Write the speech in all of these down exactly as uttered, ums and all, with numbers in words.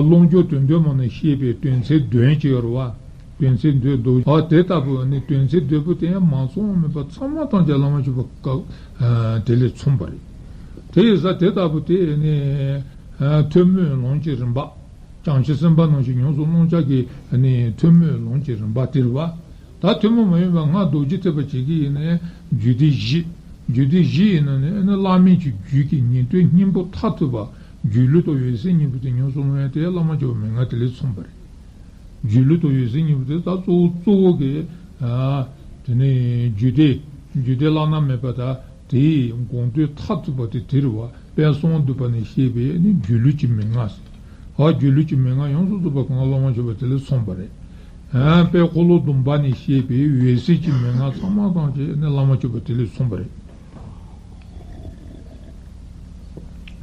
ཀློང་སྦྱོར་དོན་བསྡུས་མ་ནས་བཤད་པའི་དོན་ཚན་བདུན་ཅིག་ཡོད་རེད་བ། དོན་ཚན་བདུན་མདོ། ཨ་དེ་ལྟ་བུ་ནི་དོན་ཚན་བདུན་པོ་དེ་ཡང་མ་ཚང་བ་མེད་པ་ཚང་མ་ཐམས་ཅད་བླ་མ་མཆོད་པ་སྐབས་དེ་ལས་མཚུངས་པ་རེད། དེ་ཡིན་ཙང་དེ་ལྟ་བུ་དེ་ནི་ཐུན་མོང་ལམ་གྱི་རིམ་པ། བྱང་ཆུབ་སེམས་དཔའ་རྣམས་ཀྱི་ཉམས་སུ་བླང་བྱ་གི་ནི་ཐུན་མོང་ལམ་གྱི་རིམ་པ་དེ་རེད་བ། ད་ཐུན་མོང་མ་ཡིན་པ་སྔགས་རྡོ་རྗེ་ཐེག་པ་བྱེད་ཀྱི་ཡིན་ནའི་རྒྱུད་སྡེ་བཞི། རྒྱུད་སྡེ་བཞི་ཡིན་ན་ནི་ཨ་ནི་བླ་མེད་ཀྱི་རྒྱུད་ཀྱི་ཉན་ཐོས་སྙིང་པོ་མཐར་ཐུག་པ་སྒྱུ་ལུས་དང་འོད་གསལ་གཉིས་པོ་དེ་ཉམས་སུ་བླང་ཡ་དེ་བླ་མ་མཆོད་པའི་མན་ངག་དེ་ལས་མཚུངས་པ་རེད། སྒྱུ་ལུས་དང་འོད་གསལ་གཉིས་པོ་དེ་ད་གཙོ་བོ་གཙོ་བོ་གི་ཨ་དེ་ནི་རྒྱུད་སྡེ། རྒྱུད་སྡེ་བླ་ན་མེད་པ་ད་དེའི་དགོངས་དོན་མཐར་ཐུག་པ་དེ་དེ་རེད་བ། དཔལ་གསང་བ་འདུས་པ་ནས་བཤད་པའི་ནི་སྒྱུ་ལུས་ཀྱི་མན་ངག་ཟེར། ཨ་སྒྱུ་ལུས་ཀྱི་མན་ངག་ཡོངས་སུ་རྫོགས་པ་གང་བླ་མ་མཆོད་པ་དེ་ལས་མཚུངས་པ་རེད། ཨ་དཔལ་འཁོར་ལོ་སྡོམ་པ་ནས་བཤད་པའི་འོད་གསལ་གྱི་མན་ངག་ཚང་མ་ཐམས་ཅད་ནི་བླ་མ་མཆོད་པ་དེ་ལས་མཚུངས་པ་རེད།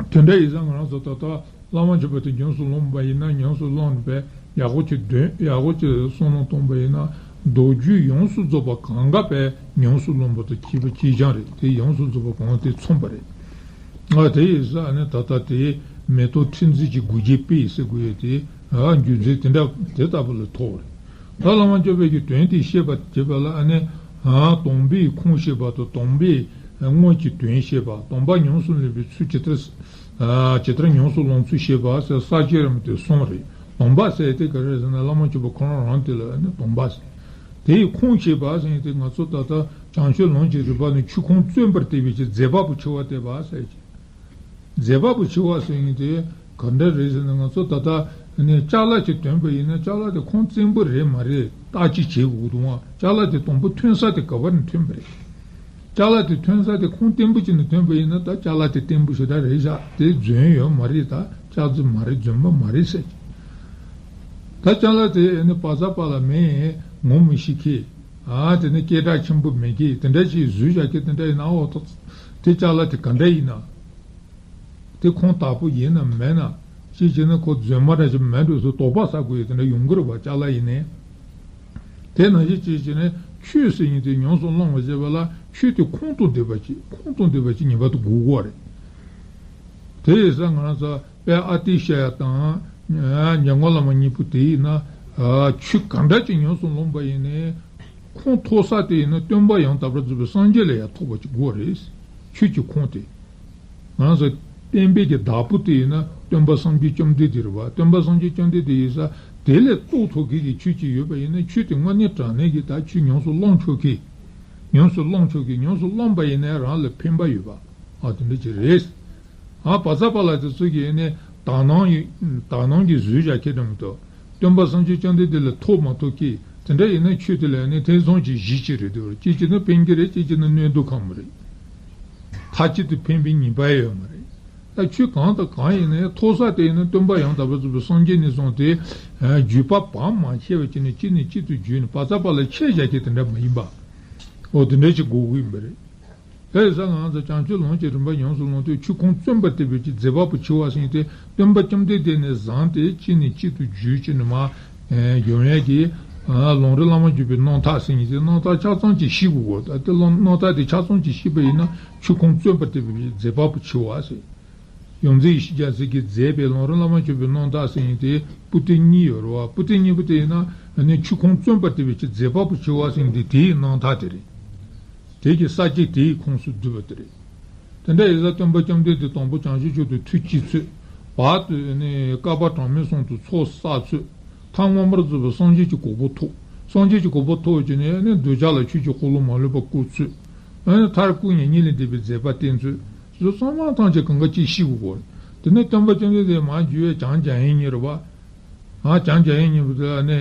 དེ་འདྲ་ཡིན་ཙང་ང་རང་ཚོ་ད་ལྟ་བླ་མ་མཆོད་པ་དེ་ཉམས་སུ་བླངས་པ་ཡིན་ན་ཉམས་སུ་བླངས་ནས་པས་ཡག་པོ་ཅིག་འདོན། ཡག་པོ་ཅིག་བསམ་བློ་བཏང་པ་ཡིན་ན་མདོ་རྒྱུད་ཡོངས་སུ་རྫོགས་པ་གང་ག་པས་ཉམས་སུ་བླངས་པ་དང་གཅིག་པ་གཅིག་རྐྱང་རེད། དེ་ཡོངས་སུ་རྫོགས་པ་གང་དེ་མཚུངས་པ་རེད། ང་དེ་ཡིན་ཙང་ནི་ད་ལྟ་དེ་མེ་ཏོག་ཁྲི་འཛིན་གྱི་དགུ་བརྒྱའི་དཔེ་ཟེར་དགོས་ཡོད་དེ། ཨ་རྒྱུ་མཚན་དེ་འདྲ་དེ་ལྟ་བུ་ལ་ཐོགས་རེད། ད་བླ་མ་མཆོད་པའི་གི་དོན་དེ་བཤད་པ་བྱེད་པ་ལ་ཨ་ནི་ཨ་དམ་པའི་ཁུངས་བཤད་པ་དང་དམ་པའི་དངོས་ཀྱི་དོན་བཤད་པ། དམ་པ་ཉམས་སུ་ལེན་པའི་ཚུལ་ཇི་ལྟར་ཨ་ཇི་ལྟར་ཉམས་སུ་བླང་ཚུལ་བཤད་པ་ཟེར་ས་བཅད་རིམ་དེ་གསུམ་རེད། དམ་པ་ཟེར་དེ་ག་རེ་ཟེར་ན་བླ་མ་མཆོད་པ་ཁོ་རང་རང་དེ་ལ་ཨ་ནི་དམ་པ་ཟེར། དེའི་ཁུངས་བཤད་པ་ཟེར་དེ་ང་ཚོ་ད་ལྟ་བྱང་ཆུབ་ལམ་གྱི་རིམ་པ་ནི་ཆོས་ཁུངས་བཙུན་པར་བསྟན་པའི་ཕྱིར་མཛད་པ་པོ་ཆེ་བ་བསྟན་པ་ཟེར་གྱི། མཛད་པ་པོ་ཆེ་བ་ཟེར་མཁན་དེ་ག་འདྲ་རེད་ཟེར་ན། ང་ཚོ་ད་ལྟ་ནས་ཅ་ལག་ཅིག་འདོན་པ་ཡིན་ན་ཅ་ལག་དེ་ཁུངས་བཙན་པོ་རེད་མ་རེད་བརྟག་དཔྱད་བྱེད་དགོས་འདུག་ཨང་། ཅ་ལག་དེ་དང་པོ་ཐོན་ས་དེ་ག་བ་ནས་ཐོན་པ་རེད། ཅ་ལག་དེ་ཐོན་ས་དེ་ཁུངས་བཙན་པོ་ཅིག་ནས་ཐོན་པ་ཡིན་ན་ད་ཅ་ལག་དེ་བཙན་པོ་ཞེ་དྲག་རེད་བཞག། དེ་རྫུན་ཡོད་མ་རེད། ད་ཅ་རྫུན་མ་རེད། རྫུན་མ་མ་རེད་ཟེར་གྱི། ད་ཅ་ལག་དེ་ནི་བ་ཚྭ་པ་ལ་མེད་ངོ་མི་ཤེས་མཁན། ཨ་དེ་ནི་སྐད་གྲགས་ཆེན་པོ་མེད་མཁན་དེ་འདྲ་ཞིག་བཟོས་བཞག་མཁན་དེ་འདྲ་ཡིན་ན། འོ་ད་དེ་ཅ་ལག་དེ་ག་འདྲ་ཡིན་ན། དེ་ཁུངས་དག་པོ་ཡིན་ནམ་མེད་ན། ཅིག་བྱས་ན་ཁོ་རྫུན་མ་འདྲ་ཞིག་མེད་འགྲོ་ཟེར་དོགས་པ་ཟ་དགོས་ཡས་དེ་འདྲ་ཡོང་གི་རེད་བ། ཅ་ལག་ཡིན་ནའི། དེ་ནང་བཞིན་ཅིག་བྱས་ནས་ཆོས་ཟེར་མཁན་དེ་ཉམས་སུ་བླང་བ་བྱེད་པ་ལ་ཆོས་དེ་ཁུངས་དང་ལྡན་པ་ཅིག་ཁུངས་དང་ལྡན་པ་ཅིག་ངེས་པར་དུ་དགོས་ཀྱི་རེད། དེ་ཡིན་ཙང་ང་རང་ཚོ་དཔལ་ཨ་ཏི་ཤ་ཡ་དང་འཇམ་མགོན་བླ་མ་གཉིས་པོ་དེ་ཡིན་ན་ཆོས་གང་འདྲ་ཅིག་ཉམས་སུ་བླངས་པ་ཡིན་ནའི། ཁུངས་ཐོབ་ས་དེ་ཡིན་ན་སྟོན་པ་ཡང་དག་པར་རྫོགས་པའི་སངས་རྒྱས་ལ་ཡང་ཐོབ་པ་ཅིག་དགོས་རེད། ཆོས་ཀྱི་ཁུངས་དེ། ང་རང་ཚོ་བསྟན་པའི་གི་བདག་པོ་དེ་ཡིན་ན་སྟོན་པ་སངས་རྒྱས་བཅོམ་ལྡན་འདས་རེད་བ། སྟོན་པ་སངས་རྒྱས་བཅོམ་ལྡན་འདས་ཡིན་ས་དེ་ལས་རྟོགས་ཐུབ་མཁན་གྱི་ཆོས་ཅིག་ཡོད་པ་ཡིན་ན་ཆོས་དེ་དངོས་གནས་དྲང་གནས་ཀྱི་ད་ཆོས་ཉམས་སུ་བླང་ཆོག་གི། ཉམས་སུ་བླང་ཆོག་གི། ཉམས་སུ་བླངས་པ་ཡིན་ན་རང་ལ་ཕན་པ་ཡོད་པ། ཨ་དེ་འདྲ་ཅིག་རེད། ཨ་བ་ཚྭ་པ་ལ་དེ་ཚོ་གིས་ནི་དག་སྣང་ཡི་དག་སྣང་གིས་བཟོས་བཞག་མཁན་འདྲ་མི་འདུག། སྟོན་པ་སངས་རྒྱས་བཅོམ་ལྡན་འདས་ལ་ཐོབ་མ་ཐོབ་ཀྱི་དེ་འདྲ་ཡིན་ན་ཆོས་དེ་ལ་ནི་ཐེ་ཚོམ་གྱི་གཞི་ཅིག་རེད་འདུག། གཅིག་བྱས་ན་ཕན་གྱི་རེད། གཅིག་བྱས་ན་གནོད་འདུག་ཁ་མོ་རེད། མཐའ་གཅིག་ཏུ་ཕན་པའི་ཉེས་པ་ཡོད་མ་རེད། ད་ཆོས་གང་དང་གང་ཡིན་ནའི་ཐོབ་ས་དེ་ཡིན་ན་སྟོན་པ་ཡང་དག་པར་རྫོགས་པའི་སངས་རྒྱས་ནས་བཟུང་སྟེ་བརྒྱུད་པ་བར་མ་ཆད་པ་ཅིག་ནས་གཅིག་ནས་གཅིག་ཏུ་བརྒྱུད་ནས་བ་ཚྭ་པ་ལ་ཁྱད་བཞག་མཁན་དེ་འདྲ་མ་ཡིན་པ། འོ་དེ་འདྲ་ཅིག་དགོས་ཀྱི་ཡིན་པ་རེད། དེ་ཡིན་ཙང་ང་ཚོ་བྱང་ཆུབ་ལམ་གྱི་རིམ་པ་ཉམས་སུ་བླང་དུས་ཆོས་ཁུངས་བཙུན་པར་བསྟན་པའི་ཕྱིར་མཛད་པ་པོ་ཆེ་བ་ཟེར་མཁན་དེ་སྟོན་པ་བཅོམ་ལྡན་འདས་ནས་བཟུང་སྟེ་གཅིག་ནས་གཅིག་ཏུ་བརྒྱུད་ཅིག་ནས་མར་ཡོང་ཡས་ཀྱི་ལམ་རིམ་བླ་མ་བརྒྱུད་པའི་རྣམ་ཐར་ཟེར་མཁན་དེ་རྣམ་ཐར་ཆ་ཚང་ཅིག་ཤེས་དགོས་གོ། ད་དེ་རྣམ་ཐར་དེ་ཆ་ཚང་ཅིག་ཤེས་པ་ཡིན་ན་ཆོས་ཁུངས་བཙུན་པར་བསྟན་པའི་ཕྱིར་མཛད་པ་པོ་ཆེ་བ་ཟེར། ཡོངས་འཛིན་ཡེ་ཤེས་རྒྱལ་མཚན་གྱིས་མཛད་པའི་ལམ་རིམ་བླ་མ་བརྒྱུད་པའི་རྣམ་ཐར་ཟེར་མཁན་དེ་པོ་ཏི་གཉིས་ཡོད་རེད་བ། པོ་ཏི་གཉིས་པོ་དེ་ཡིན་ན་ནི་ཆོས་ཁུངས་བཙུན་པར་བསྟན་པའི་ཕྱིར་མཛད་པ་པོ་ཆེ་བ་ཟེར་མཁན་དེ་དེའི་རྣམ་ཐར་དེ་རེད། དེ་གི་ས་བཅད་དེའི་ཁོངས་སུ་བསྡུས་པ་དེ་རེད། དེ་འདྲ་ཡིན་ཙང་སྟོན་པ་བཅོམ་ལྡན་འདས་དང་པོ་བྱང་ཆུབ་མཆོག་ཏུ་ཐུགས་བསྐྱེད་ཚུལ། བར་དུ་ནི་བསྐལ་པ་གྲངས་མེད་གསུམ་དུ་ཚོགས་བསགས་ཚུལ། མཐར་མངོན་པར་རྫོགས་པའི་སངས་རྒྱས་ཀྱི་གོ་འཕང་ཐོབ། སངས་རྒྱས་ཀྱི་གོ་འཕང་ཐོབ་ཀྱི་ནི་ནི་གདུལ་བྱ་ལ་ཆོས་ཀྱི་འཁོར་ལོ་མ་ལུས་པ་བསྐོར་ཚུལ། མཐར་སྐུ་མྱ་ངན་ལས་འདས་པའི་མཛད་པ་བསྟན་ཚུལ། དེ་ཚོ་ཚང་མ་ཐམས་ཅད་གང་ག་ཅིག་ཤེས་དགོས་གོ། དེ་ནས་སྟོན་པ་བཅོམ་ལྡན་འདས་མར་བརྒྱུད་པའི་བྱང་འཇམ་དབྱངས་གཉིས་རེད་བ། ཨ་བྱང་འཇམ་དབྱངས་གཉིས་པོ་དེ་ལ་ནི་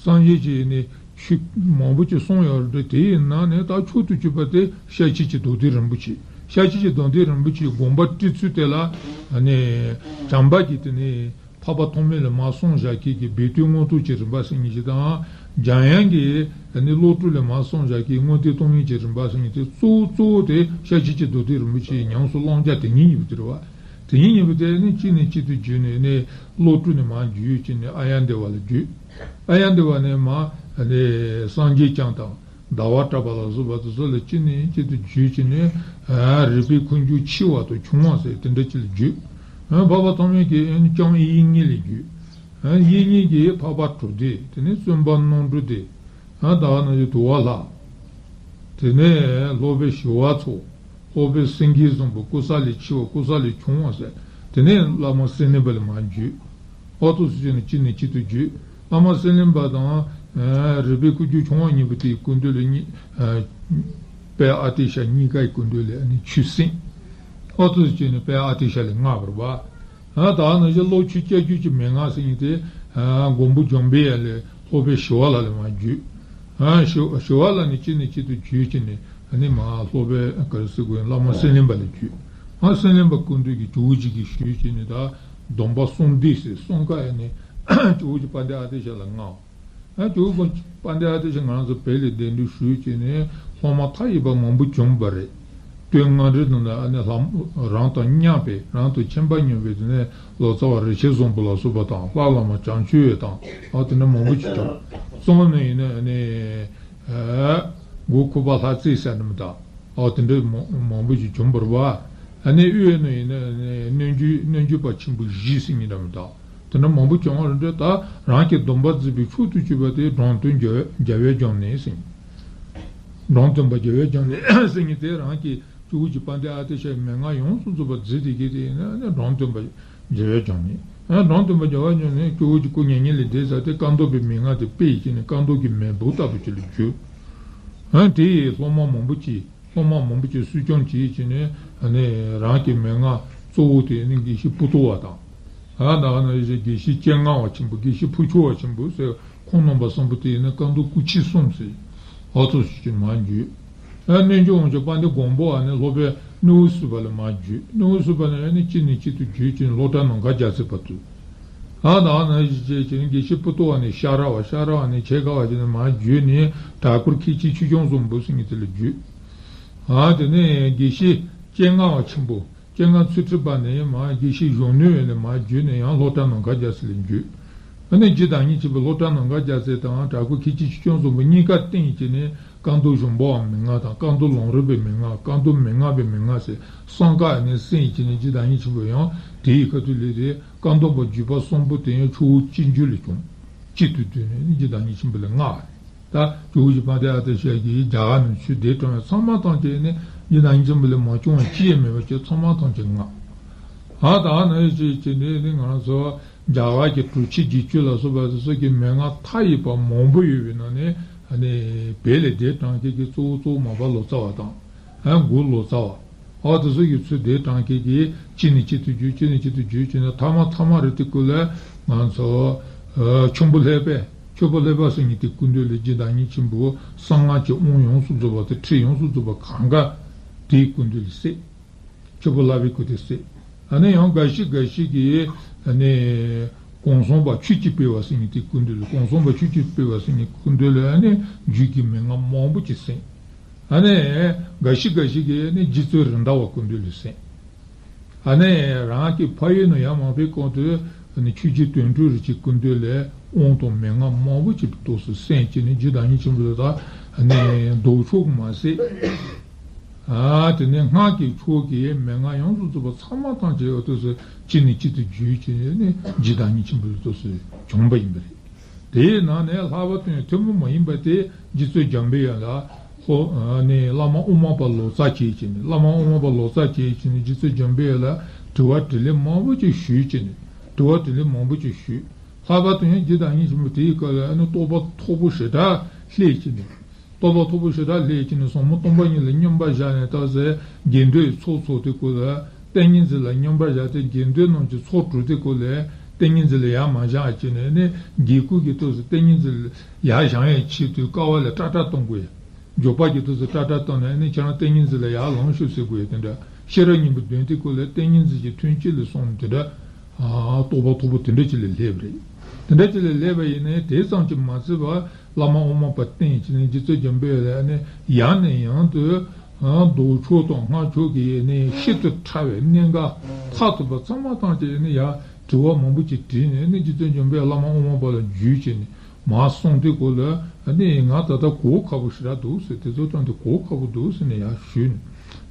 སངས་རྒྱས་ཀྱིས་ནི་ཆོས་མང་པོ་ཅིག་གསུངས་ཡོད་རེད། དེ་ཡི་ནང་ནས་ད་མཆོག་ཏུ་གྱུར་པ་དེ་ཤཱཀྱའི་མདོ་སྡེ་རིན་པོ་ཆེ། ཤཱཀྱའི་མདོ་སྡེ་རིན་པོ་ཆེའི་དགོངས་པ་བཀྲི་ཚུལ་དེ་ལ་ནི་བྱམས་པ་གིས་དེ་ནི་འཕགས་པ་ཐོགས་མེད་ལས་མར་གསུངས་བཞག་མཁན་གྱི་སྦས་དོན་མངོན་རྟོགས་ཀྱི་རིམ་པ་ཟེར་མཁན་ཞིག་དང་། འཇམ་དབྱངས་ཀྱིས་ནི་བློ་གྲོས་ལས་མར་གསུངས་བཞག་མཁན་མངོན་བསྟན་སྟོང་ཉིད་ཀྱི་རིམ་པ་ཟེར་མཁན་དེ་གཙོ་བོ་གཙོ་བོ་དེ་ཤཱཀྱའི་མདོ་སྡེ་རིན་པོ་ཆེའི་ཉམས་སུ་བླང་བྱ་དེ་ཉིད་ཡིན་པ་དེ་རེད་བ། དེ་ཉིད་ཡིན་པ་དེ་ནི་གཅིག་ནས་གཅིག་ཏུ་བརྒྱུད་ནས་ནི་བློ་གྲོས་ནས་མར་བརྒྱུད་ཅིག་ནས་ཨཱརྱ་དེ་བ་ལ་བརྒྱུད། ཨཱརྱ་དེ་བ་ནས་མར་ནི་སངས་རྒྱས་བསྐྱངས་དང་ཟླ་བ་གྲགས་པ་ལ་སོགས་པ་དེ་ཚོ་ལ་གཅིག་ནས་གཅིག་ཏུ་བརྒྱུད་ཅིག་ནས་རིག་པའི་ཁུ་བྱུག་ཆེ་བ་དང་ཆུང་བ་ཟེར་དེ་འདྲ་ཅིག་ལ་བརྒྱུད། འཕགས་པ་ཐོགས་མེད་ཀྱིས་ནི་ཀྱང་དབྱིག་གཉེན་ལས་བརྒྱུད། ཡིད་གཉིས་ཀྱིས་འཕགས་པ་དྲུག་སྡེ། དེ་ནས་བཙུན་པ་རྣམ་དྲུག་སྡེ། ད་ག་ནང་བཞིན་དུ་བ་ལྷ། དེ་ནས་སློབ་དཔོན་ཞི་བ་འཚོ། སློབ་དཔོན་སེང་གེ་བཟང་པོ། ཀུ་ས་ལས་ཆེ་བ། ཀུ་ས་ལས་ཆུང་བ་ཟེར། དེ་ནས་བླ་མ་སེང་བློན་པ་ལ་མར་བརྒྱུད། ཨོ་ཏོ་སུ་བྱས་ནས་གཅིག་ནས་གཅིག་ཏུ་བརྒྱུད། བླ་མ་སེང་བློན་པ་དང་། རིག་པའི་སྐུ་རྒྱུ་ཆུང་བ་གཉིས་པོ་དེའི་སྐུ་མདུན་ལ་གཉིས། དཔལ་ཨ་ཏི་ཤ་གཉིས་ཀའི་སྐུ་མདུན་ལ་ནི་ཆོས་གསན། ཨོ་ཏོ་སུ་བྱས་ནས་དཔལ་ཨ་ཏི་ཤ་ལས་མངགས་པ་རེད་པ། ད་ག་ནང་བཞིན་བློ་ཆོས་སྐྱབས་རྗེ་གི་མན་ངག་ཟེར་མཁན་དེ། མགོན་པོ་འཇམ་དཔལ་དབྱངས་ལས་སློབ་དཔོན་ཞི་བ་ལྷ་ལ་མར་བརྒྱུད། ཞི་ཞི་བ་ལྷ་ནས་གཅིག་ནས་གཅིག་ཏུ་བརྒྱུད་བྱས་ནས་ནི་མར་སློབ་དཔོན་ག་རེ་ཟེར་དགོས། བླ་མ་སེང་བློན་པ་ལ་བརྒྱུད། སེང་བློན་པ་སྐུ་མདུན་གྱིས་ཇོ་བོ་རྗེ་གིས་ཞུས་བྱས་ནས། ད་སྡོམ་པ་གསུམ་ལྡན་ཟེར་གསུམ་ཀ་ཡང་ནི་ཇོ་བོ་རྗེ་དཔལ་ལྡན་ཨ་ཏི་ཤ་ལ་མངགས། ཨ་ཇོ་བོ་དཔལ་ལྡན་ཨ་ཏི་ཤ་ང་རང་ཚོ་བོད་ལ་གདན་འདྲེན་ཞུས་བྱས་ནས་སློབ་མ་མཐའ་ཡས་པ་མང་པོ་བྱུང་བ་རེད། སྟོད་མངའ་རིས་ནང་ལ་ཨ་ནི་ལྷ་རང་དང་མཉམ་པའི། རང་དང་ཁྱིམ་པ་མཉམ་པའི། དེ་ནས་ལོ་ཙཱ་བ་རིན་ཆེན་བཟང་པོ་ལ་སོགས་པ་དང་། ལྷ་བླ་མ་བྱང་ཆུབ་འོད་དང་། ཨ་དེ་འདྲ་མང་པོ་ཅིག་བྱུང་། གཙང་ནས་ཡིན་ན་ཨ་ནི་ཨ་མགོན་ཁྱད་པར་ལྷ་རྩེ་ཟེར་ནི་མི་གདའ། ཨོ་དེ་འདྲ་མང་མང་པོ་ཞིག་བྱུང་བ་རེད་པ། ཨ་ནི་དབུས་ནང་ཡིན་ན་ཨ་ནི་སྣོད་བཅུད་སྣོད་བཅུད་པ་ཆེན་པོ་བཞི་ཟེར་མཁན་འདྲ་མི་གདའ། དེ་འདྲ་མང་པོ་བྱུང་བ་རེད་འདྲ། ད་རང་གི་སྡོམ་པ་འཛིན་པའི་མཆོག་ཏུ་གྱུར་པ་དེ་འབྲོམ་སྟོན་རྒྱལ་རྒྱལ་བའི་སྦྱངས་ནས་ཟེར། འབྲོམ་སྟོན་པ་རྒྱལ་བའི་སྦྱངས་ནས་ཟེར་མཁན་དེ་རང་གི་ཇོ་བོ་རྗེ་དཔལ་ལྡན་ཨ་ཏི་ཤའི་མན་ངག་ཡོངས་སུ་རྫོགས་པ་འཛིན་བསྡད་མཁན་དེ་ཡིན་ན་ཨ་ནི་འབྲོམ་སྟོན་པ་རྒྱལ་བའི་སྦྱངས་ནས། ཨ་འབྲོམ་སྟོན་པ་རྒྱལ་བའི་སྦྱངས་ནས་ཇོ་བོ་རྗེ་སྐུ་མྱ་ངན་ལས་འདས་ཚར་ཏེ་བཀའ་སྡོམ་པའི་མན་ངག་དེ་སྤེལ་བྱས་ནས་བཀའ་སྡོམ་གྱི་མེ་འབོད་ལྟ་བུ་ཅིག་ལ་གྱུར། ཨ་དེ་ཡི་སློབ་མ་མང་པོ་ཅིག་སློབ་མ་མང་པོ་ཅིག་གསོ་སྐྱོང་བྱེད་བྱས་ནས་ཨ་ནི་རང་གི་མན་ངག་གཙོ་བོ་དེ་ནི་དགེ་བཤེས་པོ་ཏོ་བ་དང་། ཨ་ད་ག་ནང་བཞིན་དགེ་བཤེས་སྤྱན་སྔ་བ་ཆེན་པོ། དགེ་བཤེས་ཕུར་ལྕོག་བ་ཆེན་པོ་ཟེར། ཁོང་རྣམ་པ་གསུམ་པོ་དེ་ཡིན་ན་བཀའ་སྡོམ་སྐུ་མཆེད་གསུམ་ཟེར། ཨ་ཐོ་ཞིག་གི་མར་བརྒྱུད། ཨ་སྣོད་བཅུད་དབང་ཕྱུག་དཔལ་ལྡན་མགོན་པོ་བ་ནི་སློབ་དཔོན་སྣོད་བུ་སུ་བ་ལ་མར་བརྒྱུད། སྣོད་བུ་སུ་བ་ནས་ཨ་ནི་གཅིག་ནས་གཅིག་ཏུ་བརྒྱུད་བྱས་ནས་སློབ་གྲྭ་ནམ་མཁའ་རྒྱལ་མཚན་བར་དུ། ཨ་ད་ག་ནང་བཞིན་བྱས་བྱས་ནས་དགེ་བཤེས་པོ་ཏོ་བ་ནས་ཤ་ར་བ། ཤ་ར་བ་ནས་ཁྱེད་ཀ་བ་བྱས་ནས་མར་བརྒྱུད་ནས་གྲྭ་སྐོར་མཁན་ཆེན་ཆོས་སྐྱོང་བཟང་པོ་ཟེར་མཁན་དེ་ལ་བརྒྱུད། ཨ་དེ་ནས་དགེ་བཤེས་སྤྱན་སྔ་བ་ཆེན་པོ། སྤྱན་སྔ་ཚུལ་ཁྲིམས་པ་ནས་མར་དགེ་བཤེས་གཞོན་ནུ་འོད་ནས་མར་བརྒྱུད་ནས་ཡང་སློབ་གྲྭ་ནམ་མཁའ་རྒྱལ་མཚན་ལ་བརྒྱུད། ཨ་ནི་རྗེ་བདག་ཉིད་ཆེན་པོས་སློབ་གྲྭ་ནམ་མཁའ་རྒྱལ་མཚན་དང་གྲྭ་སྐོར་མཁན་ཆེན་ཆོས་སྐྱོང་བཟང་པོ་གཉིས་ཀ་བསྟེན་བྱས་ནས་བཀའ་སྡོམ་གཞུང་པའི་མན་ངག་དང་། བཀའ་སྡོམ་ལམ་རིམ་པའི་མན་ངག། བཀའ་སྡོམ་མན་ངག་པའི་མན་ངག་ཟེར་གསུམ་ཀ་ནས་གསན་བྱས་ནས་རྗེ་བདག་ཉིད་ཆེན་པོས་ཡང་དེའི་ཁ་ཐུག་ལས་དེ་བཀའ་སྡོམ་པ་བརྒྱུད་པ་གསུམ་པོ་དེ་ཡང་ཆུ་བོ་གཅིག་གྱུར་ལས་བྱུང་། གཅིག་ཏུ་བསྡུས་ནས་ནི་རྗེ་བདག་ཉིད་ཆེན་པོ་ལ་མངགས། ད་ཇོ་བོ་རྗེ་དཔལ་ལྡན་ཨ་ཏི་ཤ་གིས་རྒྱ་གར་ནས་ཆོས་སྡེ་དྲངས་པའི་ཚང་མ་ཐམས་ཅད་ནི་རྗེ་བདག་ཉིད་ཆེན་པོ་ལས་མ་བྱུང་བ་ཅི་ཡང་མེད་པ་ཅིག་ཚང་མ་ཐམས་ཅད་མངགས། ཨ་ད་ནི་ཅི་ཅི་ནི་ནི་ང་རང་ཚོ་རྒྱ་གར་གྱི་གྲུབ་ཆེན་བརྒྱད་ཅུ་ལ་སོགས་པ་དེ་ཚོ་གི་མན་ངག་མཐའ་ཡས་པ་མང་པོ་ཡོད་པའི་ནང་ནས་ཨ་ནི་བོད་ལ་སྡེ་དྲངས་མཁན་གྱི་གཙོ་བོ་གཙོ་བོ་མར་པ་ལོ་ཙཱ་བ་དང་། ཨ་མགོ་ལོ་ཙཱ་བ། ཨ་དེ་ཚོ་ཡི་ཚུལ་དེ་དྲངས་མཁན་གྱིས་གཅིག་ནས་གཅིག་ཏུ་བརྒྱུད། གཅིག་ནས་གཅིག་ཏུ་བརྒྱུད་བྱས་ནས་ཐ་མ་ཐ་མ་རེད་དེ་ཀོ་ལ་ང་ཚོ་ཨ་ཆོམ་པོ་ལྷས་པས། ཆོམ་པོ་ལྷས་པ་ཟེར་མཁན་དེ་སྐུ་མདུན་ལ་རྗེ་བདག་ཉིད་ཆེན་པོས་གསང་སྔགས་ཀྱི་དབང་ཡོངས་སུ་རྫོགས་པ་དེ། ཁྲིད་ཡོངས་སུ་རྫོགས་པ་གང་ག་དེའི་སྐུ་མདུན་ལ་གསན། ཆོམ་པོ་ལྷས་པའི་སྐུ་དེ་གསན། ཨ་ནི་ཡང་འགའ་ཞིག་འགའ་ཞིག་གིས་ཨ་ནི་གོང་གསུམ་པ་ཆོས་ཀྱི་སྤེལ་བ་ཟེར་མཁན་དེ་སྐུ་མདུན་ལ། གོང་གསུམ་པ་ཆོས་ཀྱི་སྤེལ་བ་ཟེར་མཁན་སྐུ་མདུན་ལ་ཨ་ནི་རྒྱུད་ཀྱི་མན་ངག་མང་པོ་ཅིག་གསན། ཨ་ནི་འགའ་ཞིག་འགའ་ཞིག་གིས་ཨ་ནི་རྗེ་བཙུན་རེད་མདའ་བ་སྐུ་མདུན་ལ་གསན། ཨ་ནི་རང་གི་ཕ་ཡུལ་ནང་ཡར་མར་ཕེབས་གོང་དུ་ཨ་ནི་ཆོས་རྗེ་དོན་གྲུབ་རིན་ཆེན་སྐུ་མདུན་ལ་དབང་དང་མན་ངག་མང་པོ་ཅིག་ཏོག་ཙམ་གསན་བྱས་ནས་རྗེ་བདག་ཉིད་ཆེན་པོ་ལ་ད་ཨ་ནི་ལྡོག་ཕྱོགས་མ་ཟད། ཨ་དེ་ནས་སྔགས་ཀྱི་ཕྱོགས་ཀྱི་མན་ངག་ཡོངས་སུ་རྫོགས་པ་ཚང་མ་ཐམས་ཅད་ཡོད་དུས་སུ་གཅིག་ནས་གཅིག་ཏུ་བརྒྱུད་བྱས་ནས་རྗེ་བདག་ཉིད་ཆེན་པོའི་ལོ་ཏོག་སུ་བྱུང་བ་ཡིན་པ་རེད། དེའི་ནང་ནས་ལྷག་པར་དུ་ཐུན་མོང་མ་ཡིན་པ་དེ་རྗེ་བཙུན་འཇམ་པའི་དབྱངས་ལ་ལྷོ་ནས་བླ་མ་དབུ་མ་པ་ལོ་ཙཱ་བྱས་བྱས་ནས། བླ་མ་དབུ་མ་པ་ལོ་ཙཱ་བྱས་བྱས་ནས་རྗེ་བཙུན་འཇམ་པའི་དབྱངས་ལ་དྲི་བ་དྲིས་ལན་མང་པོ་ཅིག་ཞུས་བྱས་ནས། དྲི་བ་དྲིས་ལན་མང་པོ་ཅིག་ཞུས། ལྷག་པར་དུ་ཡང་རྗེ་བདག་ཉིད་ཆེན་པོ་དེའི་སྐབས་ལ་ཨ་ནི་རྟོགས་པ་མཐོ་པོ་ཞེ་དྲག་སླེབས་བྱས་ནས། རྟོགས་པ་མཐོ་པོ་ཞེ་དྲག་སླེབས་ཀྱི་ནི་ཟབ་མོ་སྟོང་པ་ཉིད་ལ་མཉམ་པར་བཞག་ནས་ད་ཟེར་དགེ་འདུན་ཚོགས་ཚོགས་དེ་ཀོ་ལ་ཏིང་ངེ་འཛིན་ལ་མཉམ་པར་བཞག་སྟེ། དགེ་འདུན་རྣམས་ཀྱི་ཚོགས་དྲུག་དེ་ཀོ་ལ་ཏིང་ངེ་འཛིན་ལ་ཡར་མ་བཞག་བྱས་ནས་ནི་དགེ་སྐོས་ཀྱི་ཐོག་སུ་ཏིང་ངེ་འཛིན་ལ་ཡར་བཞེངས་ཡའི་ཆེད་དུ་ཀ་བ་ལ་ཏྲ་ཏྲ་གཏོང་དགོས་ཡ། འཇོག་པ་གི་ཐོག་སུ་ཏྲ་ཏྲ་བཏང་ནས་ནི་ཁྱེད་རང་ཏིང་ངེ་འཛིན་ལ་ཡར་ལངས་ཤོག་ཟེར་དགོས་ཡ། དེ་འདྲ་ཤེས་རབ་སྙིང་པོ་བདུན་དེ་ཀོ་ལ་ཏིང་ངེ་འཛིན་གྱི་ཐུན་གཅིག་ལ་སོང་དེ་འདྲ། ཨ་རྟོགས་པ་མཐོ་པོ་དེ་འདྲ་ཅིག་ལ་སླེབས་རེད། དེ་འདྲ་ཅིག་ལ་སླེབས་པ་ཡིན་ནའི་དེ་ཙམ་གྱིས་མ་ཚད་པར། བླ་མ་དབུ་མ་པ་བསྟེན་བྱས་ནས་རྗེ་བཙུན་འཇམ་པའི་དབྱངས་ལ་ནི་ཡང་ནས་ཡང་དུ་ཨ་ལྡོག་ཕྱོགས་དང་སྔགས་ཕྱོགས་ཀྱི་ནི་ཤིན་ཏུ་ཕྲ་བའི་གནད་འགག་མཐར་ཐུག་པ་ཚང་མ་ཐམས་ཅད་ནི་ཡང་དྲི་བ་མང་པོ་ཅིག་དྲིས་ནས་ནི་རྗེ་བཙུན་འཇམ་པའི་དབྱངས་བླ་མ་དབུ་མ་པ་ལ་བརྒྱུད་བྱས་ནས་མར་གསུངས་དུས་སྐོར་ལ་ནི་ང་ད་ལྟ་གོ་ཁག་པོ་ཞེ་དྲག་འདུག་ཟེར། དེ་ཚོ་ཙམ་དུ་གོ་ཁག་པོ་འདུག་ཟེར་ནས་ཡང་ཞུས་ནས།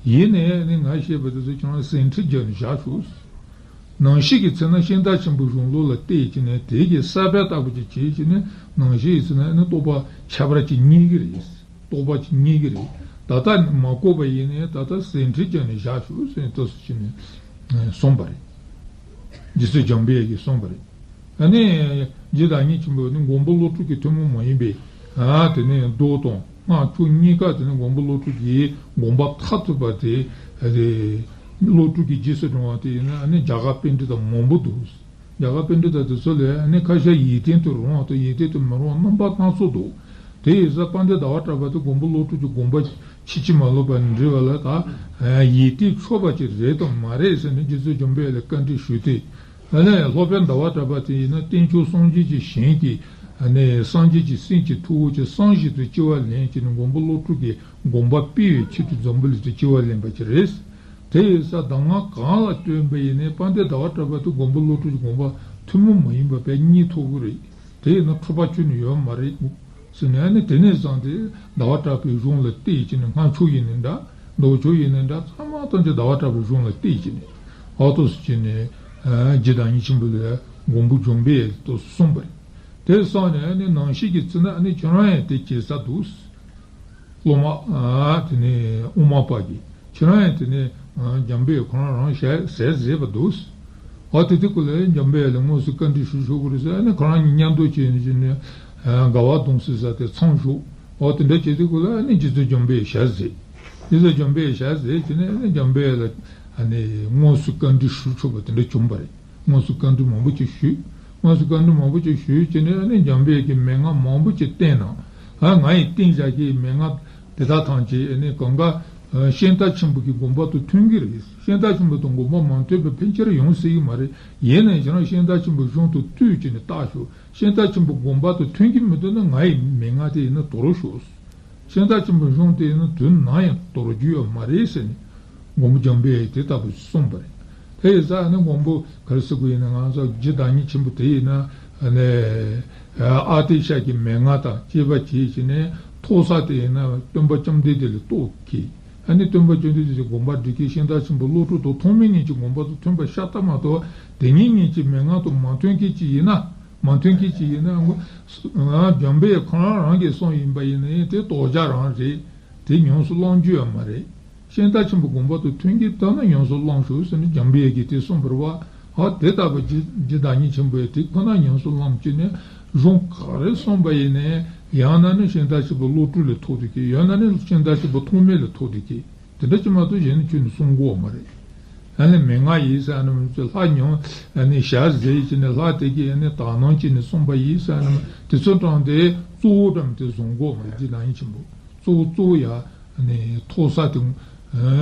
ཡིན་ནའི་ནི་ང་བཤད་པ་དེ་ཚོ་ཁྱེད་རང་ཟིན་བྲིས་བརྒྱབ་ནས་བཞག་ཤོག་ཟེར། ནང་བཞིན་གྱི་ཚེ་ན་ཤིང་རྟ་ཆེན་པོའི་གཞུང་ལུགས་ལ་བལྟས་བྱས་ནས་དེ་གི་ས་བོན་ལྟ་བུ་ཅིག་བྱས་བྱས་ནས་ནང་བཞིན་གྱི་ཚེ་ན་ནི་རྟོགས་པ་ཁྱད་པར་ཅིག་རྙེད་ཀྱི་རེད། རྟོགས་པ་ཅིག་རྙེད་ཀྱི་རེད། ད་ལྟ་མ་གོ་བ་ཡིན་ནའི་ད་ལྟ་ཟིན་བྲིས་བརྒྱབ་ནས་བཞག་ཤོག་ཟེར་ནས་ཏོག་ཙམ་བྱས་ནས་གསུངས་པ་རེད། རྗེ་བཙུན་འཇམ་པའི་དབྱངས་ཀྱིས་གསུངས་པ་རེད། ཨ་ནི། རྗེ་བདག་ཉིད་ཆེན་པོས་ནི་མགོན་པོ་བློ་གྲོས་ཀྱི་ཐུན་མོང་མ་ཡིན་པའི། ཨ་དེ་ནས་མདོ་དང་སྔགས་ཆོས་གཉིས་ཀ་དེ་ནི་མགོན་པོ་བློ་གྲོས་ཀྱི་དགོངས་པ་མཐར་ཐུག་པ་དེ། ཨ་དེ། བློ་གྲོས་ཀྱི་རྗེས་སུ་འབྲང་བ་དེ་ཡིན་ན་ཨ་ནི་རྒྱ་གར་པཎྜི་ཏ་མང་པོ་འདུག་རྒྱ་གར་པཎྜི་ཏ་དེ་ཚོ་ལས་ཨ་ནི་ཁ་ཤས་ཡིད་བརྟན་དུ་རུང་བ་དང་ཡིད་བརྟན་དུ་མི་རུང་བ་རྣམ་པ་སྣ་ཚོགས་འདུག་དེ་ཡིན་ཙང་དཔལ་ལྡན་ཟླ་བ་གྲགས་པ་དེ་མགོན་པོ་བློ་གྲོས་ཀྱི་དགོངས་པ་ཕྱིན་ཅི་མ་ལོག་པར་འདྲི་བ་ལ་ད། ཡིད་བརྟན་ཆོག་པ་ཅིག་རེད་དམ་མ་རེད་ཟེར་ནས་རྗེ་བཙུན་འཇམ་པའི་དབྱངས་ལ་བཀའ་འདྲི་ཞུས་ཏེ། ཨ་ནི་སློབ་དཔོན་ཟླ་བ་གྲགས་པ་དེ་ཡིན་ན་རྟེན་མཆོག་སངས་རྒྱས་ཀྱི་ཞིང་གི་ཨ་ནི་སངས་རྒྱས་ཀྱི་སེམས་ཀྱི་ཐུ་བོ་ཆེ་སངས་རྒྱས་སུ་སྐྱེ་བ་ལེན་བྱས་ནས་མགོན་པོ་བློ་གྲོས་ཀྱི་དགོངས་པ་སྤེལ་བའི་ཆེད་དུ་འཛམ་བུ་གླིང་དུ་སྐྱེ་བ་ལེན་པ་ཅིག་རེད། དེ་ཡིན་ཙང་གདམས་ངག་གང་ལ་བརྟེན་པ་ཡིན་ནའི་དཔལ་ལྡན་ཟླ་བ་གྲགས་པ་དེ་མགོན་པོ་བློ་གྲོས་ཀྱི་དགོངས་པ་ཐུན་མོང་མ་ཡིན་པ་བས་རྙེད་ཐུབ་ཀྱི་རེད། དེ་ཡིན་ན་འཁྲུལ་པ་ཁྱོན་ནས་ཡོད་མ་རེད། ཟེར་ནས་ཨ་ནི་དེ་ནས་བཟུང་སྟེ་ཟླ་བ་གྲགས་པའི་གཞུང་ལ་བལྟས་བྱས་ནས་སྔགས་ཆོས་ཡིན་ནའི་འདྲ། མདོ་ཆོས་ཡིན་ནའི་འདྲ། ཚང་མ་ཐམས་ཅད་ཟླ་བ་གྲགས་པའི་གཞུང་ལ་བལྟས་བྱས་ནས་ཨ་ཏོག་ཙམ་བྱས་ནས་རྗེ་བདག་ཉིད་ཆེན་པོ་ལ་མགོན་པོ་འཇམ་པའི་དབྱངས་ཏོག་ཙམ་གསུངས་པ་རེད། དེ་སོང་ནས་ཨ་ནི་ནང་བཞིན་གྱི་ཚེ་ན་ཨ་ནི་ཁྱོད་རང་ཡང་དེ་བྱེད་ས་འདུག་སློབ་མ། ཨ་དེ་ནས་དབུ་མ་པ་གིས་ཁྱེད་རང་ཡང་དེ་ནས་འཇམ་པའི་ཁོ་རང་རང་ཞལ་ཟས་བཟས་པ་འདུག་ཨ་དེ་དུས་ཁོ་ལ་འཇམ་པའི་ལ་དངོས་སུ་བཀའ་འདྲི་ཞུ་ཆོག་གི་རེད་ཟེར། ཨ་ནི་ཁོ་རང་གཉིས་མཉམ་དུ་བྱས་ནས་བྱས་ནས་དགའ་བ་གདུང་སེམས་ཟེར་དེ་ཚང་ཞུགས། ཨ་དེ་འདྲ་བྱས་དུས་ཁོ་ལ་ཨ་ནི་རྗེ་བཙུན་འཇམ་པའི་ཞལ་ཟས། རྗེ་བཙུན་འཇམ་པའི་ཞལ་ཟས་བྱས་ནས་ཨ་ནི་འཇམ་པའི་ལ་ཨ་ནི་དངོས་སུ་བཀའ་འདྲི་ཞུ་ཆོག་པ་དེ་འདྲ་བྱུང་བ་རེད། དངོས་སུ་བཀའ་འདྲི་མང་པོ་ཅིག་ཞུས། དངོས་སུ་བཀའ་འདྲི་མང་པོ་ཅིག་ཞུས་བྱས་ནས་ཨ་ནི་འཇམ་པའི་གི་མན་ངག་མང་པོ་ཅིག་བསྟན་གནང་། ཨ་ང་ཡིས་བསྟན་བཞག་གི་མན་ངག་དེ་དག་ཐམས་ཅད་ཨ་ནི་གང་ག་ཤིང་རྟ་ཆེན་པོ་གི་དགོངས་པ་དང་མཐུན་གྱི་རེད། ཤིང་རྟ་ཆེན་པོ་དང་དགོངས་པ་མ་མཐུན་པ་ཕལ་ཆེར་ཡོང་སྲིད་ཀྱི་མ་རེད། ཡིན་ནའི་ཁྱེད་རང་ཤིང་རྟ་ཆེན་པོའི་གཞུང་དང་བསྟུན་བྱས་ནས་བརྟག་ཤོག་ཤིང་རྟ་ཆེན་པོའི་དགོངས་པ་དང་མཐུན་གྱི་མི་འདུག་ན་ང་ཡི་མན་ངག་དེ་ཡིན་ན་དོར་ཤོག་ཤིང་རྟ་ཆེན་པོའི་གཞུང་དེ་ཡིན་ན་དུས་ནམ་ཡང་དོར་རྒྱུ་ཡོད་མ་རེད་ཟེར་ནས་མགོན་པོ་འཇམ་པའི་དབྱངས་དེ་ལྟ་བུ་གསུངས་པ་རེད། དེ་ཡིན་ཙང་ནི་མགོན་པོ་ག་རེ་ཟེར་དགོས་ཡིན་ན་ང་ཚོ་རྗེ་བདག་ཉིད་ཆེན་པོ་དེ་ཡིན་ན་ཨ་ནི་ཨ་ཏི་ཤ་གི་མན་ངག་དང་བཅས་པ་བྱས་བྱས་ནས་ཐོག་ས་དེ་ཡིན་ན་སྟོན་པ་བཅོམ་ལྡན་འདས་ལ་རྟོགས་ཀྱིས། ཨ་ནི་སྟོན་པ་བཅོམ་ལྡན་འདས་ཀྱི་དགོངས་པ་འགྲིག་གི་ཤིང་རྟ་ཆེན་པོ་བློ་གྲོས་དང་ཐོགས་མེད་གཉིས་ཀྱི་དགོངས་པ་དང་མཐུན་པ་ཤ་སྟག་མ་གཏོགས་དེ་གཉིས་གཉིས་ཀྱི་མན་ངག་དང་མ་མཐུན་མཁན་ཅིག་ཡིན་ན། མ་མཐུན་མཁན་ཅིག་ཡིན་ན་འཇམ་པའི་ཁོ་རང་རང་གིས་གསུངས་ཡིན་པ་ཡིན་ནའི་དེ་དོགས་འཆར་རང་རེད། དེ་ཉམས་སུ་བླང་རྒྱུ་ཡང་མ་རེད། ཤིང་རྟ་ཆེན་པོའི་དགོངས་པ་དང་མཐུན་གྱི་ལྟར་ན་ཉམས་སུ་བླང་ཤོག་ཟེར་ནས་འཇམ་པའི་དབྱངས་ཀྱིས་དེ་གསུངས་པ་རེད་བ། ཨ་དེ་ལྟ་བུ་རྗེ་རྗེ་བདག་ཉིད་ཆེན་པོས་དེ་ཁོ་ན་ཉམས་སུ་བླངས་བྱས་ནས་གཞུང་ག་རེ་གསུངས་པ་ཡིན་ནའི་ཡང་ན་ནི་ཤིང་རྟ་ཆེན་པོ་བློ་གྲོས་ལ་ཐུག་འདུག་གི་ཡང་ན་ནི་ཤིང་རྟ་ཆེན་པོ་ཐོགས་མེད་ལ་ཐུག་འདུག་གི་དེ་འདྲ་ཅིག་མ་གཏོགས་གཞན་ནི་ཁྱོན་ནས་གསུང་གི་ཡོད་མ་རེད། ཨ་ནི་མན་ངག་ཡིན་ཟེར་ན་མི་ཚོས་ལྷ་ཉོན་ཨ་ནི་ཞལ་ཟས་བྱས་ནས་ལྷ་དེ་གིས་ཨ་ནི་དག་སྣང་བྱས་ནས་གསུངས་པ་ཡིན་ཟེར་ན་མི་དེ་ཚོ་དྲངས་ཏེ་གཙོ་བོ་དྲངས་ཏེ་བཟུང་གི་ཡོད་མ་རེད། རྗེ་བདག་ཉིད་ཆེན་པོ་གཙོ་བོ་གཙོ་བོ་ཡ་ཨ་ནི་ཐོག་ས་དེ་བཅོམ་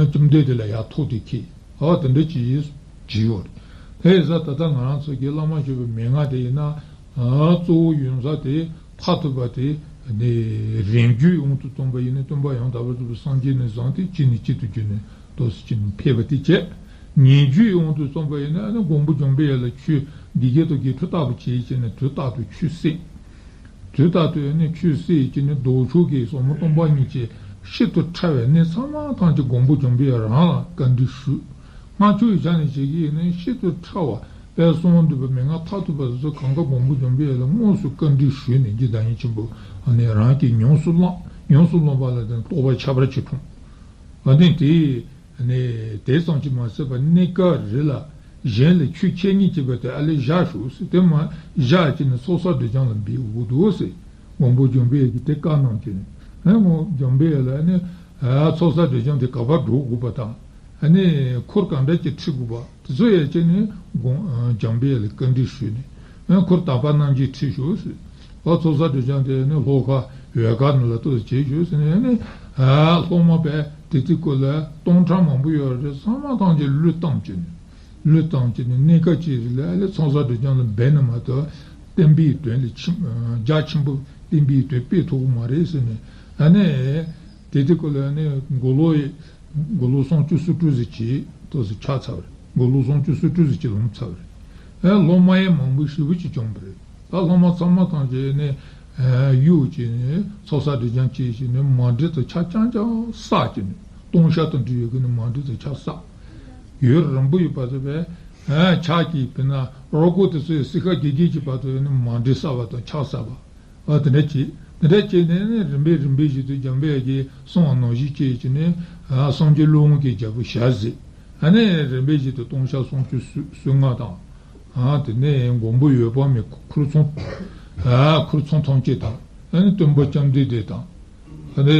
ལྡན་འདས་ལ་ཡར་ཐུག་སྟེ་ཁྱེད་ཨ་དེ་འདྲ་ཅིག་བྱས་ཡོད་རེད། དེ་ཡིན་ཙང་ད་ལྟ་ང་རང་ཚོ་གི་བླ་མ་བརྒྱུད་པའི་མན་ངག་དེ་ཡིན་ན་གཙོ་བོ་ཡོང་ས་དེ་མཐར་ཐུག་པ་དེ་ནི་རིང་བརྒྱུད་དབང་དུ་སོང་བ་ཡིན་ན་སྟོན་པ་ཡང་དག་པར་རྫོགས་པའི་སངས་རྒྱས་ནས་བཟུང་སྟེ་གཅིག་ནས་གཅིག་ཏུ་བརྒྱུད་ནས་ཏོག་ཙམ་གཅིག་ནས་ཕེབས་པ་དེ་བྱས། ཉེ་བརྒྱུད་དབང་དུ་སོང་བ་ཡིན་ན་ནི་མགོན་པོ་འཇམ་པའི་དབྱངས་ལ་ཆོས་འདི་སྐད་དུ་དགེ་ཕྲུག་ལྟ་བུ་བྱས་བྱས་ནས་དུས་རྟག་ཏུ་ཆོས་གསན། དུས་རྟག་ཏུ་ནི་ཆོས་གསན་བྱས་ནས་ལྡོག་ཕྱོགས་ཀྱི་ཟབ་མོ་སྟོང་པ་ཉིད་ཀྱི་ཤིན་ཏུ་ཕྲ་བའི་གནད་ཚང་མ་ཐམས་ཅད་མགོན་པོ་འཇམ་པའི་དབྱངས་རང་ལ་བཀའ་འདྲི་ཞུས། སྔགས་ཆོས་ཀྱི་ཆ་ནས་བྱེད་ཀྱི་ཡིན་ན་ཤིན་ཏུ་ཕྲ་བ་དཔལ་གསུམ་དུ་བའི་མན་ངག་མཐར་ཐུག་པ་དེ་ཚོ་གང་ག་མགོན་པོ་འཇམ་པའི་དབྱངས་ལ་དངོས་སུ་བཀའ་འདྲི་ཞུས་ནས་རྗེ་བདག་ཉིད་ཆེན་པོ་ཨ་ནི་རང་གིས་ཉམས་སུ་བླངས། ཉམས་སུ་བླངས་པ་ལ་བརྟེན་རྟོགས་པ་ཁྱད་པར་ཅིག་འཁྲུངས། ཨ་ནི་དེ་ནས་དེ་ཙམ་གྱིས་མ་ཟད་པར་གནས་སྐབས་རེ་ལ་གཞན་ལ་ཆོས་འཆད་ཉན་བྱེད་པ་དེ་ཨ་ལས་བཞག་ཤོག་ཟེར། དེ་མ་བཞག་བྱས་ནས་ཚོགས་བསགས་སྒྲིབ་སྦྱང་ལ་འབད་དགོས་འདུག་ཟེར། མགོན་པོ་འཇམ་པའི་དབྱངས་ཀྱིས་དེ་བཀའ་གནང་བྱས་ནས་ཨ་མགོན་འཇམ་པའི་དབྱངས་ལ་ནི་ཨ་ཚོགས་བསགས་སྒྲིབ་སྦྱང་དེ་ག་པར་འགྲོ་དགོས་པ་དང་། ཨ་ནི་འཁོར་ག་འདྲ་ཅིག་ཁྲིད་དགོས་པ་དེ་ཚོ་ཡང་བྱས་ནས་མགོན་འཇམ་པའི་དབྱངས་ལ་བཀའ་འདྲི་ཞུས་ནས་ཨ་འཁོར་དག་པ་རྣམས་ཀྱིས་ཁྲིད་ཤོག་ཟེར། ཨ་ཚོགས་བསགས་སྒྲིབ་སྦྱང་དེ་ནི་ལྷོ་ཁ་འོལ་ཁ་ནང་ལ་ཏོག་ཙམ་བྱེད་ཤོག་ཟེར་ནས་ཨ་ནི་ཨ་སློབ་མ་དཔེ་དེ་དུས་ཁོ་ལ་སྟོང་ཕྲག་མང་པོ་ཡོད་རེད། ཚང་མ་ཐམས་ཅད་བློས་བཏང་བྱས་ནས་བློས་བཏང་བྱས་ནས་གནས་སྐབས་ཅིག་ལ་ཨ་ལས་ཚོགས་བསགས་སྒྲིབ་སྦྱང་ལ་འབད་ན་མ་གཏོགས་བསྟན་པའི་དོན་ལ་ཕྱིན་རྒྱ་ཆེན་པོ་བསྟན་པའི་དོན་སྤེལ་ཐུབ་ཀྱི་མ་རེད་ཟེར་ནས་ཨ་ནི་དེ་དུས་ཁོ་ལ་ཨ་ནི་མགོ་ལོག་ཡི་མགོ་ལོག་སུམ་ཅུ་སོ་དྲུག་ཟེར་གྱི་ཏོག་ཙམ་ཆགས་ཚར་བ་རེད། མགོ་ལོག་སུམ་ཅུ་སོ་དྲུག་ཟེར་གྱི་ལོངས་ཚར་བ་རེད། ཨེ་སློབ་མ་ཡང་མང་པོ་ཞེ་པོ་ཅིག་བྱུང་བ་རེད། ད་སློབ་མ་ཚང་མ་ཐམས་ཅད་ནི་ཨེ་གཡུག་བྱས་ནས་ཚོགས་བསགས་སྒྲིབ་སྦྱང་བྱས་བྱས་ནས་མ་འདྲིས་དང་ཆ་རྐྱང་རྐྱང་བསགས་བྱས་ནས་ལྟུང་བཤགས་དང་འབྲེལ་ཡོད་ཀྱི་ནི་མ་འདྲིས་དང་ཆ་བསགས། ཡུན་རིང་པོ་ཡོད་པ་དེ་བས་ ཨ་ཕྱག་གིས་དཔེར་ན་རོ་ཀོ་དེ་ཚོའི་སྲི་ཁ་རྒྱག་རྒྱག་གི་བར་དུ་ནི་མཎྜལ་བསགས་པ་དང་ཕྱག་བསགས་པ། ཨ་དེ་འདྲ་བྱས། དེ་འདྲ་བྱས་ནས་ནི་རིམ་པས་རིམ་པས་བཞིན་དུ་འཇམ་དཔལ་དབྱངས་ཀྱིས་གསུངས་པ་ནང་བཞིན་བྱས་བྱས་ནས། ཨ་སངས་རྒྱས་ཀླུ་དབང་གི་རྒྱལ་པོ་ཞལ་གཟིགས། ཨ་ནི་རིམ་པས་བཞིན་དུ་སྟོང་ཕྲག་སུམ་ཅུ་སོ་ལྔ་དང་། ཨ་དེ་ནས་མགོན་པོ་འོད་དཔག་མེད་ཁུར་ཚང་། ཨ་ཁུར་ཚང་ཐམས་ཅད་དང་། ཨ་ནི་སྟོན་པ་བཅོམ་ལྡན་འདས་དང་། ཨ་ནི་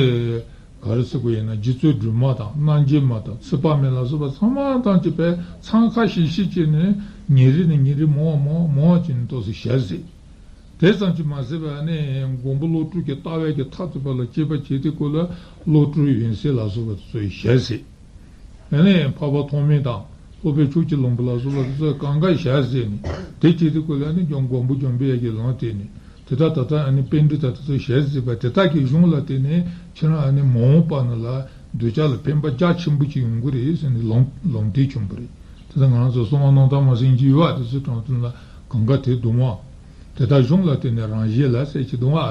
ག་རེ་ཟེར་དགོས་ཡིན་ན། རྗེ་བཙུན་སྒྲོལ་མ་དང་། རྣམ་རྒྱལ་མ་དང་། ཚེ་དཔག་མེད་ལ་སོགས་པ་ཚང་མ་ཐམས་ཅད་པས་འཚང་ཁ་ཤིག་ཤིག་བྱས་ནས། ཉིན་རེ་ནས་ཉིན་རེ་མང་བ་མང་བ་མང་བ་བྱས་ནས་ཏོག་ཙམ་ཞལ་གཟིགས། དེ་ཙམ་གྱིས་མ་ཟད་པར་ནི་མགོན་པོ་བློ་གྲོས་ཀྱི་ལྟ་བའི་གི་མཐར་ཐུག་པ་ལ་དཔྱད་པ་བྱེད་དུས་སྐབས་ལ། བློ་གྲོས་འོད་གསལ་ལ་སོགས་པ་དེ་ཚོ་ཞལ་གཟིགས། ཨ་ནི་འཕགས་པ་ཐོགས་མེད་དང་། སློབ་དཔོན་ཕྱོགས་ཀྱི་ལམ་བུ་ལ་སོགས་པ་དེ་ཚོ་གང་ག་ཞལ་གཟིགས་ནས། དེ་བྱེད་དུས་སྐབས་ལ་ནི་ཀྱང་མགོན་པོ་འཇམ་དཔལ་དབྱངས་ཀྱིས་ལམ་བསྟན་ནས། དེ་དག་ད་ལྟ་ཨ་ནི་པཎྜི་ཏ་དེ་ཚོ་ཞལ་གཟིགས་པ་དེ་དག་གི་གཞུང་ལ་བརྟེན་ནས། ཁྱེད་རང་ཨ་ནི་མ་འོངས་པ་ནང་ལ་གདུལ་བྱ་ལ་ཕན་པ་རྒྱ་ཆེན་པོ་ཅིག་ཡོང་གི་རེད་ཟེར་ནས་ལམ་ལམ་སྟོན་བྱུང་བ་རེད། དེ་ལྟར་ང་རང་ཚོ་གསང་བ་རྣམ་དག་མ་སེང་གེ་ཡོད་པ་དེ་ཚོའི་དྲུང་དུ་ལ་གང་ག་དེ་གདུང་བ། དེ་དག་གཞུང་ལ་བརྟེན་ནས་རང་གཞན་ལ་ཟེར་གྱི་གདུང་བ།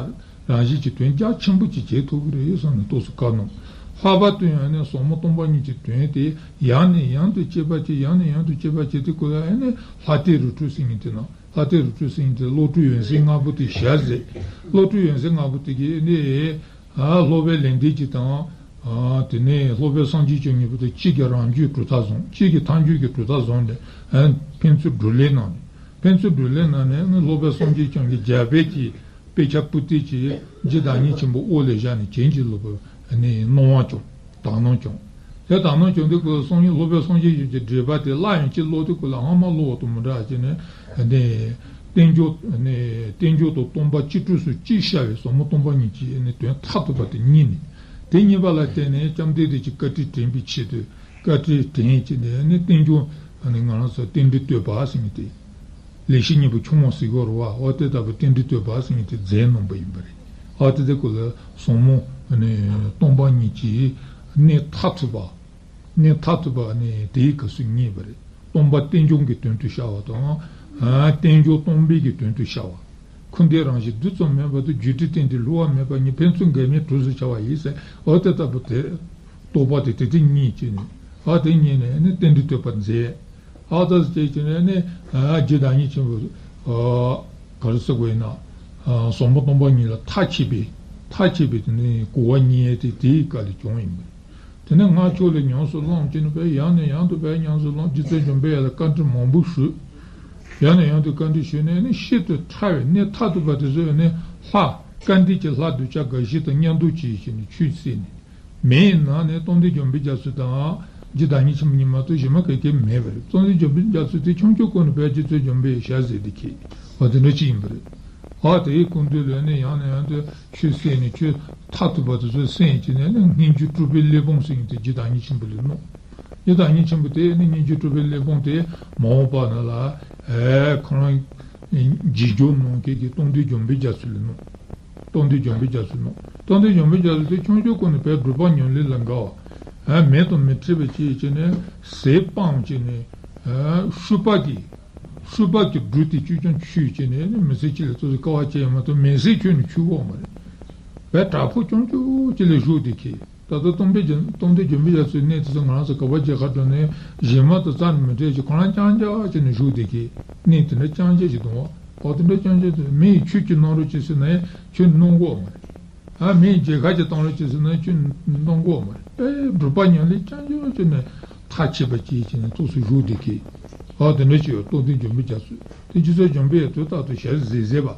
རང་གཞན་གྱི་དོན་རྒྱ་ཆེན་པོ་ཅིག་བྱེད་ཐུབ་ཀྱི་རེད་བསམ་ནས་ཏོག་ཙམ་བཀའ་གནང་། ལྷག་པར་དུ་ཡང་ནི་ཟབ་མོ་སྟོང་པ་ཉིད་ཀྱི་དོན་དེ་ཡང་ནས་ཡང་དུ་དཔྱད་པ་བྱེད། ཡང་ནས་ཡང་དུ་དཔྱད་པ་བྱེད་དུས་སྐབས་ལ་ཡང་ནི་ལྷ་ལྟེ་རུ་ཁྲོད་ཟེར་མཁན་དེ་ན། ལྷ་ལྟེ་རུ་ཁྲོད་ཟེར་མཁན་དེ་བློ་གྲོས་འོད་གསལ་ལྔ་པོ་དེ་ཞལ་གཟིགས། བློ་གྲོས་འོད་གསལ་ལྔ་པོ་དེ་གིས་ནི། ཨ་སློབ་པའི་ལེགས་ལྡན་གྱི་དང་། ཨ་དེ་ནས་སློབ་དཔོན་སངས་རྒྱས་བཅོམ་ལྡན་འདས་དང་། གཅིག་གིས་རང་རྒྱུད་གྲུབ་མཐའ་བཟུང་། གཅིག་གིས་ཐལ་འགྱུར་གྱི་གྲུབ་མཐའ་བཟུང་ནས། ཨ་ཕན་ཚུན་བགྲོ་གླེང་གནང་ནས། ཕན་ཚུན་བགྲོ་གླེང་གནང་ནས། ཨ་སློབ་དཔོན་སངས་རྒྱས་བཅོམ་ལྡན་འདས་རྒྱལ་པོའི་གི་དཔེ་ཆ་པུ་ཏི་གི་རྗེ་བདག་ཉིད་ཆེན་པོ་དབུ་ལ་བཞག་ནས་བྱིན་གྱིས་རློབ་པའི་ནི་གནང་བ་བྱུང་། དག་སྣང་བྱུང་། དེ་དག་སྣང་བྱུང་དུས་སྐབས་སངས་རྒྱས། སློབ་དཔོན་སངས་རྒྱས་བཅོམ་ལྡན་འདས་འགྲེལ་པ་དེ་སླར་ཡང་གཅིག་ཀློག་དུས་སྐབས་ལ་སྔ་མ་ཀློག་པ་དང་མི་འདྲ་བ་བྱས་ནས། དེ་རྟེན་འབྱུང་ནི་རྟེན་འབྱུང་དང་སྟོང་པ་གཅིག་གྲོགས་སུ་གཅིག་ཤར་བའི་ཟབ་མོ་སྟོང་པ་ཉིད་ཀྱི་ནི་དོན་མཐར་ཐུག་པ་དེ་རྙེད་ནས། དེ་རྙེད་པ་ལ་བརྟེན་ནས་བཅོམ་ལྡན་འདས་ཀྱིས་བཀའ་དྲིན་དྲན་པའི་ཆེད་དུ། བཀའ་དྲིན་དྲན་བྱས་ནས་ནི་རྟེན་འབྱུང་ནི་ང་རང་ཚོ་རྟེན་འབྲེལ་བསྟོད་པ་ཟེར་མཁན་དེ། ལེགས་བཤད་སྙིང་པོ་ཆུང་ངུ་ཟེར་གྱི་ཡོད་རེད་བ། འོ་དེ་ལྟ་བུའི་རྟེན་འབྲེལ་བསྟོད་པ་ཟེར་མཁན་དེ་མཛད་གནང་པ་ཡིན་པ་རེད། ཨ་དེ་དེ་སྐོར་ལ་ཟབ་མོ་ནི་སྟོང་པ་ཉིད་ཀྱི་གནད་མཐར་ཐུག་པ། གནད་མཐར་ཐུག་པ་ནི་དེའི་སྐབས་སུ་རྙེད་པ་རེད། སྟོང་པ་རྟེན་འབྱུང་གི་དོན་དུ་ཤར་བ་དང་། ཨ་རྟེན་འབྱུང་སྟོང་པའི་གི་དོན་དུ་ཤར་བ། ཁུ་འདེགས་རང་བཞིན་རྡུལ་ཙམ་མིན་པར་དུ། རྒྱུ་འབྲས་རྟེན་འབྲེལ་བསླུ་བ་མེད་པ་ཉིད། ཕན་ཚུན་འགལ་མེད་གྲོགས་སུ་འཆར་བ་ཡིན་ཟེར། འོ་དེ་ལྟ་བུ་དེ། རྟོགས་པ་དེ་དེ་དེ་རྙེད་བྱས་ནས། ཨ་དེ་རྙེད་ནས་ནི་རྟེན་འབྲེལ་བསྟོད་པ་མཛད། ཨ་ད་ཟེར་བྱས་ནས་ནི། ཨ་རྗེ་བདག་ཉིད་ཆེན་པོ། ཨ་ག་རེ་ཟེར་དགོས་ཡིན་ན། ཨ་ཟབ་མོ་སྟོང་པ་ཉིད་ལ་མཐའ་ཆད་པའི། མཐའ་ཆད་པའི་དེ་ནི་གོ་བ་རྙེད་དེ་དེའི་སྐབས་ལ་བྱུང་ཡིན་པས། དེ་ནས་སྔགས་ཕྱོགས་ལ་ཉམས་སུ་བླངས་བྱས་ནས་བས་ཡང་ནས་ཡང་དུ་བས་ཉམས་སུ་བླངས། རྗེ་བཙུན་འཇམ་དཔལ་དབྱངས་ལ་བཀའ་འདྲི་མང་པོ་ཞུས། ཡང་ནས་ཡང་དུ་བཀའ་འདྲི་ཞུས་ནས་ནི་ཤིན་ཏུ་ཕྲ་བའི་གནད་མཐར་ཐུག་པ་དེ་ཚོས་ནི་ལྷ། སྐལ་ལྡན་གྱི་ལྷ་གདུལ་བྱ་འགའ་ཞིག་དང་མཉམ་དུ་བྱས་བྱས་ནས་ཆོས་བསྲེས་ནས། མིའི་ནང་ནས་རྟོགས་ལྡན་འཇམ་དཔལ་རྒྱ་མཚོ་དང་རྗེ་བདག་ཉིད་ཆེན་པོ་གཉིས་མ་གཏོགས་གཞན་མ་ག་གེ་མེད་པ་རེད། རྟོགས་ལྡན་འཇམ་དཔལ་རྒྱ་མཚོ་དེ་ཆུང་ཆུང་སྐབས་ནས་བས་རྗེ་བཙུན་འཇམ་དཔལ་ཞལ་གཟིགས་ཏེ་མཁྱེན། འོ་དེ་འདྲ་ཅིག་ཡིན་པ་རེད། ཨ་དེའི་སྐུ་མདུན་ལ་ནི་ཡང་ནས་ཡང་དུ་ཆོས་གསན་ནས། ཆོས་མཐར་ཐུག་པ་དེ་ཚོ་གསན་བྱས་ནས་ནི་སྙན་བརྒྱུད་གྲུབ་པའི་གླེགས་བམ་ཟེར་མཁན་དེ་རྗེ་བདག་ཉིད་ཆེན་པོ་ལ་གནང་། རྗེ་བདག་ཉིད་ཆེན་པོ་དེ་ནི་སྙན་བརྒྱུད་གྲུབ་པའི་གླེགས་བམ་དེ་མ་འོངས་པ་ན་ལ། ཨེ་ཁོ་རང་རྗེས་འཇུག་གནང་མཁན་གྱི་རྟོགས་ལྡན་འཇམ་དཔལ་རྒྱ་མཚོ་ལ་གནང་། རྟོགས་ལྡན་འཇམ་དཔལ་རྒྱ་མཚོ་ལ་གནང་། རྟོགས་ལྡན་འཇམ་དཔལ་རྒྱ་མཚོ་དེ་ཆུང་ཆུང་སྐབས་ནས་བས་སྒྲུབ་པ་ཉམས་ལེན་ལ་དགའ་བ། ཨ་མེད་དང་མི་འཕྲད་པའི་ཆེད་བྱས་ནས་ཟས་སྤངས་བྱས་ནས། ཨ་ཤུ་པ་གི་ཤུ་པ་གི་སྦྲུལ་དེ་ཅུ་ཅང་མཆོད་བྱས་ནས་ནི་མི་ཚེ་གཅིག་ལ་ཏོག་ཙམ་དཀའ་བ་སྤྱད་ཡོད་མ་གཏོགས་མི་ཚེ་ཁྱོན་ནས་མཆོད་ཀྱི་ཡོད་མ་རེད། བས་དྲག་པོ་རྐྱང་རྐྱང་གཅིག་ལ་བཞུགས་བསྡད་མཁན། ད་ལྟ་སྟོན་པའི་རྒྱ། སྟོན་པའི་འཇམ་དཔལ་རྒྱ་མཚོའི་གནས་དེ་ཚོ་ང་རང་ཚོ་ག་པར་མཇལ་ཁ་འགྲོ་ནའི་གཞན་མ་དང་རྩ་ནས་མི་འཕྲད་ཅིང་ཁོ་རང་རྐྱང་རྐྱང་བྱས་ནས་བཞུགས་བསྡད་མཁན། གནས་དེ་འདྲ་རྐྱང་རྐྱང་ཞིག་འདུག་བ། འོ་དེ་འདྲ་རྐྱང་རྐྱང་དེ་མི་ཡིས་ཆོས་ཅིག་གནང་རོགས་བྱེད་ཟེར་ན་ཡང་ཁྱོད་གནང་གི་ཡོད་མ་རེད། ཨ་མི་ཡིས་མཇལ་ཁ་ཅིག་བཏང་རོགས་བྱེད་ཟེར་ན་ཡང་ཁྱོད་གནང་གི་ཡོད་མ་རེད། ཨེ་སྒྲུབ་པ་ཉམས་ལེན་རྐྱང་རྐྱང་བྱས་ནས་ཐག་ཆོད་པ་ཅིག་བྱས་ནས་ཏོག་ཙམ་བཞུགས་བསྡད་མཁན། ཨ་དེ་འདྲ་ཅིག་ཡོད། རྟོགས་ལྡན་འཇམ་དཔལ་རྒྱ་མཚོ་དེ་རྗེ་བཙུན་འཇམ་དཔལ་དབྱངས་དུས་རྟག་ཏུ་ཞལ་གཟིགས་མཛད་པ།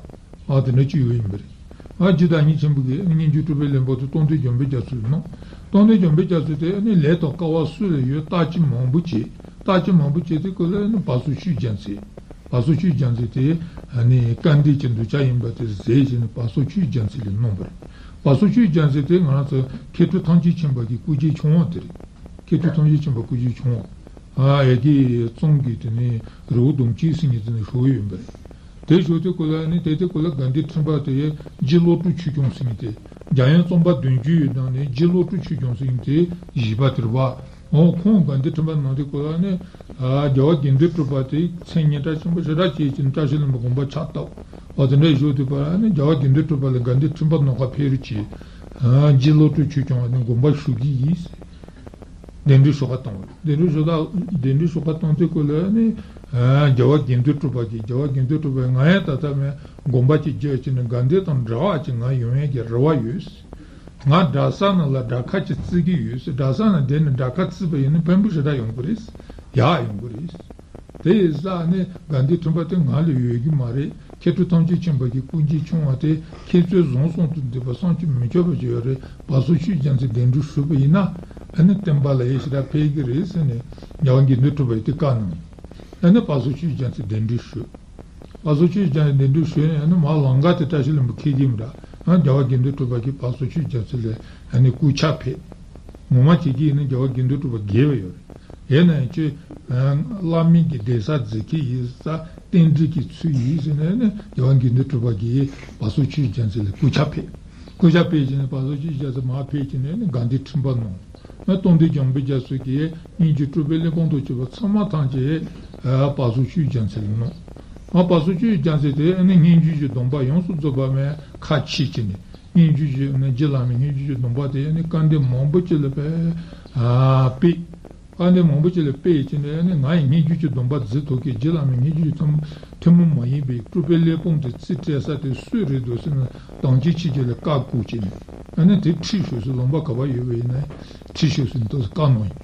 ཨ་དེ་འདྲ་ཅིག་ཡོད་ཡིན་པ་རེད། ཨ་རྗེ་བདག་ཉིད་ཆེན་པོ་གིས་སྙན་བརྒྱུད་གྲུབ་པའི་གླེགས་བམ་དེ་རྟོགས་ལྡན་འཇམ་དཔལ་རྒྱ་མཚོ་ལ་གནང་། རྟོགས་ལྡན་འཇམ་དཔལ་རྒྱ་མཚོ་དེ་ནི་ལས་དང་སྐལ་བ་སུ་ལ་ཡོད། བརྟག་དཔྱད་མང་པོ་བྱས། བརྟག་དཔྱད་མང་པོ་བྱས་དུས་སྐབས་ལ་ནི་བ་སོ་ཆུ་རྒྱ་མཚོ། བ་སོ་ཆུ་རྒྱ་མཚོ་དེ་ནི་སྐལ་ལྡན་གྱི་གདུལ་བྱ་ཡིན་པ་དེ་གཟིགས་བྱས་ནས་བ་སོ་ཆུ་རྒྱ་མཚོ་ལ་གནང་བ་རེད། བ་སོ་ཆུ་རྒྱ་མཚོ་དེ་ང་རང་ཚོ་མཁས་གྲུབ་ཐམས་ཅད་མཁྱེན་པ་གི་སྐུ་རྒྱན་ཆུང་བ་དེ་རེད། མཁས་གྲུབ་ཐམས་ཅད་མཁྱེན་པ་སྐུ་རྒྱན་ཆུང་བ། ཨ་ཡ་གི་གཙང་གི་དེ་ནི་རི་བོ་ཟླུམ་ཅུ་ཟེར་མཁན་དེ་ནི་བཞུགས་ཡོད་པ་རེད། དེ་བཞུགས་དུས་སྐབས་ལ་ནི་དེ་དུས་སྐབས་ལ་དགའ་ལྡན་ཁྲི་པ་དེ་རྗེ་བློ་གྲོས་ཆོས་སྐྱོང་ཟེར་མཁན་དེ། འཇམ་དབྱངས་གཙང་པ་བདུན་ཅུའི་ནང་ནས་རྗེ་བློ་གྲོས་ཆོས་སྐྱོང་ཟེར་མཁན་དེ་བཞི་པ་དེ་རེད་བ། འོ་ཁོང་དགའ་ལྡན་ཁྲི་པ་ནང་དུས་སྐབས་ལ་ནི། ཨ་རྒྱལ་བ་དགེ་འདུན་གྲུབ་པ་དེ་མཚན་སྙན་གྲགས་ཆེན་པོ་ཞེ་དྲག་བྱས་ཀྱི་ནི་བཀྲ་ཤིས་ལྷུན་པོ་དགོངས་པ་ཆགས་བཏབ། འོ་དེ་འདྲ་བཞུགས་དུས་པ་ལ་ནི་རྒྱལ་བ་དགེ་འདུན་གྲུབ་པ་ལ་དགའ་ལྡན་ཁྲི་པ་ནང་ཁ་ཕེབས་རོགས་གྱིས། ཨ་རྗེ་བློ་གྲོས་ཆོས་སྐྱོང་བ་ནི་དགོངས་པ་ཞུ་གི་ཡིན། གདན་འདྲེན་ཞུ་ག་བཏང་བ་རེད། གདན་འདྲེན་ཞུ་ག་གདན་འདྲེན་ཞུ་ག་བཏང་དུས་སྐབས་ལ་ནི། རྒྱལ་བ་དགེ་འདུན་གྲུབ་པ་གིས། རྒྱལ་བ་དགེ་འདུན་གྲུབ་པས་ང་ཡང་ད་ལྟ་མའི་དགོངས་པ་ཅིག་བརྒྱབ་བྱས་ནས་དགའ་ལྡན་དང་འདྲ་བ་ཅིག་ང་ཡོང་ཡས་ཀྱི་རེ་བ་ཡོད། ང་གྲྭ་ས་ནང་ལ་གྲྭ་ཁ་ཅིག་བརྩི་གི་ཡོད། གྲྭ་ས་ནང་བསྡད་ནས་གྲྭ་ཁ་བརྩིས་པ་ཡིན་ན་ཕན་པོ་ཞེ་དྲག་ཡོང་གི་རེད། ཡག་ཡོང་གི་རེད། དེ་ཡིན་ཙང་ནི་དགའ་ལྡན་ཁྲི་པ་དེ་ང་ལ་ཡོད་ཀྱི་མ་རེད། མཁས་གྲུབ་ཐམས་ཅད་མཁྱེན་པ་གི་སྐུ་མཁྱེན་ཆུང་བ་དེ་མཁྱེན་བརྩེ་བཟང་གསུམ་དུ་འདུས་པ་བསམ་གྱིས་མི་ཁྱབ་པ་ཅིག་ཡོད་རེད། བ་སོ་ཆོས་རྒྱལ་མཚན་གདན་འདྲེན་ཞུས་པ་ཡིན་ན་ཨ་ནི་བསྟན་པ་ལ་ཡ་ཞེ་དྲག་ཕན་གྱི་རེད་ཟེར་ནས་རྒྱལ་བ་དགེ་འདུན་གྲུབ་པ་ཡིས་དེ་བཀའ་གནང་། ཨ་ནི་བ་སོ་ཆོས་རྒྱལ་མཚན་གདན་འདྲེན་ཞུས། བ་སོ་ཆོས་རྒྱལ་མཚན་གདན་འདྲེན་ཞུས་ནས་ཨ་ནི་མར་ལམ་ཁ་དེ་བཀྲ་ཤིས་ལྷུན་པོ་འཁེལ་གྱི་མི་འདྲ། ཨ་རྒྱལ་བ་དགེ་འདུན་གྲུབ་པ་གིས་བ་སོ་ཆོས་རྒྱལ་མཚན་ལ་ཨ་ནི་སྐུ་ཕྱག་ཕེབས། ངོ་མ་བྱེད་ཀྱི་ཡིན་ན་རྒྱལ་བ་དགེ་འདུན་གྲུབ་པ་རྒྱལ་བ་ཡོད་རེད། ཡིན་ན་ཡང་ཁྱོད་བླ་མའི་གི་གདན་ས་འཛིན་མཁན་ཡིན་ཙང་རྟེན་འབྲེལ་གྱི་ཚུལ་ཡིན་ཟེར་ནས་ནི་རྒྱལ་བ་དགེ་འདུན་གྲུབ་པ་གིས་བ་སོ་ཆོས་རྒྱལ་མཚན་ལ་སྐུ་ཕྱག་ཕེབས། སྐུ་ཕྱག་ཕེབས་བྱས་ནས་བ་སོ་ཆོས་རྒྱལ་མཚན་མར་ཕེབས་བྱས་ནས་ནི་དགའ་ལྡན་ཁྲི་པ་གནང་། ཨ་སྟོན་པ་འཇམ་དཔལ་རྒྱ་མཚོ་གིས་སྙན་བརྒྱུད་སྤྲུལ་པའི་གླེགས་བམ་དང་བཅས་པ་ཚང་མ་ཐམས་ཅད་ཨ་བ་སོ་ཆོས་རྒྱལ་མཚན་ལ་གནང་། ཨ་བ་སོ་ཆོས་རྒྱལ་མཚན་དེ་ཨ་ནི་སྙན་བརྒྱུད་ཀྱི་སྡོམ་པ་ཡོངས་སུ་རྫོགས་པ་མར་ཁ་ཕྱེ་བྱས་ནས་སྙན་བརྒྱུད་ཀྱི་ཨ་ནི་རྗེ་བླ་མའི་སྙན་བརྒྱུད་ཀྱི་སྡོམ་པ་དེ་ཨ་ནི་སྐལ་ལྡན་མང་པོ་ཅིག་ལ་ཕར་ཨ་སྤེལ། སྐལ་ལྡན་མང་པོ་ཅིག་ལ་སྤེལ་བྱས་ནས་ཨ་ནི་ང་ཡི་སྙན་བརྒྱུད་ཀྱི་སྡོམ་པ་འཛིན་ཐུབ་མཁན་རྗེ་བླ་མའི་སྙན་བརྒྱུད་ཀྱི་ཐུན་ཐུན་མོང་མ་ཡིན་པའི་སྤྲུལ་པའི་གླེགས་བམ་དེ་རྩིས་སྤྲད་ས་དེ་སུ་རེད་འདུག་ཟེར་ན་དམ་ཅན་ཆོས་རྒྱལ་ལ་བཀའ་བསྐུར་བྱས་ནས་ཨ་ནི་དེ་ཁྲིད་ཤོག་ཟེར། ལུང་པ་ག་པར་ཡོད་པ་ཡིན་ན་ཁྲིད་ཤོག་ཟེར་ནས་ད་བཀའ་གནང་ཡོད།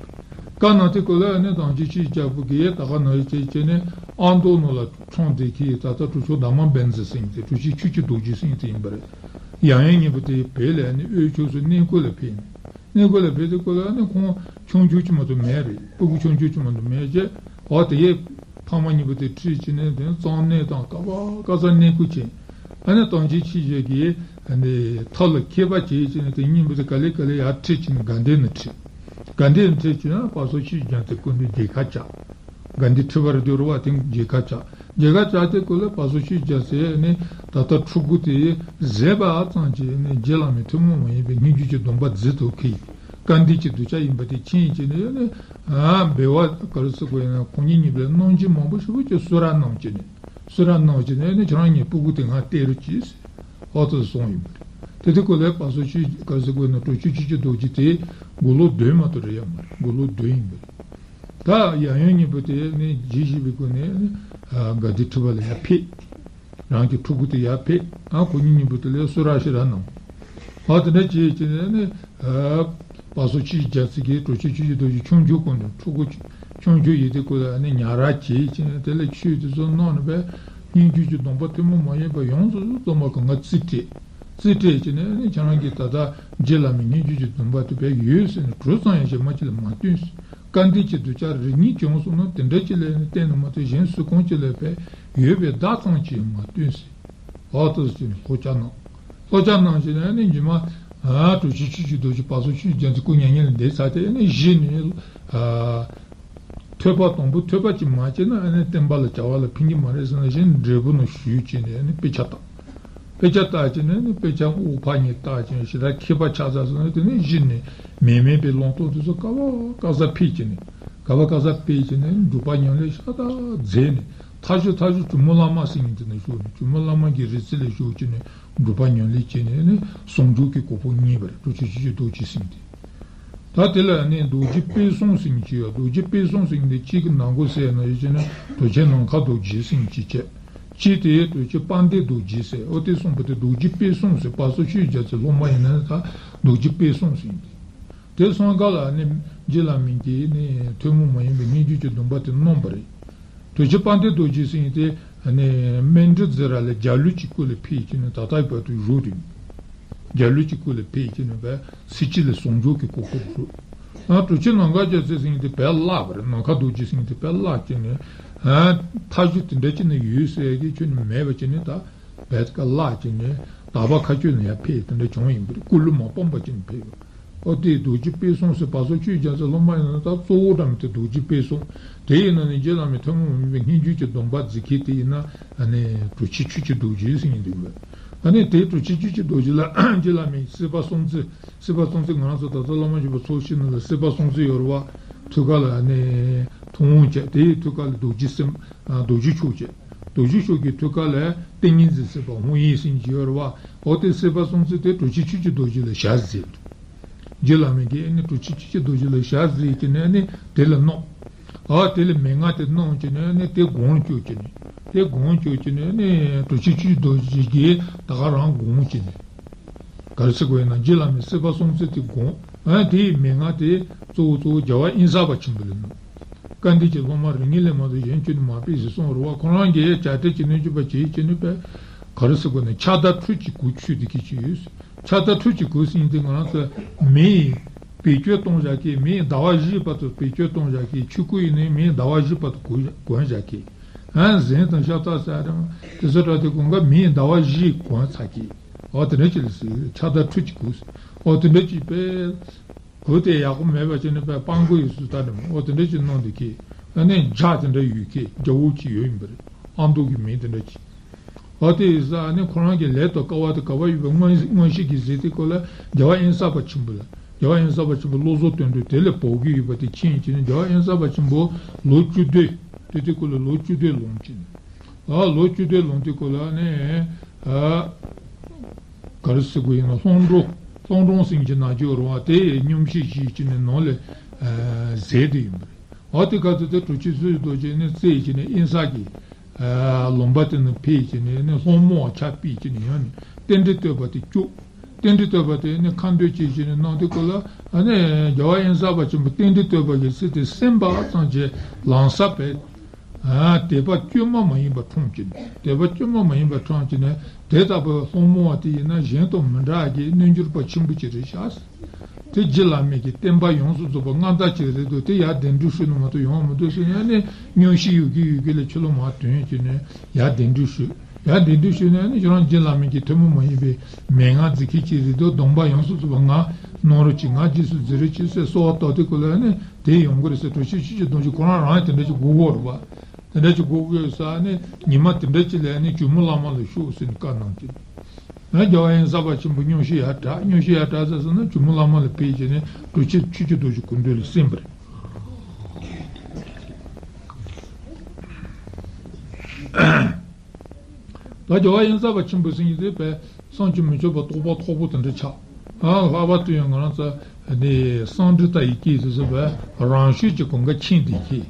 བཀའ་གནང་དེ་སྐོར་ལ་ཨ་ནི་དམ་ཅན་ཆོས་རྒྱལ་པོ་གིས་ད་ག་ནང་བཞིན་བྱས་བྱས་ནས་ཨ་མདོ་ནང་ལ་འཁྲུངས་བསྡད་མཁན་ད་ལྟ་གྲུབ་ཆེན་དར་མ་བཛྲ་ཟེར་མཁན་དེ་གྲུབ་ཆེན་ཆོས་ཀྱི་རྡོ་རྗེ་ཟེར་མཁན་དེ་ཡིན་པ་རེད། ཡང་ཡང་སྙིང་པོ་དེ་བོད་ལ་ཨ་ནི་དབུས་ཕྱོགས་སུ་གནས་སྐོར་ལ་ཕེབས་ནས། གནས་སྐོར་ལ་ཕེབས་དུས་སྐོར་ལ་ཨ་ནི་ཁོང་ཆུང་ཆུང་ཅིག་མ་གཏོགས་མེད་པས། སྤུ་གུ་ཆུང་ཆུང་ཅིག་མ་གཏོགས་མེད་ཅེས། འོ་དེ་ཡས་ཕ་མ་གཉིས་པོ་དེ་ཁྲིད་བྱས་ནས་དེ་གཙང་གནས་དང་ཀ་བ་ཀ་ས་གནས་སྐོར་བྱས། ཨ་ནི་དམ་ཅན་ཆོས་རྒྱལ་གྱི་ཨ་ནི་ཐབས་ལ་མཁས་པ་བྱས་བྱས་ནས་དེ་གཉིས་པོ་དེ་ག་ལེ་ག་ལེ་ཡར་ཁྲིད་བྱས་ནས་དགའ་ལྡན་ནང་ཁྲིད། དགའ་ལྡན་ནང་ཁྲིད་བྱས་ན་བ་སོ་ཆོས་རྒྱལ་མཚན་སྐུ་མདུན་མཇལ་ཁ་བཅར། དགའ་ལྡན་ཁྲི་པ་རེད་འདུག་རེད་བ། དེ་མཇལ་ཁ་བཅར། མཇལ་ཁ་བཅར་དུས་སྐོར་ལ་བ་སོ་ཆོས་རྒྱལ་མཚན་ནི་ད་ལྟ་ཕྲུ་གུ་དེ་བཟས་པ་ཙམ་གྱིས་ནི་རྗེ་བླ་མའི་ཐུན་མོང་མ་ཡིན་པའི་སྙན་བརྒྱུད་ཀྱི་སྡོམ་པ་འཛིན་ཐུབ་མཁན། དཀའ་འདྲི་ཅིག་སྡུག་ཅག་ཡིན་པ་དེ་མཁྱེན་བྱས་ནས་ནི་འབད་བ་ག་རེ་ཟེར་དགོས་ཡིན་ན་ཁོང་གཉིས་གཉིས་པོ་ལ་གནང་སྦྱིན་མང་པོ་ཞེ་པོ་ཅིག་གསོལ་རས་གནང་བྱས་ནས། གསོལ་རས་གནང་བྱས་ནས་ནི་ཁྱེད་རང་གཉིས་སྤུ་གུ་དེ་ང་སྟེར་རོགས་གྱིས་ཟེར། ཨོ་ཐོ་གསུངས་ཡིན་པ་རེད། དེ་དུས་སྐོར་ལ་བ་སོ་ཆོས་ག་རེ་ཟེར་དགོས་ན་གྲུབ་ཆེན་ཆོས་ཀྱི་རྡོ་རྗེ་དེ་དགུང་ལོ་བདུན་མ་གཏོགས་རེད་ཡོད་མ་རེད། དགུང་ལོ་བདུན་ཡིན་པ་རེད། ད་ཡང་ཡང་སྙིང་པོ་དེ་ནི་རྗེས་བཞིན་པའི་སྒོ་ནས་ཨ་དགའ་ལྡན་ཁྲི་པ་ལ་ཡར་ཕེབས། རང་གི་ཕྲུ་གུ་དེ་ཡར་ཕེབས། ཨ་ཁོ་གཉིས་སྙིང་པོ་དེ་ལ་གསོལ་རས་ཞེ་དྲག་གནང་། ཨ་དེ་འདྲ་བྱས་བྱས་ནས་ནི་ཨ་བ་སོ་ཆོས་རྒྱལ་མཚན་གྱིས་གྲུབ་ཆེན་ཆོས་ཀྱི་རྡོ་རྗེ་ཆུང་ཆུང་སྐུ་མདུན་ཕྲུ་གུ་ཆུང་ཆུང་ཡིན་དུས་སྐོར་ལ་ནི་ཉར་ར་བྱས་བྱས་ནས་དེ་ལ་ཆོས་དེ་ཚོ་གནང་ནས་པས་སྙན་བརྒྱུད་ཀྱི་སྡོམ་པ་ཐུན་མོང་མ་ཡིན་པ་ཡོངས་སུ་རྫོགས་པ་གང་ག་རྩིས་སྤྲད། རྩིས་སྤྲད་བྱས་ནས་ནི་ཁྱེད་རང་གིས་ད་ལྟ་རྗེ་བླ་མའི་སྙན་བརྒྱུད་ཀྱི་སྡོམ་པ་དེ་བས་ཡོད་ཟེར་ནས་གྲོས་ཙམ་ཡང་གཞན་མ་ཅིག་ལ་མ་བཏོན་ཟེར། བཀའ་འདྲི་གྱི་སྡུག་ཅག་རེ་གཉིས་བྱུང་སོང་ན་དེ་འདྲ་ཅིག་ལ་ནི་བརྟེན་ནས་མ་གཏོགས་གཞན་སུ་གང་ཅིག་ལ་བས་ཡོད་པའི་བརྡ་ཙམ་ཅིག་མ་བཏོན་ཟེར། འོ་ཐོ་ཟེར་ནས་ལྷོ་བཅར་གནང་། ལྷོ་བཅར་གནང་བྱས་ནས་ནི་རྗེས་མ་ཨ་གྲུབ་ཆེན་ཆོས་ཀྱི་རྡོ་རྗེ་བ་སོ་ཆོས་རྒྱལ་མཚན་སྐུ་མྱ་ངན་ལས་འདས་ཚར་ཏེ་ནི་གཞི་ནས་ཨ། ཐོས་པ་དང་པོ་ཐོས་པ་ཅིག་མ་བྱས་ན་ཨ་ནི་བསྟན་པ་ལ་བྱ་བ་ལ་ཕན་གྱི་མ་རེད་ཟེར་ནས་གཞན་འབྲས་བུ་ནང་ཞུགས་བྱས་ནས་ཨ་ནི་དཔེ་ཆ་བཏགས། དཔེ་ཆ་བཏགས་བྱས་ནས་ཨ་ནི་དཔེ་ཆ་དབུ་ཕར་ཉལ་བཏགས་བྱས་ཞེ་དྲག་མཁས་པ་ཆགས་ཚར་སོང་ན་དེ་ནས་གཞི་ནས་མེད་མེད་པའི་ལུང་རྟོགས་དེ་ཚོ་ག་བ་ག་ས་ཕེབས་བྱས་ནས་ག་བ་ག་ས་ཕེབས་བྱས་ནས་འབྲུག་པ་ཉམས་ལེན་ཤ་སྟག་མཛད་ནས་མཐའ་མཇུག་མཐའ་མཇུག་ཇོ་མོ་བླ་མ་ཟེར་མཁན་དེ་ནས་བཞུགས་ནས་ཇོ་མོ་བླ་མ་གི་རིག་འཛིན་ལ་བཞུགས་བྱས་ནས་འབྲུག་པ་ཉམས་ལེན་བྱས་ནས་ཨ་ནི་ཟུང་འཇུག་གི་གོ་འཕང་བརྙེས་པ་རེད། གྲུབ་ཆེན་ཆོས་ཀྱི་རྡོ་རྗེ་ཟེར་མཁན་དེ། ད་དེ་ལ་ནི་རྡོ་རྗེ་དཔལ་གསུམ་ཟེར་མཁན་ཅིག་ཡོད། རྡོ་རྗེ་དཔལ་གསུམ་ཟེར་མཁན་དེ་གཅིག་གི་ནང་གོ་ཟེར་ན་ཡོད་ཅེ་ན་གྲུབ་ཆེན་ནམ་མཁའ་རྡོ་རྗེ་ཟེར་མཁན་ཅིག་བྱས། གཅིག་དེ་གྲུབ་ཆེན་དཔལ་ལྡན་རྡོ་རྗེ་ཟེར། ཨོ་དེ་གསུམ་པོ་དེ་རྡོ་རྗེ་དཔལ་གསུམ་ཟེར། བ་སོ་ཆོས་རྒྱལ་མཚན་སློབ་མ་ཡིན་ན་ད་རྡོ་རྗེ་དཔལ་གསུམ་ཟེར་མཁན་དེ། དེ་གསུམ་ཀ་ལ་ནི་རྗེ་བླ་མ་གིས་ནི་ཐུན་མོང་མ་ཡིན་པའི་སྙན་བརྒྱུད་ཀྱི་སྡོམ་པ་དེ་གནང་བ་རེད། གྲུབ་ཆེན་དཔལ་ལྡན་རྡོ་རྗེ་ཟེར་མཁན་དེ་ནི་མཎྜལ་འཛིན་ར་ལ་འཇའ་ལུས་ཀྱི་སྐུ་ལ་ཕེབས་བྱས་ནས་ད་ལྟའི་བར་དུ་བཞུགས་རེད། འཇའ་ལུས་ཀྱི་སྐུ་ལ་ཕེབས་བྱས་ནས་བས་ཚེ་གཅིག་ལ་ཟུང་འཇུག་གི་གོ་འཕང་བཞུགས། ཨ་གྲུབ་ཆེན་ནམ་མཁའ་རྒྱལ་མཚན་ཟེར་མཁན་དེ་བས་བརླག་པ་རེད། ནམ་མཁའ་རྡོ་རྗེ་ཟེར་མཁན་དེ་བས་བརླག་བྱས་ནས་ཨ་མཐའ་གཞུག་དེ་འདྲ་ཅིག་ནས་ཡོད་ཟེར་གི་ཁྱོན་ནས་མེད་པ་བྱས་ནས་ད་བས་ཀ་བརླག་བྱས་ནས་དག་པ་མཁའ་སྤྱོད་ནས་ཡར་ཕེབས་དེ་འདྲ་བྱུང་ཡིན་པ་རེད། སྐུ་ལུས་མ་སྤངས་པ་ཅིག་ནས་ཕེབས་ཡོད། ཨོ་དེ་རྡོ་རྗེ་དཔལ་གསུམ་ཟེར། བ་སོ་ཆོས་རྒྱལ་མཚན་སློབ་མ་ཡིན་ན་ད་གཙོ་བོ་འདྲ་མི་དེ་རྡོ་རྗེ་དཔལ་གསུམ་དེ་ཡིན་ན་ནི་རྗེ་བླ་མའི་ཐུན་མོང་མ་ཡིན་པའི་སྙན་བརྒྱུད་ཀྱི་སྡོམ་པ་འཛིན་མཁན་དེ་ཡིན་ན་ཨ་ནི་གྲུབ་ཆེན་ཆོས་ཀྱི་རྡོ་རྗེ་ཟེར་མཁན་དེ་ཡིན་པས། ཨ་ནི་དེ་གྲུབ་ཆེན་ཆོས་ཀྱི་རྡོ་རྗེ་ལ་རྗེ་བླ་མའི་སྲིད་པ་སྲུང་བརྩི། སྲིད་པ་སྲུང་བརྩི་ང་རང་ཚོ་ད་ལྟ་བླ་མ་བཞུགས་པ་ཚོགས་ཞིག་ནང་ལ་སྲིད་པ་སྲུང་བརྩི་ཡོད་རེད་བ། ཐུགས་ཀ་ལ་ཨ་ནི་ཐུགས་དབང་བྱས། དེའི་ཐུགས་ཀ་ལ་རྡོ་རྗེ་སེམས་རྡོ་རྗེ་མཆོག་བྱས། རྡོ་རྗེ་མཆོག་གི་ཐུགས་ཀ་ལ་ཏིང་ངེ་འཛིན་སྲིད་པ་དབང་ཡིན་ཟེར་མཁན་ཅིག་ཡོད་རེད་བ། འོ་དེ་སྲིད་པ་སྲུང་བརྩི་དེ་གྲུབ་ཆེན་ཆོས་ཀྱི་རྡོ་རྗེ་ལ་ཞལ་གཟིགས། རྗེ་བླ་མ་གིས་ཨ་ནི་གྲུབ་ཆེན་ཆོས་ཀྱི་རྡོ་རྗེ་ལ་ཞལ་གཟིགས་ཀྱི་ནས་ཨ་ནི་དེ་ལ་གནང་། ཨ་དེ་ལས་མན་ངག་དེ་གནང་བྱས་ནས་ནི་དེ་དགོངས་བཅོལ་བྱས་ནས། དེ་དགོངས་བཅོལ་བྱས་ནས་ནི་གྲུབ་ཆེན་ཆོས་ཀྱི་རྡོ་རྗེ་གིས་ད་ག་རང་དགོངས་བྱས་ནས། ག་རེ་ཟེར་དགོས་ཡིན་ན། རྗེ་བླ་མའི་སྲིད་པ་སྲུང་ཚུལ་དེ་དགོངས། ཨ་དེའི་མན་ངག་དེ་གཙོ་བོ་གཙོ་བོ་རྒྱལ་བ་དབེན་ས་པ་ཆེན་པོ་ལ་གནང་། སྐལ་ལྡན་གྱི་སློབ་མ་རིགས་ངན་ལས་མ་གཏོགས་གཞན་ཁྱོན་ནས་མ་སྤེལ་ཟེར་གསུངས་རེད་བ། ཁོ་རང་གིས་བྱ་བྲལ་གྱི་གནོད་སྦྱིན་པ་བྱེད་ཀྱི་ནི་པས། ག་རེ་ཟེར་དགོས་ན། ཕྱག་དར་ཁྲུས་ཀྱི་གོས་ཆོད་དེ་གི་ཅི་ཡོད། ཕྱག་དར་ཁྲུས་ཀྱི་གོས་ཟེར་མཁན་དེ་ང་རང་ཚོ་མེ་ཡིས་བེད་སྤྱོད་གཏོང་བཞག་གི། མེ་ཡིས་ཟླ་བ་བཞིའི་བར་དུ་བེད་སྤྱོད་གཏོང་བཞག་གི། ཆོས་གོས་ཡིན་ནའི་མེ་ཡིས་ཟླ་བ་བཞིའི་བར་དུ་གོན་གོན་བཞག་གི། ཨ་གཟན་དང་ཤ་སྟག་ཟ་རང་དེ་ཚོ་འདྲ་དེ་གོན་ག་མེ་ཡིས་ཟླ་བ་བཞི་གོན་ཚར་གི། འོ་དེ་འདྲ་ཅིག་ལ་ཟེར། ཕྱག་དར་ཁྲུས་ཀྱི་གོས་ཟེར། འོ་དེ་འདྲ་ཅིག་པས། གོས་དེ་ཡག་པོ་མེད་པ་བྱས་ནས་པས་སྤྲང་པོ་ཡིན་ཟེར་ལྟ་ནས། འོ་དེ་འདྲ་ཅིག་གནང་འདུག་གི། ཨ་ནི་ལྗགས་དེ་འདྲ་ཡོད་གི། རྒྱ་བོ་ཅིག་ཡོད་ཡིན་པ་རེད། ཨ་མདོ་གི་མིང་དེ་འདྲ་ཅིག། འོ་དེ་ཡིན་ཙང་ཨ་ནི་ཁོ་རང་གི་ལས་དང་སྐལ་བ་དེ་ག་པར་ཡོད་པའི་མངོན་མངོན་ཤེས་ཀྱིས་གཟིགས་དུས་སྐབས་ལ། རྒྱལ་བ་དབེན་ས་པ་ཆེན་པོ་ལ། རྒྱལ་བ་དབེན་ས་པ་ཆེན་པོ་བློ་བཟང་དོན་གྲུབ་དེ་ལས་བབས་ཀྱི་ཡོད་པ་དེ་མཁྱེན་བྱས་ནས། རྒྱལ་བ་དབེན་ས་པ་ཆེན་པོ་ལོ་བཅུ་དོན། དེ་དུས་སྐབས་ལ་ལོ་བཅུ་དོན་ལོངས་ཀྱི། ཨ་ལོ་བཅུ་དོན་ལོངས་དུས་སྐབས་ལ་ནི། ཨ་ག་རེ་ཟེར་དགོས་ཡིན་ན། ལྷོ་འབྲོག་ལྷོ་འབྲོག་ཟེར་གྱི་ནང་ཆོས་རུང་བ་དེ་མཉམ་བཞེས་བྱས་བྱས་ནས་ནང་ལ་ཨ་མཛད་དེ་ཡིན་པ་རེད། འོ་དེ་སྐབས་དེ་དུས་གྲུབ་ཆེན་སྲིད་ཞིའི་རྡོ་རྗེ་ནི་རྩེ་བྱས་ནས་དབེན་ས་གི་ཨ་ལུང་པ་དེ་ནས་ཕེབས་བྱས་ནས་ནི་ལྷ་མོ་བ་ཕྱག་ཕུལ་བྱས་ནས་ཡོང་ནས་རྟེན་འབྲེལ་བསྟོད་པ་དེ་བསྐྱོད། རྟེན་འབྲེལ་བསྟོད་པ་དེ་ནི་ཁ་འདོན་བྱས་བྱས་ནས་གནང་དུས་སྐབས་ལ། ཨ་ནི་རྒྱལ་བ་དབེན་ས་པ་ཆེན་པོ་རྟེན་འབྲེལ་བསྟོད་པ་གི་ཚིག་དེ་གསན་པ་ཙམ་གྱིས་ལམ་སང་པས། ཨ་དད་པ་བཅོས་མ་མ་ཡིན་པ་འཁྲུངས་ཀྱི་ནས། དད་པ་བཅོས་མ་མ་ཡིན་པ་འཁྲུངས་ཀྱི་ནས། དེ་ལྟ་བུའི་ལྷ་མོ་བ་དེ་ཡིན་ན་གཞན་དང་མི་འདྲ་བའི་རྣལ་འབྱོར་པ་ཆེན་པོ་ཅིག་རེད་ཤག། དེ་རྗེ་བླ་མའི་གི་བསྟན་པ་ཡོངས་སུ་རྫོགས་པ་མངའ་བདག་ཅིག་རེད་འདུག། དེ་ཡར་གདན་འདྲེན་ཞུས་ན་མ་གཏོགས་ཡོང་མི་འདུག་ཟེར་ནས་ནི། མཉམ་བཞེས་ཡོད་ཀྱི་ཡོད་ཀྱི་ལས་ཕྱི་ལོགས་མར་ཐོན་བྱས་ནས་ཡར་གདན་འདྲེན་ཞུས། ཡར་གདན་འདྲེན་ཞུས་ནས་ནི། ཁྱོད་རང་རྗེ་བླ་མའི་གི་ཐུན་མོང་མ་ཡིན་པའི་མན་ངག་མཛད་མཁན་ཅིག་རེད་འདུག། སྡོམ་པ་ཡོངས་སུ་རྫོགས་པ་ང་གནང་རོགས་གྱིས། ང་རྗེས་སུ་འཛིན་རོགས་གྱིས་ཟེར་གསོལ་བ་བཏབ་དུས་སྐབས་ལ་ནི། དེ་ཡོང་གི་རེད་ཟེར། གྲུབ་ཆེན་ཆོས་ཀྱི་རྡོ་རྗེ་ཁོ་རང་རང་དེ་འདྲ་ཅིག་དགོས་ཀྱི་ཡོད་རེད་པ། དེ་འདྲ་ཅིག་དགོས་ཀྱི་ཡོད་ས་ནི། ཉི་མ་དེ་འདྲ་ཅིག་ལ་ནི་ཇོ་མོ་གླང་མ་ལ་ཤོག་ཟེར་ནས་བཀའ་གནང་གི། ཡང་རྒྱལ་བ་དབེན་ས་པ་ཆེན་པོ་མཉམ་བཞེས་ཡར་གྲགས། མཉམ་བཞེས་ཡར་གྲགས་ཟེར་ཟེར་ན། ཇོ་མོ་གླང་མ་ལ་ཕེབས་བྱས་ནས་གྲུབ་ཆེན་ཆོས་ཀྱི་རྡོ་རྗེ་སྐུ་མདུན་ལ་གསན་པ་རེད། ད་རྒྱལ་བ་དབེན་ས་པ་ཆེན་པོ་ཟེར་མཁན་དེ་བས་བསམ་གྱིས་མི་ཁྱབ་པ་རྟོགས་པ་མཐོ་པོ་དེ་འདྲ་ཆགས། ཨ་ལྷག་པར་དུ་ཡང་ང་རང་ཚོ་ནི་སཾ་སྐྲྀ་ཏ་ཡི་གེ་དེ་ཚོ་བས་རང་ཤུགས་ཀྱིས་གང་ག་མཁྱེན་བསྡད་ཀྱི།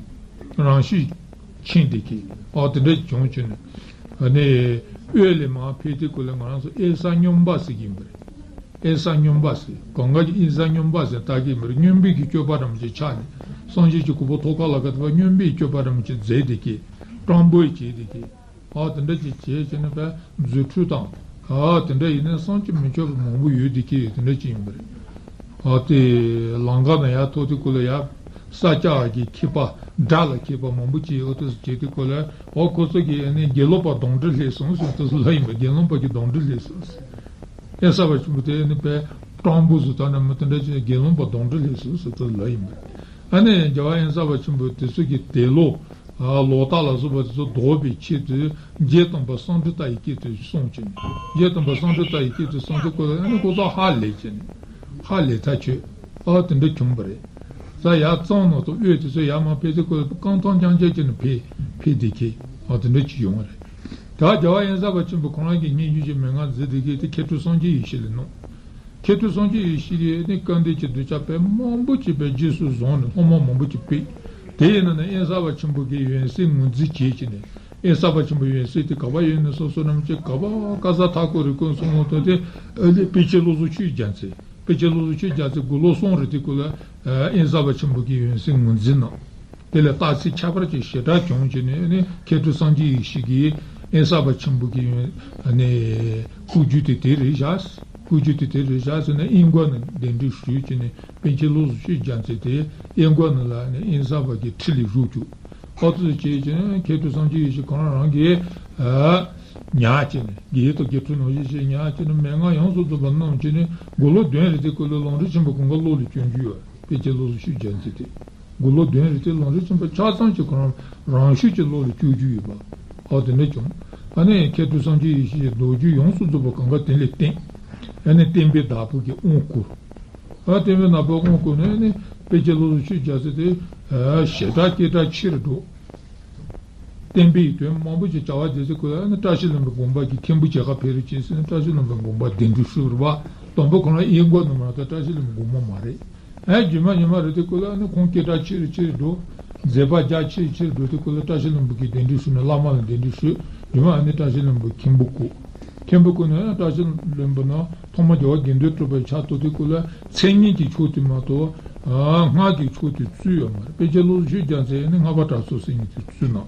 རང་ཤུགས་མཁྱེན་བསྡད་ཀྱི། ཨ་དེ་འདྲ་བྱུང་བྱུང་ནས་ནི་དབུས་ལ་མར་ཕེབས་དུས་སྐབས་ལ་ང་རང་ཚོ་དབེན་ས་སྙོམས་པ་ཟེར་གྱི་ཡིན་པ་རེད། དབེན་ས་སྙོམས་པ་ཟེར། གང་ག་གི་དབེན་ས་སྙོམས་པ་ཟེར་བཏགས་ཀྱི་ཡིན་པ་རེད། སྙོམས་པའི་གི་སྤྱོད་པ་འདྲ་མོ་ཅིག་ཆགས་ནས། སངས་རྒྱས་ཀྱི་གོ་འཕང་ཐོབ་ག་ལ་ག་དེ་བས་སྙོམས་པའི་སྤྱོད་པ་འདྲ་མོ་ཅིག་མཛད་བསྡད་ཀྱི། སྤྲང་པོ་བྱས་བསྡད་ཀྱི། ཨ་དེ་འདྲ་ཅིག་བྱས་བྱས་ནས་བས་རྫུ་འཕྲུལ་དང་། ཨ་དེ་འདྲ་ཡིན་ནས་བསམ་གྱིས་མི་ཁྱབ་པ་མང་པོ་ཡོད་བསྡད་ཀྱི་ཡོད། དེ་འདྲ་ཅིག་ཡིན་པ་རེད། ཨ་དེ་ལམ་ཁ་ནས་ཡར་ཐོན་དུས་སྐབས་ལ་ཡར་ས་སྐྱ་བ་གི་མཁས་པ། དགྲ་ལ་མཁས་པ་མང་པོ་ཅིག་ཨ་དེ་ཚོ་བྱས་དུས་སྐབས་ལ། ཨོ་ཁོ་ཚོ་གིས་ནི་དགེ་སློང་པ་གདོན་འདྲེ་ལྷས་སོང་ཟེར་དེ་ཚོ་ལབ་ཡིན་པ། དགེ་སློང་པ་གི་གདོན་འདྲེ་ལྷས་སོང་ཟེར། ཨེ་ས་པ་ཆེན་པོ་དེ་ནི་བས་སྤྲང་པོ་ཟེར་ད་ནི་མི་དེ་འདྲ་ཅིག་དགེ་སློང་པ་གདོན་འདྲེ་ལྷས་སོང་ཟེར་དེ་ལབ་ཡིན་པ། ཨ་ནི་རྒྱལ་བ་དབེན་ས་པ་ཆེན་པོ་དེ་ཚོ་གི་དད་ལོ། ཨ་ལོག་ལྟ་ལ་སོགས་པ་དེ་ཚོ་ལྡོག་པའི་ཆེད་དུ་རྗེ་དམ་པ་སཾ་སྐྲྀ་ཏ་ཡི་གེ་དེ་གསུངས་བྱས་ནས། རྗེ་དམ་པ་སཾ་སྐྲྀ་ཏ་ཡི་གེ་དེ་གསུངས་དུས་སྐབས་ལ་ཨ་ནི་ཁོ་ཚོ་ཧ་ལས་བྱས་ནས། ཧ་ལས་ཐག་ཆོད། ཨ་དེ་འདྲ་བྱུང་བ་རེད། ས་ཡར་གཙང་ནང་དུ་དབུས་དེ་ཚོ་ཡར་མར་ཕེབས་དུས་སྐབས་ལ་རྐང་ཐང་རྐྱང་རྐྱང་བྱས་ནས་ཕེབས་ཕེབས་བསྡད་ཀྱི། ཨ་དེ་འདྲ་ཅིག་ཡོང་བ་རེད། ད་རྒྱལ་བ་དབེན་ས་པ་ཆེན་པོ་ཁོ་རང་གི་སྙན་ཞུ་ཞིག་མན་ངག་མཛད་བསྡད་ཀྱི་དེ་མཁས་གྲུབ་སངས་རྒྱས་ཡེ་ཤེས་ལ་གནང་། མཁས་གྲུབ་སངས་རྒྱས་ཡེ་ཤེས་ཀྱིས་ནི་སྐལ་ལྡན་གྱི་གདུལ་བྱ་དཔེ་མང་པོ་ཅིག་དཔེ་རྗེས་སུ་བཟུང་ནས་སློབ་མ་མང་པོ་ཅིག་ཕུལ། དེ་ཡིན་ན་ནི་དབེན་ས་པ་ཆེན་པོ་གི་ཡོན་སྲས་ངོས་འཛིན་བྱེད་ཀྱི་ནས། དབེན་ས་པ་ཆེན་པོའི་ཡོན་སྲས་དེ་ག་པར་ཡོད་ན་སོ་སོ་རྣམས་ཀྱིས་ག་པར་བཀའ་ཟུར་མཐའ་སྐོར་རེ་བསྐོས་སོང་ལོ་ཐོག་དེ་ཨ་ལས་དཔེ་ཆེན་བློ་བཟང་ཆོས་རྒྱལ་མཚན། དཔེ་ཆེན་བློ་བཟང་ཆོས་རྒྱལ་མཚན་དགུང་ལོ་གསུམ་རེད་དུས་སྐབས་ལ་ཨ་དབེན་ས་པ་ཆེན་པོ་གི་ཡོན་སྲས་ངོས་འཛིན་གནང་། དེ་ལས་རྟགས་མཚན་ཁྱད་པར་ཅན་ཞེ་དྲག་བྱུང་བྱས་ནས་ནི་མཁས་གྲུབ་སངས་རྒྱས་ཡེ་ཤེས་ཀྱིས་དབེན་ས་པ་ཆེན་པོ་གི་ཡོན་ནི་སྐུ་རྒྱུད་དེ་དེ་རེད་བཞག། སྐུ་རྒྱུད་དེ་དེ་རེད་བཞག་ཟེར་ནས་དབེན་སྒོ་ནས་གདན་འདྲེན་ཞུས་བྱས་ནས་དཔེ་ཆེན་བློ་བཟང་ཆོས་རྒྱལ་མཚན་དེ་དབེན་སྒོ་ནས་ལ་ནི་དབེན་ས་པ་གི་ཁྲི་ལ་བཞུགས་བཅུག། ཨ་ཙི་བྱས་བྱས་ནས་མཁས་གྲུབ་སངས་རྒྱས་ཡེ་ཤེས་ཁོ་རང་རང་གིས་ཨ་ཉར་བྱས་ནས། དགེ་དང་དགེ་ཕྲུག་ནང་བཞིན་བྱས་ཉར་བྱས་ནས་མན་ངག་ཡོངས་སུ་རྫོགས་པ་གནང་བྱས་ནས་དགུང་ལོ་བདུན་རེ་དེ་སྐབས་ལ་ལམ་རིམ་ཆེན་པོ་གང་ག་བློ་ལ་སྐྱོན་རྒྱུ་ཡོད། དཔེ་ཆེན་བློ་བཟང་ཆོས་རྒྱལ་མཚན་དེ། དགུང་ལོ་བདུན་རེ་དེ་ལམ་རིམ་ཆེན་པོ་ཆ་ཚང་ཅིག་ཁོ་རང་རང་ཤུགས་ཀྱིས་བློ་ལ་སྐྱོན་རྒྱུ་ཡོད་པ། ཨ་དེ་འདྲ་བྱུང་། ཨ་ནི་མཁས་གྲུབ་སངས་རྒྱས་ཡེ་ཤེས་ཀྱི་མདོ་རྒྱུད་ཡོངས་སུ་རྫོགས་པ་གང་ག་དེ་ལ་བསྟན། ཨ་ནི་བསྟན་པའི་བདག་པོ་གི་དབང་བསྐུར། ཨ་བསྟན་པའི་བདག་པོའི་དབང་བསྐུར་ནས་ནི་དཔེ་ཆེན་བློ་བཟང་ཆོས་རྒྱལ་མཚན་དེ་ཨ་ཞེ་དྲག་སྐད་གྲགས་ཆེ་རུ་འགྲོ། བསྟན་པའི་དོན་མང་པོ་ཞིག་བྱ་བ་མཛད་ཚེ་ཁོ་ལ་ནི་བཀྲ་ཤིས་ལྷུན་པོའི་དགོན་པ་གི་མཁན་པོ་མཇལ་ཁ་ཕེབས་རོགས་གྱིས་ཟེར་ནས་བཀྲ་ཤིས་ལྷུན་པོའི་དགོན་པ་གདན་འདྲེན་ཞུས་པ་རེད་པ། དང་པོ་ཁོ་རང་དབེན་སྒོ་ནས་མ་གཏོགས་བཀྲ་ཤིས་ལྷུན་པོའི་དགོན་པ་མ་རེད། ཨ་རྗེས་མ་རྗེས་མ་རེད་དུས་སྐབས་ལ་ནི་ཁོང་སྐད་གྲགས་ཆེ་རུ་ཆེ་རུ་འགྲོ། མཛད་པ་རྒྱ་ཆེ་ཆེར་འགྲོ་དུས་སྐབས་ལ་བཀྲ་ཤིས་ལྷུན་པོ་གིས་གདན་འདྲེན་ཞུས་ནས། བླ་མ་ལ་གདན་འདྲེན་ཞུས། རྗེས་མ་ཨ་ནི་བཀྲ་ཤིས་ལྷུན་པོ་མཁན་པོ་བསྐོས། མཁན་པོ་བསྐོས་ནས་བཀྲ་ཤིས་ལྷུན་པོ་ནང་ཐོག་མ་རྒྱལ་བ་དགེ་འདུན་གྲུབ་པའི་ཕྱག་ཐོག་དུས་སྐབས་ལ་མཚན་ཉིད་ཀྱི་ཕྱོགས་དེ་མ་གཏོགས། ཨ། སྔགས་ཀྱི་ཕྱོགས་དེ་ཚུད་ཡོད་མ་རེད། པཎ་ཆེན་བློ་བཟང་ཆོས་རྒྱལ་མཚན་ནི་སྔགས་པ་གྲྭ་ཚང་ཟེར་མཁན་དེ་ཚུད་ནོ།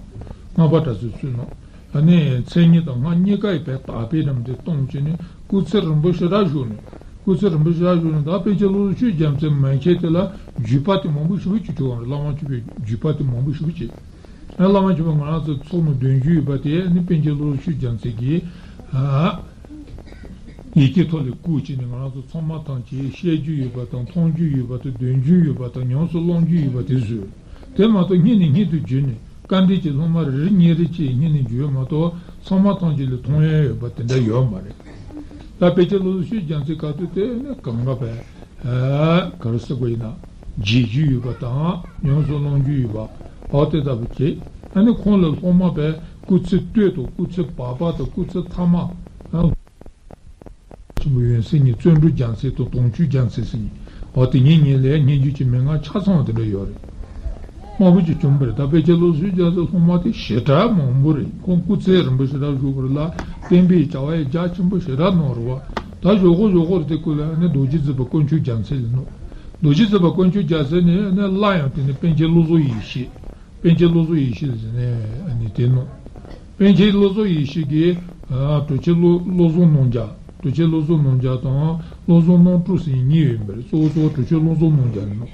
སྔགས་པ་གྲྭ་ཚང་ཚུད་ནོ། ཨ་ནི་མཚན་ཉིད་དང་སྔགས་གཉིས་ཀ་ཡི་བར་དག་པའི་ལམ་དེ་སྟོན་བྱས་ནས་སྐུ་ཚེ་རིང་པོ་ཞེ་དྲག་བཞུགས་ནས། སྐུ་ཚེ་རིང་པོ་ཞེ་དྲག་བཞུགས་ནས། ད་པཎ་ཆེན་བློ་བཟང་ཆོས་རྒྱལ་མཚན་མན་ཆད་དེ་ལ་བརྒྱུད་པ་དེ་མང་པོ་ཞེ་པོ་ཅིག་བྱུང་བ་རེད། བླ་མ་མཆོད་པའི་བརྒྱུད་པ་དེ་མང་པོ་ཞེ་པོ་ཅིག་ཨ། བླ་མ་མཆོད་པ་ང་རང་ཚོ་ཚོགས་ནོར་བདུན་ཅུ་ཡོད་པ་དེ་ནི་པཎ་ཆེན་བློ་བཟང་ཆོས་རྒྱལ་མཚན་གྱིས། ཨ། ཡི་གེ་ཐོག་ལ་བརྐོས་བྱས་ནས་ང་རང་ཚོ་ཚང་མ་ཐམས་ཅད་བཤད་རྒྱུ་ཡོད་པ་དང་། མཐོང་རྒྱུ་ཡོད་པ་དང་། འདོན་རྒྱུ་ཡོད་པ་དང་། ཉམས་སུ་བླང་རྒྱུ་ཡོད་པ་དེ་བཟོས། དེ་མ་གཏོགས་སྔོན་ནས་སྔོན་དུ་བརྒྱུད་ནས་བཀའ་འདྲི་གྱི་སློབ་མ་རེ་རེ་གཉིས་རེ་བཅས་སྔོན་ནས་བརྒྱུད་ཡོད་མ་གཏོགས། ཚང་མ་ཐམས་ཅད་ལ་མཐོང་ཡ་ཡོད་པ་དེ་འདྲ་ཡོད་མ་རེད། ད་པཎ་ཆེན་བློ་བཟང་ཆོས་རྒྱལ་མཚན་སྐབས་དུས་དེ་ནི་གང་ག་བས། ཨ། ག་རེ་ཟེར་དགོས་ཡིན་ན། བརྗེད་རྒྱུ་ཡོད་པ་དང་། ཉམས་སུ་བླང་རྒྱུ་ཡོད་པ། འོ་དེ་ལྟ་བུ་བྱས། ཨ་ནི་ཁོང་ལ་སློབ་མ་བས་སྐུ་ཚེ་སྟོད་དང་། སྐུ་ཚེ་བར་པ་དང་། སྐུ་ཚེ་ཐ་མ། ཨ། ཆེན་པོ་ཡོན་སྲས་གཉིས། བརྩོན་འགྲུས་རྒྱལ་མཚན་དང་དུང་ཆོས་རྒྱལ་མཚན་ཟེར་གཉིས། འོ་དེ་གཉིས་གཉིས་ལ་སྙན་བརྒྱུད་ཀྱི་མན་ངག་ཆ་ཚང་བ་དེ་འདྲ་ཡོད་རེད། མང་པོ་ཅིག་བྱུང་བ་རེད། ད་པཎ་ཆེན་བློ་བཟང་ཆོས་རྒྱལ་མཚན་སློབ་མ་དེ་ཞེ་དྲག་མང་པོ་རེད། ཁོང་སྐུ་ཚེ་རིང་པོ་ཞེ་དྲག་བཞུགས་པ་རེད་ལ། བསྟན་པའི་བྱ་བ་ཡང་རྒྱ་ཆེན་པོ་ཞེ་དྲག་གནང་རེད་བ། ད་ཞོག་ཁོག་ཞོག་ཁོག་རེད། དེ་སྐོར་ལ་ནི་རྡོ་རྗེ་བཟླས་པ་དཀོན་མཆོག་རྒྱལ་མཚན་ལ་གནང་། རྡོ་རྗེ་བཟླས་པ་དཀོན་མཆོག་རྒྱལ་མཚན་ནི་ནི་སླར་ཡང་དེ་ནི་པཎ་ཆེན་བློ་བཟང་ཡེ་ཤེས། པཎ་ཆེན་བློ་བཟང་ཡེ་ཤེས་ཟེར་ནས་ནི་དེ་གནང་། པཎ་ཆེན་བློ་བཟང་ཡེ་ཤེས་ཀྱིས། ཨ། གྲུབ་ཆེན་བློ་བློ་བཟང་རྣམ་རྒྱལ། གྲུབ་ཆེན་བློ་བཟང་རྣམ་རྒྱལ་དང་བློ་བཟང་རྣམ་གྲོལ་ཟེར་གཉིས་ཡོད་པ་རེད། གཙོ་བོ་གཙོ་བོ་གྲུབ་ཆེན་བློ་བཟང་རྣམ་རྒྱལ་ལ་གནང་།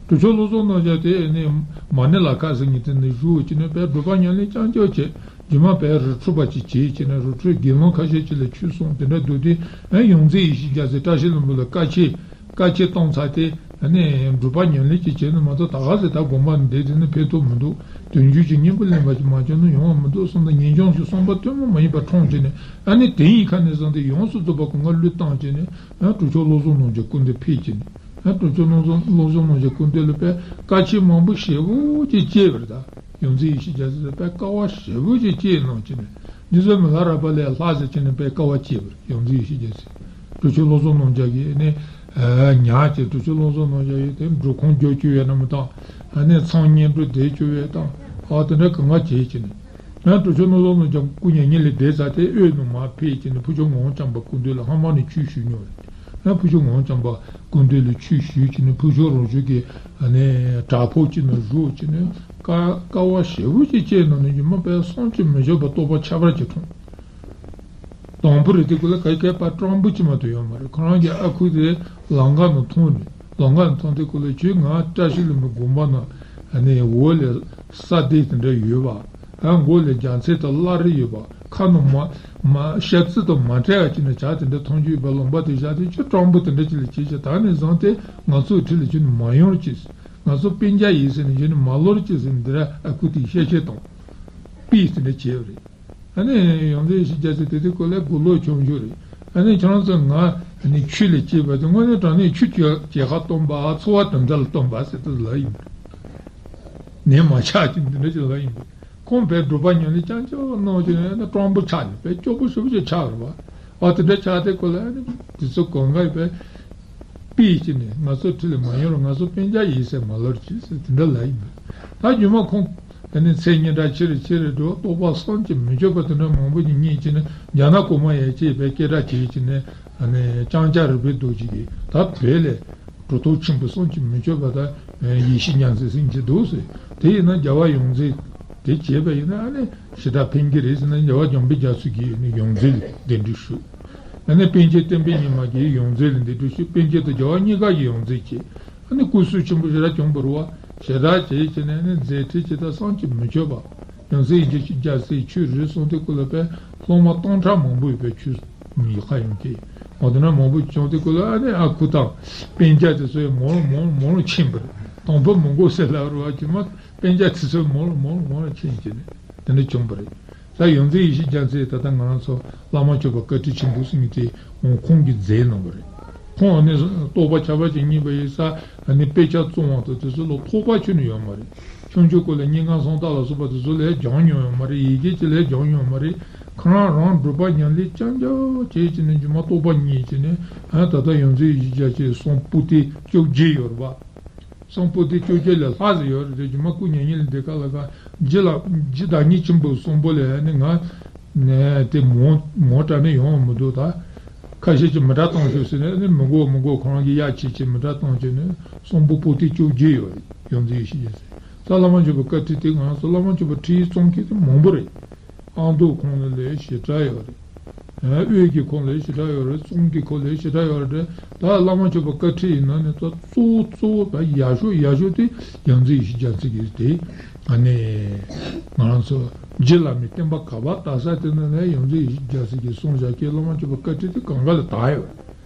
གྲུབ་ཆེན་བློ་བཟང་རྣམ་རྒྱལ་དེ་ནི་མ་ཎི་ལ་ཁ་ཟེར་མཁན་དེ་ནས་བཞུགས་བྱས་ནས་དཔེ་སྒྲུབ་པ་ཉམས་ལེན་རྐྱང་རྐྱང་བྱས། རྗེས་མ་དཔེ་རི་ཁྲོད་པ་ཅིག་བྱས་བྱས་ནས་རི་ཁྲོད་དགེ་སློང་ཁ་ཤས་ཅིག་ལ་ཆོས་གསུངས། དེ་འདྲ་འདུག་དུས། ཨ། ཡོངས་འཛིན་ཡེ་ཤེས་རྒྱལ་མཚན་བཀྲ་ཤིས་ལྷུན་པོ་ལ་བཀའ་ཆད། བཀའ་ཆད་བཏང་ཚར་ཏེ། ཨ་ནི་སྒྲུབ་པ་ཉམས་ལེན་ཅིག་བྱས་ན་མ་གཏོགས། ད་ག་ཟེ་ད་དགོན་པ་ནས་བསྡད་དེ་ནི་ཕན་ཐོགས་མི་འདུག་དོན་བརྒྱུད་ཀྱི་སྙིང་པོ་ལེན་པ་ཅིག་མ་བྱུང་ན་ཡོང་བ་མི་འདུག་བསམ་སྟེ། ངེས་འབྱུང་གི་བསམ་པ་ཐུན་མོང་མ་ཡིན་པ་འཁྲུངས་བྱས་ནས། ཨ་ནི་དེ་ཡི་ཁ་ནས་བཟུང་སྟེ་ཡོངས་སུ་རྫོགས་པ་སྒོ་ང་བློས་བཏང་བྱས་ནས། ཨ། གྲུབ་ཆེན་བློ་བཟང་རྣམ་རྒྱལ་སྐུ་མདུན་ཕེབས་བྱས་ནས། ཨ། གྲུབ་ཆེན་བློ་བཟང་བློ་བཟང་རྣམ་རྒྱལ་སྐུ་མདུན་ལ་དཔེ་བཀའ་ཆད་མང་པོ་ཞེ་པོ་ཅིག་བཅད་པ་རེད། ད་ཡོངས་འཛིན་ཡེ་ཤེས་རྒྱལ་མཚན་ལ་དཔེ་དཀའ་བ་ཞེ་པོ་ཅིག་བཅད་གནང་བྱས་ནས། རྗེ་བཙུན་མི་ལ་རས་པ་ལས་ལྷག་ཟེར་བྱས་ནས་དཔེ་དཀའ་བ་སྤྱད་པ་རེད། ཡོངས་འཛིན་ཡེ་ཤེས་རྒྱལ་མཚན། གྲུབ་ཆེན་བློ་བཟང་རྣམ་རྒྱལ་གྱིས་ནི། ཨ། ཉར་བྱས། གྲུབ་ཆེན་བློ་བཟང་རྣམ་རྒྱལ་གྱིས་དེ་སྒྲུབ་ཁང་རྒྱག་བཅུག་ཡས་ན་མི་གཏོགས། ཨ་ནི་མཚམས་བསྙེན་སྒྲུབ་བསྡད་བཅུག་ཡས་དང་། ཨ། དེ་འདྲ་གང་ག་བྱས་བྱས་ནས། ཡང་གྲུབ་ཆེན་བློ་བཟང་རྣམ་རྒྱལ་སྐུ་མྱ་ངན་ལས་འདས་ཚར་ཏེ། དབུས་ནས་མར་ཕེབས་བྱས་ནས་ཕུར་ལྕོག་ངག་དབང་བྱམས་པ་སྐུ་མདུན་ལ་ལྷག་མ་ནས་ཆོས་ཞུས་མྱོང་རེད། ཡང་ཕུར་ལྕོག་ངག་དབང་བྱམས་པ་སྐུ་མདུན་ལ་ཆོས་ཞུས་བྱས་ནས། ཕུར་ལྕོག་རང་བྱུང་གི། ཨ་ནི་བྲག་ཕུག་ཅིག་ནང་བཞུགས་བྱས་ནས། དཀའ་དཀའ་བ་ཞེ་པོ་ཅིག་སྤྱད་གནང་ནས། རྗེས་མ་དཔེ་བསམ་གྱིས་མི་ཁྱབ་པ་རྟོགས་པ་ཁྱད་པར་ཅན་འཁྲུངས། དང་པོ་རེད། དེ་སྐོར་ལ་ག་གས་པ་སྤྲང་པོ་ཅིག་མ་གཏོགས་ཡོད་མ་རེད། ཁོ་རང་གི་ཨ་ཁུ་དེ་ལམ་ཁ་ནས་མཐོང་ནས། ལམ་ཁ་ནས་མཐོང་དུས་སྐབས་ལ། ཁྱོད་ང་བཀྲ་ཤིས་ལྷུན་པོའི་དགོན་པ་ནང་ནས་འོག་ལ་ས་སྡེ་དེ་འདྲ་ཡོད་པ། ཨ། མགོ་ལ་རྒྱལ་མཚན་དང་བླ་རེ་ཡོད་པ། ཁ་ནང་མ་མ་ཞབས་རྩི་དང་མ་བྲལ་བ་ཅིག་ནས་བྱ་དེ་འདྲ་མཐོང་རྒྱུ་ཡོད་པ། ལུང་པ་དེ་བཞག་སྟེ་ཁྱོད་སྤྲང་པོ་དེ་འདྲ་ཅིག་ལ་བྱེད་ཅིག་ད་ནས་བཟུང་སྟེ་ང་ཚོའི་འཁྲིས་ལ་ཁྱོད་མ་ཡོང་རོགས་གྱིས། ང་ཚོ་སྤུན་ཀྱག་ཡིན་ཟེར་ནས་ཁྱོད་མ་ལོག་རོགས་གྱིས་ཟེར་ནས། འདི་འདྲ་ཨ་ཁུ་དེས་བཤད་བཤད་བཏང་། དཔེ་དེ་འདྲ་བྱས་པ་རེད། ཨ་ནི་ཡོངས་འཛིན་ཡེ་ཤེས་རྒྱལ་མཚན་དེ་དུས་སྐབས་ལ་དགུང་ལོ་ཆུང་ཆུང་རེད། ཨ་ནི་ཁྱེད་རང་ཚོ་ང་ནི་ཆོས་ལ་སྐྱེས་པ་དེ། དངོས་གནས་དྲང་གནས་ཆོས་ཀྱི་གྱལ་ཁ་སྟོན་པ། འཚོ་བ་དོན་དག་ལ་སྟོན་པ་ཟེར་དུས་ལ་ཡིན་པ་རེད། ནད་མ་ཆགས་ཀྱི་འདི་འདྲ་ཅིག་ལ་ཡིན་པ་རེད། ཁོང་དཔེ་སྒྲུབ་པ་ཉམས་ལེན་རྐྱང་རྐྱང་གནང་བྱས་ནས་ནི་སྤྲང་པོ་ཆགས་ནས། དཔེ་སྐྱོ་པོ་ཞེ་པོ་ཅིག་ཆགས་རེད་བ། ཨ། དེ་འདྲ་ཆགས་དུས་སྐབས་ལ་ཨ་ནི་དེ་ཚོ་གང་ག་ཡིན་པས། དཔེ་བྱས་ནས་ང་ཚོ་འཁྲིས་ལ་མ་ཡོང་རོགས། ང་ཚོ་སྤུན་ཀྱག་ཡིན་ཟེར་མ་ལོག་རོགས་གྱིས་ཟེར་དེ་འདྲ་ལབ་ཡིན་པས། ད་རྗེས་མ་ཁོང་དེ་ནས་མཚན་སྙན་གྲགས་ཆེ་རུ་ཆེ་རུ་འགྲོ། རྟོགས་པ་བསམ་གྱིས་མི་ཁྱབ་པ་དེ་འདྲ་མང་པོ་ཞིག་རྙེད་བྱས་ནས། རྒྱ་ནག་གོང་མ་ཡན་ཆད་དཔེ་སྐད་གྲགས་ཆེ་བྱས་ནས། ཨ་ནི་ལྕང་སྐྱ་རི་པའི་རྡོ་རྗེ་གིས་ད་བོད་ལ་གྲུབ་ཐོབ་ཆེན་པོ་བསམ་གྱིས་མི་ཁྱབ་པ་དང་། ཡེ་ཤེས་རྒྱལ་མཚན་ཟེར་གྱི་འདུག་ཟེར། དེ་ཡིན་ན་རྒྱལ་བ་ཡོངས་འཛིན་དེ་བྱས་པ་ཡིན་ན་ཨ་ནི་ཞེ་དྲག་ཕན་གྱི་རེད་ཟེར་ནས། རྒྱལ་བ་འཇམ་དཔལ་རྒྱ་མཚོ་གིས་ནི་ཡོངས་འཛིན་ལ་གདན་འདྲེན་ཞུས། ཨ་ནི་པཎ་ཆེན་བསྟན་པའི་ཉི་མ་གིས་ཡོངས་འཛིན་ལ་གདན་འདྲེན་ཞུས། པཎ་ཆེན་དང་རྒྱལ་བ་གཉིས་ཀ་གིས་ཡོངས་འཛིན་བྱས། ཨ་ནི་སྐུ་གཟུགས་ཆེན་པོ་ཞེ་དྲག་བྱུང་བ་རེད་བ། ཞེ་དྲག་བྱས་བྱས་ནས་ཨ་ནི་མཛད་འཕྲིན་ཇི་ལྟར་བསམ་གྱིས་མི་ཁྱབ་པ། ཡོངས་འཛིན་ཡེ་ཤེས་རྒྱལ་མཚན་ཆོས་རེད་གསུངས་དུས་སྐབས་ལ་དཔེ་སློབ་མ་སྟོང་ཕྲག་མང་པོ་ཡོད་པའི་ཆོས་ཡིག་ཁ་ཡོང་གི། འོ་དེ་འདྲ་མང་པོ་བྱུང་དུས་སྐབས་ལ་ཨ་ནི་ཨ་ཁུ་དང་སྤུན་ཀྱག་དེ་ཚོ་ཡང་མང་རུ་མང་རུ་མང་རུ་ཕྱིན་པ་རེད། དང་པོ་མི་དགོས་ཟེར་ལབ་རེད་བ། རྗེས་མ་སྤུན་ཀྱག་དེ་ཚོ་མང་རུ་མང་རུ་མང་རུ་ཕྱིན་བྱས་ནས་དེ་འདྲ་བྱུང་བ་རེད། ད་ཡོངས་འཛིན་ཡེ་ཤེས་རྒྱལ་མཚན་ད་ལྟ་ང་རང་ཚོ་བླ་མ་མཆོད་པ་བཀའ་དྲིན་ཆེན་པོ་ཟེར་མཁན་དེ་ཁོང་གིས་མཛད་གནང་བ་རེད། ཁོང་ཨ་ནི་རྟོགས་པ་ཁྱད་པར་ཅན་རྙེད་པ་ཡིན་ཙང་། ཨ་ནི་དཔེ་ཆ་བཙོང་བ་དང་དེ་ཚོ་ལ་ཐོགས་པ་ཁྱོན་ནས་ཡོད་མ་རེད། ཆུང་ཆུང་སྐབས་ལ་སྙན་ངག་གསང་བདག་ལ་སོགས་པ་དེ་ཚོ་ལས་སྦྱངས་མྱོང་ཡོད་མ་རེད། ཡི་གེ་གཅིག་ལས་སྦྱངས་མྱོང་མ་རེད། ཁོ་རང་རང་སྒྲུབ་པ་ཉམས་ལེན་རྐྱང་རྐྱང་བྱས་བྱས་ནས་རྗེས་མ་རྟོགས་པ་རྙེད་བྱས་ནས། ཨ། ད་ལྟ་ཡོངས་འཛིན་ཡེ་ཤེས་རྒྱལ་མཚན་གསུང་པོ་ཏི་བཅོ་བརྒྱད་ཡོད་རེད་པ། གསུང་པོ་ཏི་བཅོ་བརྒྱད་ལས་ལྷག་ཟིག་ཡོད་རེད། རྗེས་མ་སྐུ་མྱ་ངན་ལས་འདས་ཁ་ལ་ཁ་རྗེ་ལ་རྗེ་བདག་ཉིད་ཆེན་པོའི་གསུང་པོ་ལས་ནི་ང་ནས་དེ་མོ་མོ་དྲག་ནི་ཡོང་བ་མི་འདུག་ད་ཁ་ཤས་ཀྱིས་མི་དྲག་གཏོང་ཤོག་ཟེར་ནས་ནི་མི་དགོས་མི་དགོས། ཁོ་རང་གིས་ཡ་ཆེ་ཆེ་མི་དྲག་གཏོང་བྱས་ནས་གསུང་པོ་པོ་ཏི་བཅོ་བརྒྱད་ཡོད་རེད། ཡོངས་འཛིན་ཡེ་ཤེས་རྒྱལ་མཚན་ས་བླ་མ་མཆོད་པའི་བཀའ་ཁྲིད་དེ་ང་ཚོ་བླ་མ་མཆོད་པའི་ཁྲིད་རྩོམ་མཁན་དེ་མང་པོ་རེད། ཨ་མདོ་ཁོངས་ལ་ལས་ཞེ་དྲག་ཡོད་རེད། དབུས་ཀྱི་ཁོངས་ལས་ཞེ་དྲག་ཡོད་རེད། གཙང་གི་ཁོངས་ལས་ཞེ་དྲག་ཡོད་རེད། ད་བླ་མ་མཆོད་པའི་བཀའ་ཁྲིད་ཡིན་ན་ནི་ད་གཙོ་བོ་གཙོ་བོ་ད་ཡག་ཤོས་ཡག་ཤོས་དེ་ཡོངས་འཛིན་ཡེ་ཤེས་རྒྱལ་མཚན་གྱི་དེ་ཨ་ནི་ང་རང་ཚོ་རྗེ་བླ་མའི་བསྟན་པ་ག་པར་དར་ས་དེ་ནི་ནས་ཡོངས་འཛིན་ཡེ་ཤེས་རྒྱལ་མཚན་གྱིས་གསུངས་བཞག་གི་བླ་མ་མཆོད་པའི་བཀའ་ཁྲིད་དེ་གང་ག་ལ་དར་ཡོད་རེད།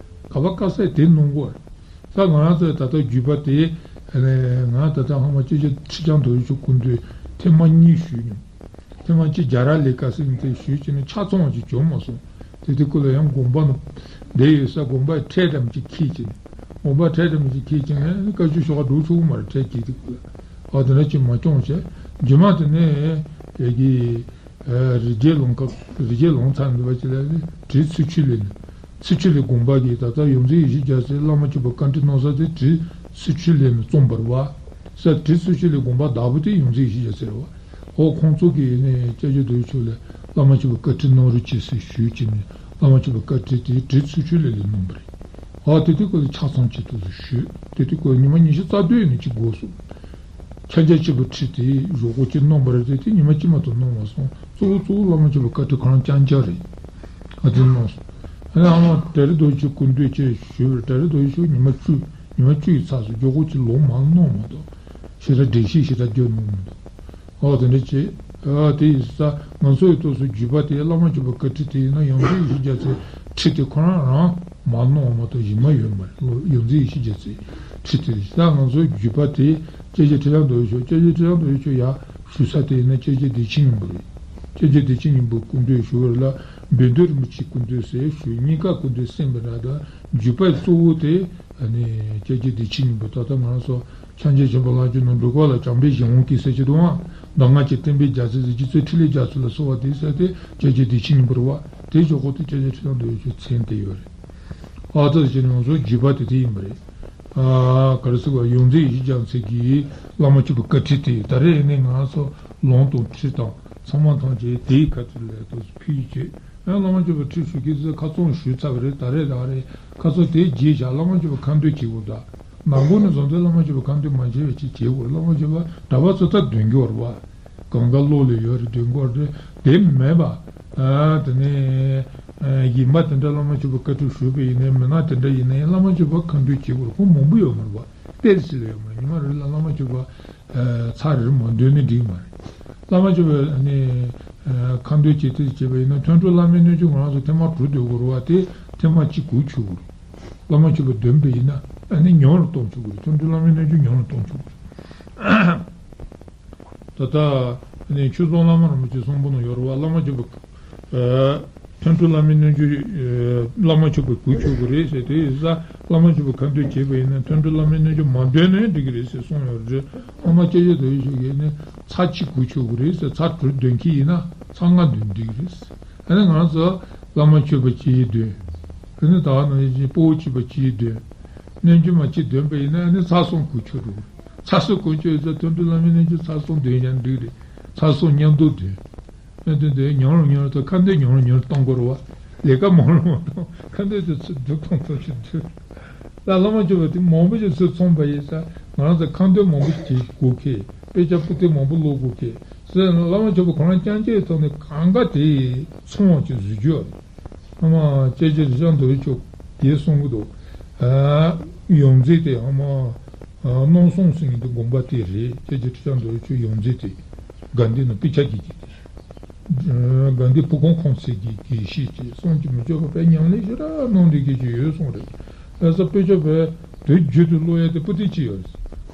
ག་པར་དཀའ་ཚེགས་དེ་གནང་གི་ཡོད་རེད། ད་ང་རང་ཚོའི་ད་ལྟ་བརྒྱུད་པ་དེ་ང་ད་ལྟ་ཧ་མ་སྐྱབས་རྗེ་ཁྲི་བྱང་རྡོ་རྗེ་མཆོག་སྐུ་མདུན་ཐེངས་མ་གཉིས་ཞུས་མྱོང་། ཐེངས་མ་གཅིག་རྒྱ་ར་ལས་ཀ་ཟེར་མཁན་དེ་ཞུས་བྱས་ནས་ཆ་ཚང་བ་ཅིག་བྱུང་མ་སོང་། དེ་དུས་སྐབས་ལ་ཡང་དགོན་པ་ནང་བསྡད་ཡོད་ས་དགོན་པའི་ཁྲལ་འདྲ་མི་ཅིག་འཁྱེར་བྱས་ནས་དགོན་པ་ཁྲལ་འདྲ་མི་ཅིག་འཁྱེར་བྱས་ནས་བཀའ་ཆོས་ཞུ་ག་འགྲོ་ཆོག་གི་མ་རེད། ཁྲལ་འཁྱེར་དུས་སྐབས་ལ་ཨ་དེ་འདྲ་ཅིག་མ་བྱུང་བྱས་རྗེས་མ་དེ་ནས་དེ་གི་རི་རྒྱལ་ལུང་ཁ་རི་རྒྱལ་ལུང་ཚང་འདི་བ་ཅི་ལ་ནི་བྲིས་ཚུལ་ཆུ་ལས་ནི་ཚུལ་ཆུ་ལས་དགོན་པ་གི་ད་ལྟ་ཡོངས་འཛིན་ཡེ་ཤེས་རྒྱལ་མཚན་བླ་མ་མཆོད་པའི་བཀའ་ཁྲིད་གནང་ས་དེ་བྲིས་ཚུལ་ཆུ་ལས་ནི་རྩོམ་པར་བ་ས་བྲིས་ཚུལ་ཆུ་ལས་དགོན་པ་བདག་པོ་དེ་ཡོངས་འཛིན་ཡེ་ཤེས་རྒྱལ་མཚན་རེད་བ། ཨོ་ཁོང་ཚོ་གིས་ནི་སྐྱབས་རྗེ་རྡོ་རྗེ་མཆོག་ལ་བླ་མ་མཆོད་པའི་བཀའ་ཁྲིད་གནང་རོགས་བྱེད་ཟེར་ཞུས་ཀྱི་ནི་བླ་མ་མཆོད་པའི་བཀའ་ཁྲིད་དེ་བྲིས་ཚུལ་ཆུ་ལས་ལས་གནང་བ་རེད། ཨོ་དེ་དུས་སྐབས་ལ་ཆ་ཚང་བྱེད་ཐུབ་ཟེར་ཞུས། དེ་དུས་སྐབས་ཉི་མ་ཉི་ཤུ་རྩ་བདུན་ནས་ཅིག་འགོར་སོང་། ཁྱབ་བརྒྱ་ཆེན་པོའི་ཁྲིད་དེ་ཞོགས་པ་གཅིག་གནང་བ་རེད་དེ་དེ་ཉི་མ་གཅིག་མ་གཏོགས་གནང་མ་སོང་། གཙོ་བོ་གཙོ་བོ་བླ་མ་མཆོད་པའི་བཀའ་ཁྲིད་ཁོ་རང་རྐྱང་རྐྱང་རེད། ཨ་དེ་གནང་སོང་། ཨ་ནི་ཨ་མ་གྲྭ་རི་རྡོ་རྗེ་སྐུ་མདུན་བཅས་ཞུས་པར་གྲྭ་རི་རྡོ་རྗེ་ཉི་མ་བཅུ་ཉི་མ་བཅུ་ཡི་ཚགས་སུ་ཞོགས་པ་གཅིག་ལོག་མ་གནང་མ་གཏོགས་ཞེ་དྲག་འགྲེལ་བཤད་ཞེ་དྲག་བརྒྱབ་གནང་མི་འདུག་ཨོ་དེ་འདྲ་བྱས། ཨ་དེ་ཡིན་ས་ང་ཚོའི་ཏོག་ཙམ་བརྒྱུད་པ་དེ་བླ་མ་མཆོད་པའི་བཀའ་ཁྲིད་དེ་ཡིན་ན་ཡོངས་འཛིན་ཡེ་ཤེས་རྒྱལ་མཚན་ཁྲིད་དེ་ཁོ་རང་རང་མ་གནང་བ་མ་གཏོགས་གཞན་མ་ཡོད་མ་རེད། ཡོངས་འཛིན་ཡེ་ཤེས་རྒྱལ་མཚན་ཁྲིད་དེ་ད་ང་ཚོའི་བརྒྱུད་པ་དེ་སྐྱབས་རྗེ་ཁྲི་བྱང་རྡོ་རྗེ་མཆོག་སྐྱབས་རྗེ་ཁྲི་བྱང་རྡོ་རྗེ་མཆོག་ཡར་ཞུ་ས་དེ་ཡིན་ན་སྐྱབས་རྗེ་བདེ་ཆེན་སྙིང་པོ་རེད། སྐྱབས་རྗེ་བདེ་ཆེན་སྙིང་པོ་སྐུ་མདུན་ཞུ་བ་ལ་བཻ་ཌཱུརྱ་རིན་པོ་ཆེའི་སྐུ་མདུན་ཟེར་ཞུ་གཉིས་ཀ་སྐུ་མདུན་གསན་པའི་ནང་དུ་བརྒྱུད་པའི་གཙོ་བོ་དེ་ཨ་ནི་སྐྱབས་རྗེ་བདེ་ཆེན་སྙིང་པོ་ད་ལྟ་ང་ཚོ། འཆང་ཆེན་ཆེན་པོ་ལྷ་ཆོས་ནང་འགྲོ་ཁོག་ལ་བྱམས་པའི་གཞན་དབང་གིས་ཟེར་གྱི་འདུག་ཨང་། གདམས་ངག་གི་བསྟན་པའི་རྒྱལ་མཚན་ཟེར་རྗེ་བཙུན་འཕྲིན་ལས་རྒྱ་མཚོ་ལ་གསོལ་བ་འདེབས་ཟེར་ཏེ་སྐྱབས་རྗེ་བདེ་ཆེན་སྙིང་པོ་རེད་བ། དེའི་ཞོགས་ཀ་དེ་སྐྱབས་རྗེ་ཁྲི་བྱང་རྡོ་རྗེ་མཆོག་མཚན་དེ་ཡོད་རེད། ཨ་ཙི་ཟེར་ནས་ང་ཚོའི་བརྒྱུད་པ་དེ་དེ་ཡིན་པ་རེད། ཨ་ག་རེ་ཟེར་བ་ཡོངས་འཛིན་ཡེ་ཤེས་རྒྱལ་མཚན་གྱིས་བླ་མ་མཆོད་པའི་བཀའ་ཁྲིད་དེ་ད་རེས་ནས་ང་ཚོ་ལུང་དང་ཁྲིད་དང་ཚང་མ་ཐམས་ཅད་དེའི་ཁ་ཐུག་ལས་དུ་ཕུལ་བྱས། ཡང་བླ་མ་མཆོད་པའི་ཁྲིད་ཞུ་མཁན་ཚོས་ཁ་རྩང་ཞུས་ཚར་བ་རེད། ད་རེས་རང་རེད། ཁ་རྩང་དེ་རྗེས་བཞག་བླ་མ་མཆོད་པའི་ཁ་འདོན་བྱེད་དགོས་ད། ནང་ཁུལ་ནས་བཟུང་སྟེ་བླ་མ་མཆོད་པའི་ཁ་འདོན་མ་བྱས་པ་ཅིག་བྱེད་དགོས། བླ་མ་མཆོད་པ་གྲྭ་པ་ཚོ་ད་འདོན་གྱི་ཡོད་རེད་བ། གང་ག་བློ་ལ་ཡོད་རེད་འདོན་གྱི་ཡོད་རེད། དེ་མེད་པ། ཨ་དེ་ནས་ཨ་གཞན་པ་དེ་འདྲ་བླ་མ་མཆོད་པའི་བཀའ་ཁྲིད་ཞུས་པ་ཡིན་ནའི་མི་ནག་དེ་འདྲ་ཡིན་ནའི་བླ་མ་མཆོད་པའི་ཁ་འདོན་བྱེད་དགོས་རེད། ཁོ་མང་པོ་ཡོད་མ་རེད་བ། ཏོག་ཙམ་ལ་ཡོད་མ་རེད། ཉི་མ་རེ་ལ་བླ་མ་མཆོད་པ། ཚར་རེ་མ་འདོན་ནི་འགྲིག་མ་རེད། བླ་མ་མཆོད་པའི་ནི་ཁ་འདོན་བྱེད་དུས་བྱེད་པ་ཡིན་ན་ཐོན་དྲུག་བླ་མའི་རྣལ་འབྱོར་ང་རང་ཚོ་ཐེངས་མ་དྲུག་འདོན་དགོས་རེད་བ། དེ་ཐེངས་མ་གཅིག་གོ་ཆོད་དགོས་རེད། བླ་མ་མཆོད་པ་འདོན་པ་ཡིན་ན་ཨ་ནི་ཉུང་རུ་གཏོང་ཆོག་གི་རེད། ཐོན་དྲུག་བླ་མའི་རྣལ་འབྱོར་ཉུང་རུ་གཏོང་ཆོག་གི་རེད། ད་ལྟ་ནི་ཆོས་རྫོང་བླ་མ་རིན་པོ་ཆེའི་གསུང་འབུམ་ནང་ཡོད་རེད་བ། བླ་མ་མཆོད་པའི་ཐོན་དྲུག་བླ་མའི་རྣལ་འབྱོར་བླ་མ་མཆོད་པའི་གོ་ཆོད་ཀྱི་རེད་ཟེར། དེ་ཡིན་ཙང་བླ་མ་མཆོད་པའི་ཁ་འདོན་བྱས་པ་ཡིན་ན་ཐོན་དྲུག་བླ་མའི་རྣལ་འབྱོར་མ་འདོན་ནའི་འགྲིག་གི་རེད་ཟེར་གསུངས་ཡོད་རེད། སྔོན་མ་སྐྱབས་རྗེ་རྡོ་རྗེ་མཆོག་གིས་ནི་ཚར་གཅིག་གོ་ཆོད་ཀྱི་རེད་ཟེར། ཚར་དྲུག་འདོན་གྱི་ཡིན་ན་ཚར་ལྔ་འདོན་འགྲིག་གི་རེད་ཟེར། ཨ་ནི་ང་ཚོ་བླ་མ་མཆོད་པ་གཅིག་འདོན། ཨ་ནི་ད་ནང་བཞིན་སྤོ་བོ་མཆོད་པ་གཅིག་འདོན། རྣལ་འབྱོར་མ་གཅིག་འདོན་པ་ཡིན་ན་ཨ་ནི་ཚར་གསུམ་གོ་ཆོད་འགྲོ་གི་རེད། ཚར་གསུམ་གོ་ཆོད་ཡོད་ཙང་ཐོན་དྲུག་བླ་མའི་རྣལ་འབྱོར་ཚར་གསུམ་འདོན་ཡང་འགྲིག་རེད། ཚར་གསུམ་མཉམ་དུ་འདོན། གནད་དོན་དེ་ཉུང་རུ་ཉུང་རུ་དང་ཁ་འདོན་ཉུང་རུ་ཉུང་རུ་གཏོང་དགོས་རེད་བ། ལས་ཀ་མང་རུ་མང་རུ་ཁ་འདོན་དེ་ཚུར་སྡུག་གཏོང་ཐུབ་ཀྱི་འདུག་ད་བླ་མ་མཆོད་པ་དེ་མང་པོ་ཞིག་ཚུར་ཚོང་པ་ཡིན་ཙང་ང་རང་ཚོ་ཁ་འདོན་མང་པོ་ཞིག་བྱེད་དགོས་ཀི། དཔེ་ཆ་པོ་ཏི་མང་པོ་ཀློག་དགོས་ཀི་ཟེར་ན་བླ་མ་མཆོད་པ་ཁོ་རང་རྐྱང་རྐྱང་ཐོག་ནས་གང་ག་དེ་ཚོང་བ་ཅིག་བཟོ་རྒྱུ་ཡོད་རེད། ཨ་མ་སྐྱབས་རྗེ་ཁྲི་བྱང་རྡོ་རྗེ་མཆོག་གིས་གསུང་གི་འདུག་ཨ་ཡོངས་འཛིན་དེ་ཨ་མ་ཨ་སྣང་སྲུང་ཟེར་མཁན་དེ་དགོན་པ་དེ་རེད། སྐྱབས་རྗེ་ཁྲི་བྱང་རྡོ་རྗེ་མཆོག་ཡོངས་འཛིན་དེ་དགའ་ལྡན་ནང་དཔེ་ཆ་རྒྱག་མཁན་དེ་རེད། དགའ་ལྡན་ཕུག་ཁོང་ཁོང་ཚེ་གི་དགེ་བཤེས་ཀྱིས་གསུང་གི་མི་ཆོག་པ་དཔེ་ཉམས་ལེན་ཞེ་དྲག་གནང་བསྡད་མཁན་ཅིག་ཡོད་གསུངས་རེད། ལྷ་ས་དཔེ་ཆ་བས་དུས་རྒྱུན་དུ་ཀློག་ཡ་དེ་པོ་ཏི་ཅིག་ཡོད་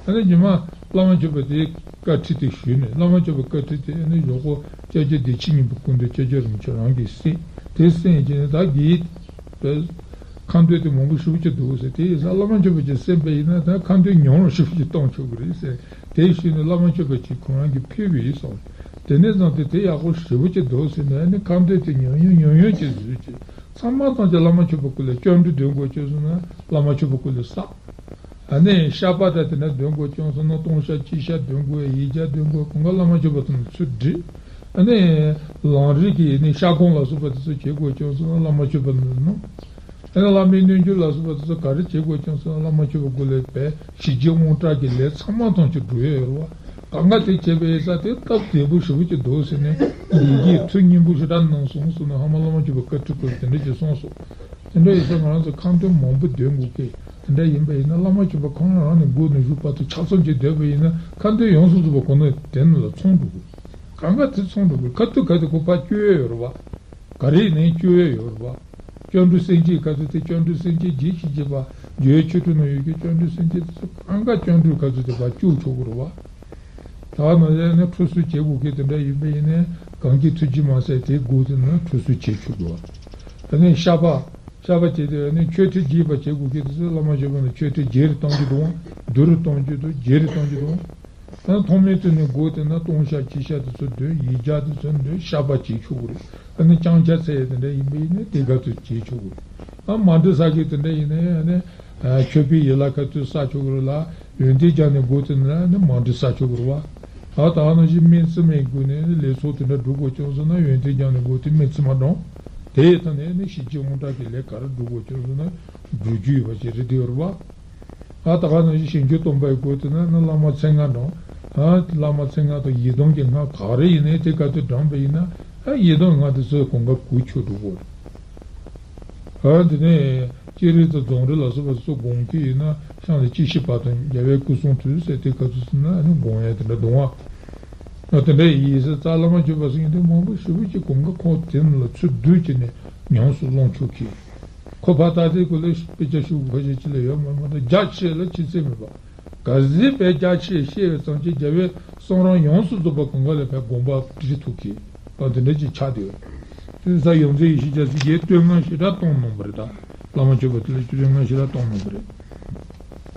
རེད། ཨ་ནི་ཉི་མ་བླ་མ་མཆོད་པ་དེ་བཀའ་ཁྲིད་དེ་ཞུས་ནས་བླ་མ་མཆོད་པའི་བཀའ་ཁྲིད་དེ་ཨ་ནི་ཞོགས་པ་སྐྱབས་རྗེ་བདེ་ཆེན་སྙིང་པོ་སྐུ་མདུན་སྐྱབས་རྗེ་རིན་པོ་ཆེ་རང་གིས་གསན། དེ་གསན་རྗེས་ནས་ད་གིས་ཁ་འདོན་དེ་མང་པོ་ཞེ་པོ་ཅིག་འདུག་ཟེར། དེ་ཡིན་ཙང་བླ་མ་མཆོད་པ་ཅིག་གསན་པ་ཡིན་ན་ད་ཁ་འདོན་ཉུང་རུ་ཞེ་པོ་ཅིག་གཏོང་ཆོག་གི་རེད་ཟེར། དེ་ཞུས་ནས་བླ་མ་མཆོད་པ་ཅིག་ཁོ་རང་གིས་ཕུལ་བ་ཡིན་གསུངས། དེ་ནས་བཟུང་སྟེ་དེ་ཡག་པོ་ཞེ་པོ་ཅིག་འདུག་ཟེར་ནས་ཨ་ནི་ཁ་འདོན་དེ་ཉུང་ཉུང་ཉུང་ཉུང་ཅིག་བཟོས་ཅིག་ཚང་མ་ཐམས་ཅད་བླ་མ་མཆོད་པའི་སྐུ་ལས་སྐྱབས་འགྲོ་འདོན་དགོས་ཅེས་གསུངས་ན་བླ་མ་མཆོད་པའི་སྐུ་ལས་བསགས། ཨ་ནི་བཤགས་པ་དང་དེ་འདྲ་འདོན་དགོས་བྱུང་སོང་ན། ལྟུང་བཤགས་སྤྱི་བཤགས་འདོན་དགོས། ཡིག་བརྒྱ་འདོན་དགོས། གང་ག་བླ་མ་མཆོད་པ་དང་ཚུར་འདྲིས། ཨ་ནི་ལམ་རིམ་གྱི་ནི་བཤགས་སྐོར་ལ་སོགས་པ་དེ་ཚོ་བྱེད་དགོས་བྱུང་སོང་ན་བླ་མ་མཆོད་པ་ནང་། ཨ་ནི་བླ་མའི་རྣལ་འབྱོར་ལ་སོགས་པ་དེ་ཚོ་ག་རེ་བྱེད་དགོས་བྱུང་སོང་ན་བླ་མ་མཆོད་པ་སྒོ་ལས་པའི་ཞི་རྒྱས་དབང་དྲག་གི་ལས་ཚང་མ་ཐམས་ཅད་འགྲུབ་ཡོད་རེད་བ། གང་ག་དེ་བྱས་པའི་ས་དེ་སྟབས་བདེ་པོ་ཞེ་པོ་ཅིག་འདུག་ཟེར་ནས། ཡི་གེ་མཐུ་སྙིང་པོ་ཞེ་དྲག་གནང་སོང་ཟེར་ན་ཧ་མ་བླ་མ་མཆོད་པ་བཀའ་ཁྲིད་སྐོར་དེ་འདྲ་ཅིག་གསུངས་སོང་། དེ་འདྲ་ཡིན་ཙང་ང་རང་ཚོ་ཁ་འདོན་མང་པོ་འདོན་དགོས་ཀི། དེ་འདྲ་ཡིན་པ་ཡིན་ན་བླ་མ་མཆོད་པ་ཁོ་རང་རང་ནས་སྒོ་ནས་བཞུགས་བར་དུ་ཆ་ཚང་ཅིག་བསྡད་པ་ཡིན་ན། ཁ་འདོན་ཡོངས་སུ་རྫོགས་པ་ཁོ་ན་དེ་ནང་ལ་ཚང་འགྲོ་དགོས། གང་ག་དེ་ཚང་འགྲོ་དགོས། ཁ་ཐུག་ག་དེ་ཁོ་ཕར་བསྐྱོད་ཡ་ཡོད་རེད་བ། ག་རེ་ཡིན་ནའི་བསྐྱོད་ཡ་ཡོད་རེད་བ། སྐྱབས་འགྲོ་སེམས་བསྐྱེད་ག་ཚོད་དེ། སྐྱབས་འགྲོ་སེམས་བསྐྱེད་རྒྱས་ཤིང་རྒྱས་པ། རྒྱལ་བའི་ཆོས་ཁྲིད་ནང་ཡོད་ཀྱི་སྐྱབས་འགྲོ་སེམས་བསྐྱེད་དེ་ཚོ་གང་ག་སྐྱབས་འགྲོ་ག་ཚོད་དེ་ཕར་བསྐྱོད་ཆོག་གི་རེད་བ། ད་ནང་བཞིན་ནི་ཁྲུས་གསོལ་བྱེད་དགོས་ཀྱི་དེ་འདྲ་ཡིན་པ་ཡིན་ནའི་གང་གི་ཐུགས་རྗེ་མ་ཟད་དེའི་སྒོ་དེ་ནས་ཁྲུས་གསོལ་བྱེད་ཆོག་གི་བ། ཨ་ནི་བཤགས་པ། བཤགས་པ་བྱེད་དུས་ཨ་ནི་མཆོད་ཁྲི་རྒྱས་པ་བྱེད་དགོས་ཀྱི་དེ་ཚོ་བླ་མ་མཆོད་པ་ནས་མཆོད་ཁྲི་རྒྱས་རུ་གཏོང་རྒྱུ་དང་། བསྡུས་རུ་གཏོང་རྒྱུ་དང་། རྒྱས་རུ་གཏོང་རྒྱུ་དང་། ཨ་ནི་ཐོག་མའི་དུས་ནས་སྒོ་དེ་ན་ལྟུང་བཤགས་སྤྱི་བཤགས་དེ་ཚོ་འདོན། ཡིག་བརྒྱ་དེ་ཚོ་འདོན། བཤགས་པ་བྱེད་ཆོག་གི་རེད། ཨ་ནི་བརྐྱང་ཕྱག་འཚལ་ཡས་དེ་འདྲ་ཡིན་པ་ཡིན་ནའི་དེ་ག་ཚོད་བྱེད་ཆོག་གི་རེད། ཨ་མཎྜལ་བསགས་ཀྱི་དེ་འདྲ་ཡིན་ནའི་ཨ་ནི། ཨ་མཆོད་པའི་ཡན་ལག་ཁ་ཐུག་བསགས་ཆོག་གི་རེད་ལ། ཡོན་ཏན་སྦྱངས་ནས་སྒོ་དེ་ནས་ནི་མཎྜལ་བསགས་ཆོག་གི་རེད་བ། ད་ལྟ་ནང་བཞིན་སྨིན་བྱེད་མའི་སྒོ་ནས་ནི་ལས་ཚོགས་དེ་འདྲ་སྒྲུབ་དགོས་བྱུང་སོང་ན། ཡོན་ཏན་སྦྱངས་ནས་སྒོ་དེ་སྨིན་བྱེད་མ་སྒྲུབ། དེ་ཡི་ཐོག་ནས་ནི་ཞི་རྒྱས་དབང་དྲག་གི་ལས་ག་རེ་སྒྲུབ་དགོས་བྱུང་སོང་ན་སྒྲུབ་རྒྱུ་ཡོད་པ་ཞིག་རེད་དེ་རེད་བ། ད་ལྟ་ནང་བཞིན་ཞིང་སྐྱོང་སྡོམ་པའི་སྒོ་དེ་ནས་ནི་བླ་མ་མཚན་ལྔ་དང་། ཨ་བླ་མ་མཚན་ལྔ་དང་ཡི་དམ་གྱི་ལྔ་ག་རེ་ཡིན་ནའི་དེ་ག་དུས་བགྲངས་པ་ཡིན་ན། ཨ་ཡི་དམ་ལྔ་དེ་ཚོ་གང་ག་གུས་ཆོད་འགྲོ་དགོས། ཨ་དེ་ནས་ཀྱེ་རི་དང་རྫོང་རི་ལ་སོགས་པ་སོགས་དགོངས་ཀྱི་ཡིན་ན། ཤངས་ལ་གཅིག་ཤེས་པ་དང་རྒྱལ་བའི་སྐུ་གསུང་ཐུགས་ཟེར་དེ་ག་ཚོད་ཟེར་ན་ཨ་ནི་དགོངས་ཡ་དེ་འདྲ་འདུག་ཨ། དེ་འདྲ་ཡིན་ཟེར་ཙང་བླ་མ་མཆོད་པ་ཟེར་མཁན་དེ་མང་པོ་ཞེ་པོ་ཅིག་གང་ག་ཁོང་དེ་ནང་ལ་ཚུར་བསྡུས་བྱས་ནས་ཉམས་སུ་བླང་ཆོག་གི། ཁོ་ཕར་ད་ལྟའི་སྐོར་ལ་དཔེ་ཆ་ཞུ་དགོས་ཁ་ཤས་ཅིག་ལ་ཡོད་མ་རེད་མ་གཏོགས། རྒྱ་ཆེ་ལ་ཆེ་ཚད་མེད་པ། ག་ཚོད་དཔེ་རྒྱ་ཆེ་བཤད་པའི་ཙམ་གྱིས་རྒྱལ་བའི་གསུང་རབ་ཡོངས་སུ་རྫོགས་པ་གང་ག་ལ་ཕར་དགོངས་པ་འགྲེལ་ཐུབ་མཁན། ཨ་དེ་འདྲ་ཅིག་ཆགས་བསྡད་ཡོད། དེ་ས་ཡོངས་འཛིན་ཡེ་ཤེས་རྒྱལ་མཚན་གྱིས་བསྟོད་བསྔགས་ཞེ་དྲག་གཏོང་གནང་བ་རེད། ད་བླ་མ་མཆོད་པ་དེ་ལ་བསྟོད་བསྔགས་ཞེ་དྲག་གཏོང་གནང་བ་རེད།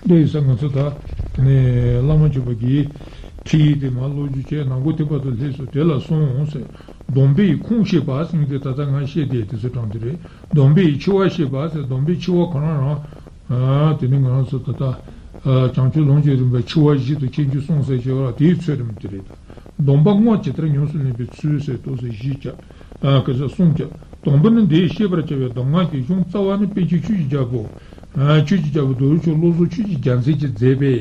དེ་ཡིན་ཙང་ང་ཚོ་ད་ནས་བླ་མ་མཆོད་པ་གི་ཁྲིད་ཡིག་དེ་མར་ཀློག་རྒྱུ་བྱས། ནང་སྒོ་ཐེག་པ་དང་ལྷས་སོ་དེ་ལ་སོང་ཟེར། སྡོམ་པའི་ཁུངས་བཤད་པ་ཟེར་མཁན་དེ་ད་ལྟ་ང་བཤད་བསྡད་དེ་ཚོ་དྲངས་དེ་རེད། སྡོམ་པའི་འཆི་བ་བཤད་པ་ཟེར། སྡོམ་པའི་འཆི་བ་ཁོ་རང་རང་། ཨ་དེ་ནི་ང་རང་ཚོ་ད་ལྟ་ཨ་བྱང་ཆུབ་ལམ་གྱི་རིམ་པའི་འཆི་བ་བཞི་དང་ཁྱད་ཆོས་གསུམ་ཟེར་བྱས་པ་དེའི་ཚུལ་ཁྲིམས་དེ་རེད་ད། སྡོམ་པ་བསྔོ་ཇི་ལྟར་ཉམས་སུ་ལེན་པའི་ཚུལ་ཟེར་ཏོག་ཙམ་བཞི་བརྒྱ། ཨ་ག་ས་གསུམ་བརྒྱ། སྡོམ་པ་ནི་འདིས་ཤེས་པར་བྱ་བའི་གདམས་ངག་གི་གཞུང་རྩ་བ་ནི་པཎ་ཆེན་ཆོས་ཀྱི་རྒྱལ་པོ། ཨ་ཆོས་ཀྱི་རྒྱལ་པོ་རྡོ་རྗེ་འཆང་བློ་བཟང་ཆོས་ཀྱི་རྒྱལ་མཚན་གྱིས་མཛད་པའི་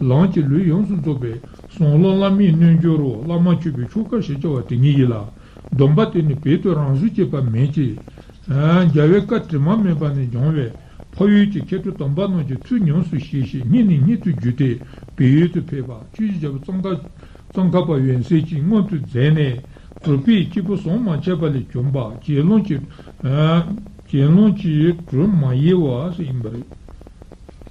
ལམ་གྱི་ལུས་ཡོངས་སུ་རྫོགས་པའི་གསང་སྔགས་བླ་མའི་རྣལ་འབྱོར་རོ། བླ་མ་མཆོད་པའི་ཆོ་ག་ཞེས་བྱ་བ་དེ་ཉིད་ཡིན་ལ། སྡོམ་པ་དེ་ནི་བོད་དུ་རང་བཟོ་བྱས་པ་མིན་གྱི། རྒྱལ་བའི་བཀའ་དྲི་མ་མེད་པ་ནས་འབྱུང་བས། འཕགས་ཡུལ་གྱི་མཁས་གྲུབ་དམ་པ་རྣམས་ཀྱིས་ཐུགས་ཉམས་སུ་བཞེས་ཤིང་སྙིང་ནས་སྙན་དུ་བརྒྱུད་དེ་བོད་ཡུལ་དུ་ཕེབས་པ། ཆོས་ཀྱི་རྒྱལ་པོ་ཙོང་ཁ་ཙོང་ཁ་པ་ཡོན་སྲས་ཀྱིས་མངོན་དུ་མཛད་ནས་གྲུབ་པའི་སྐྱེས་བུ་ཟུང་མ་ཆད་པ་ལས་བྱུང་བ། རྒྱལ་བློན་གྱི་རྒྱལ་བློན་གྱི་གྲུབ་མ་ཡལ་བ་ཟེར་ཡིན་པ་རེད།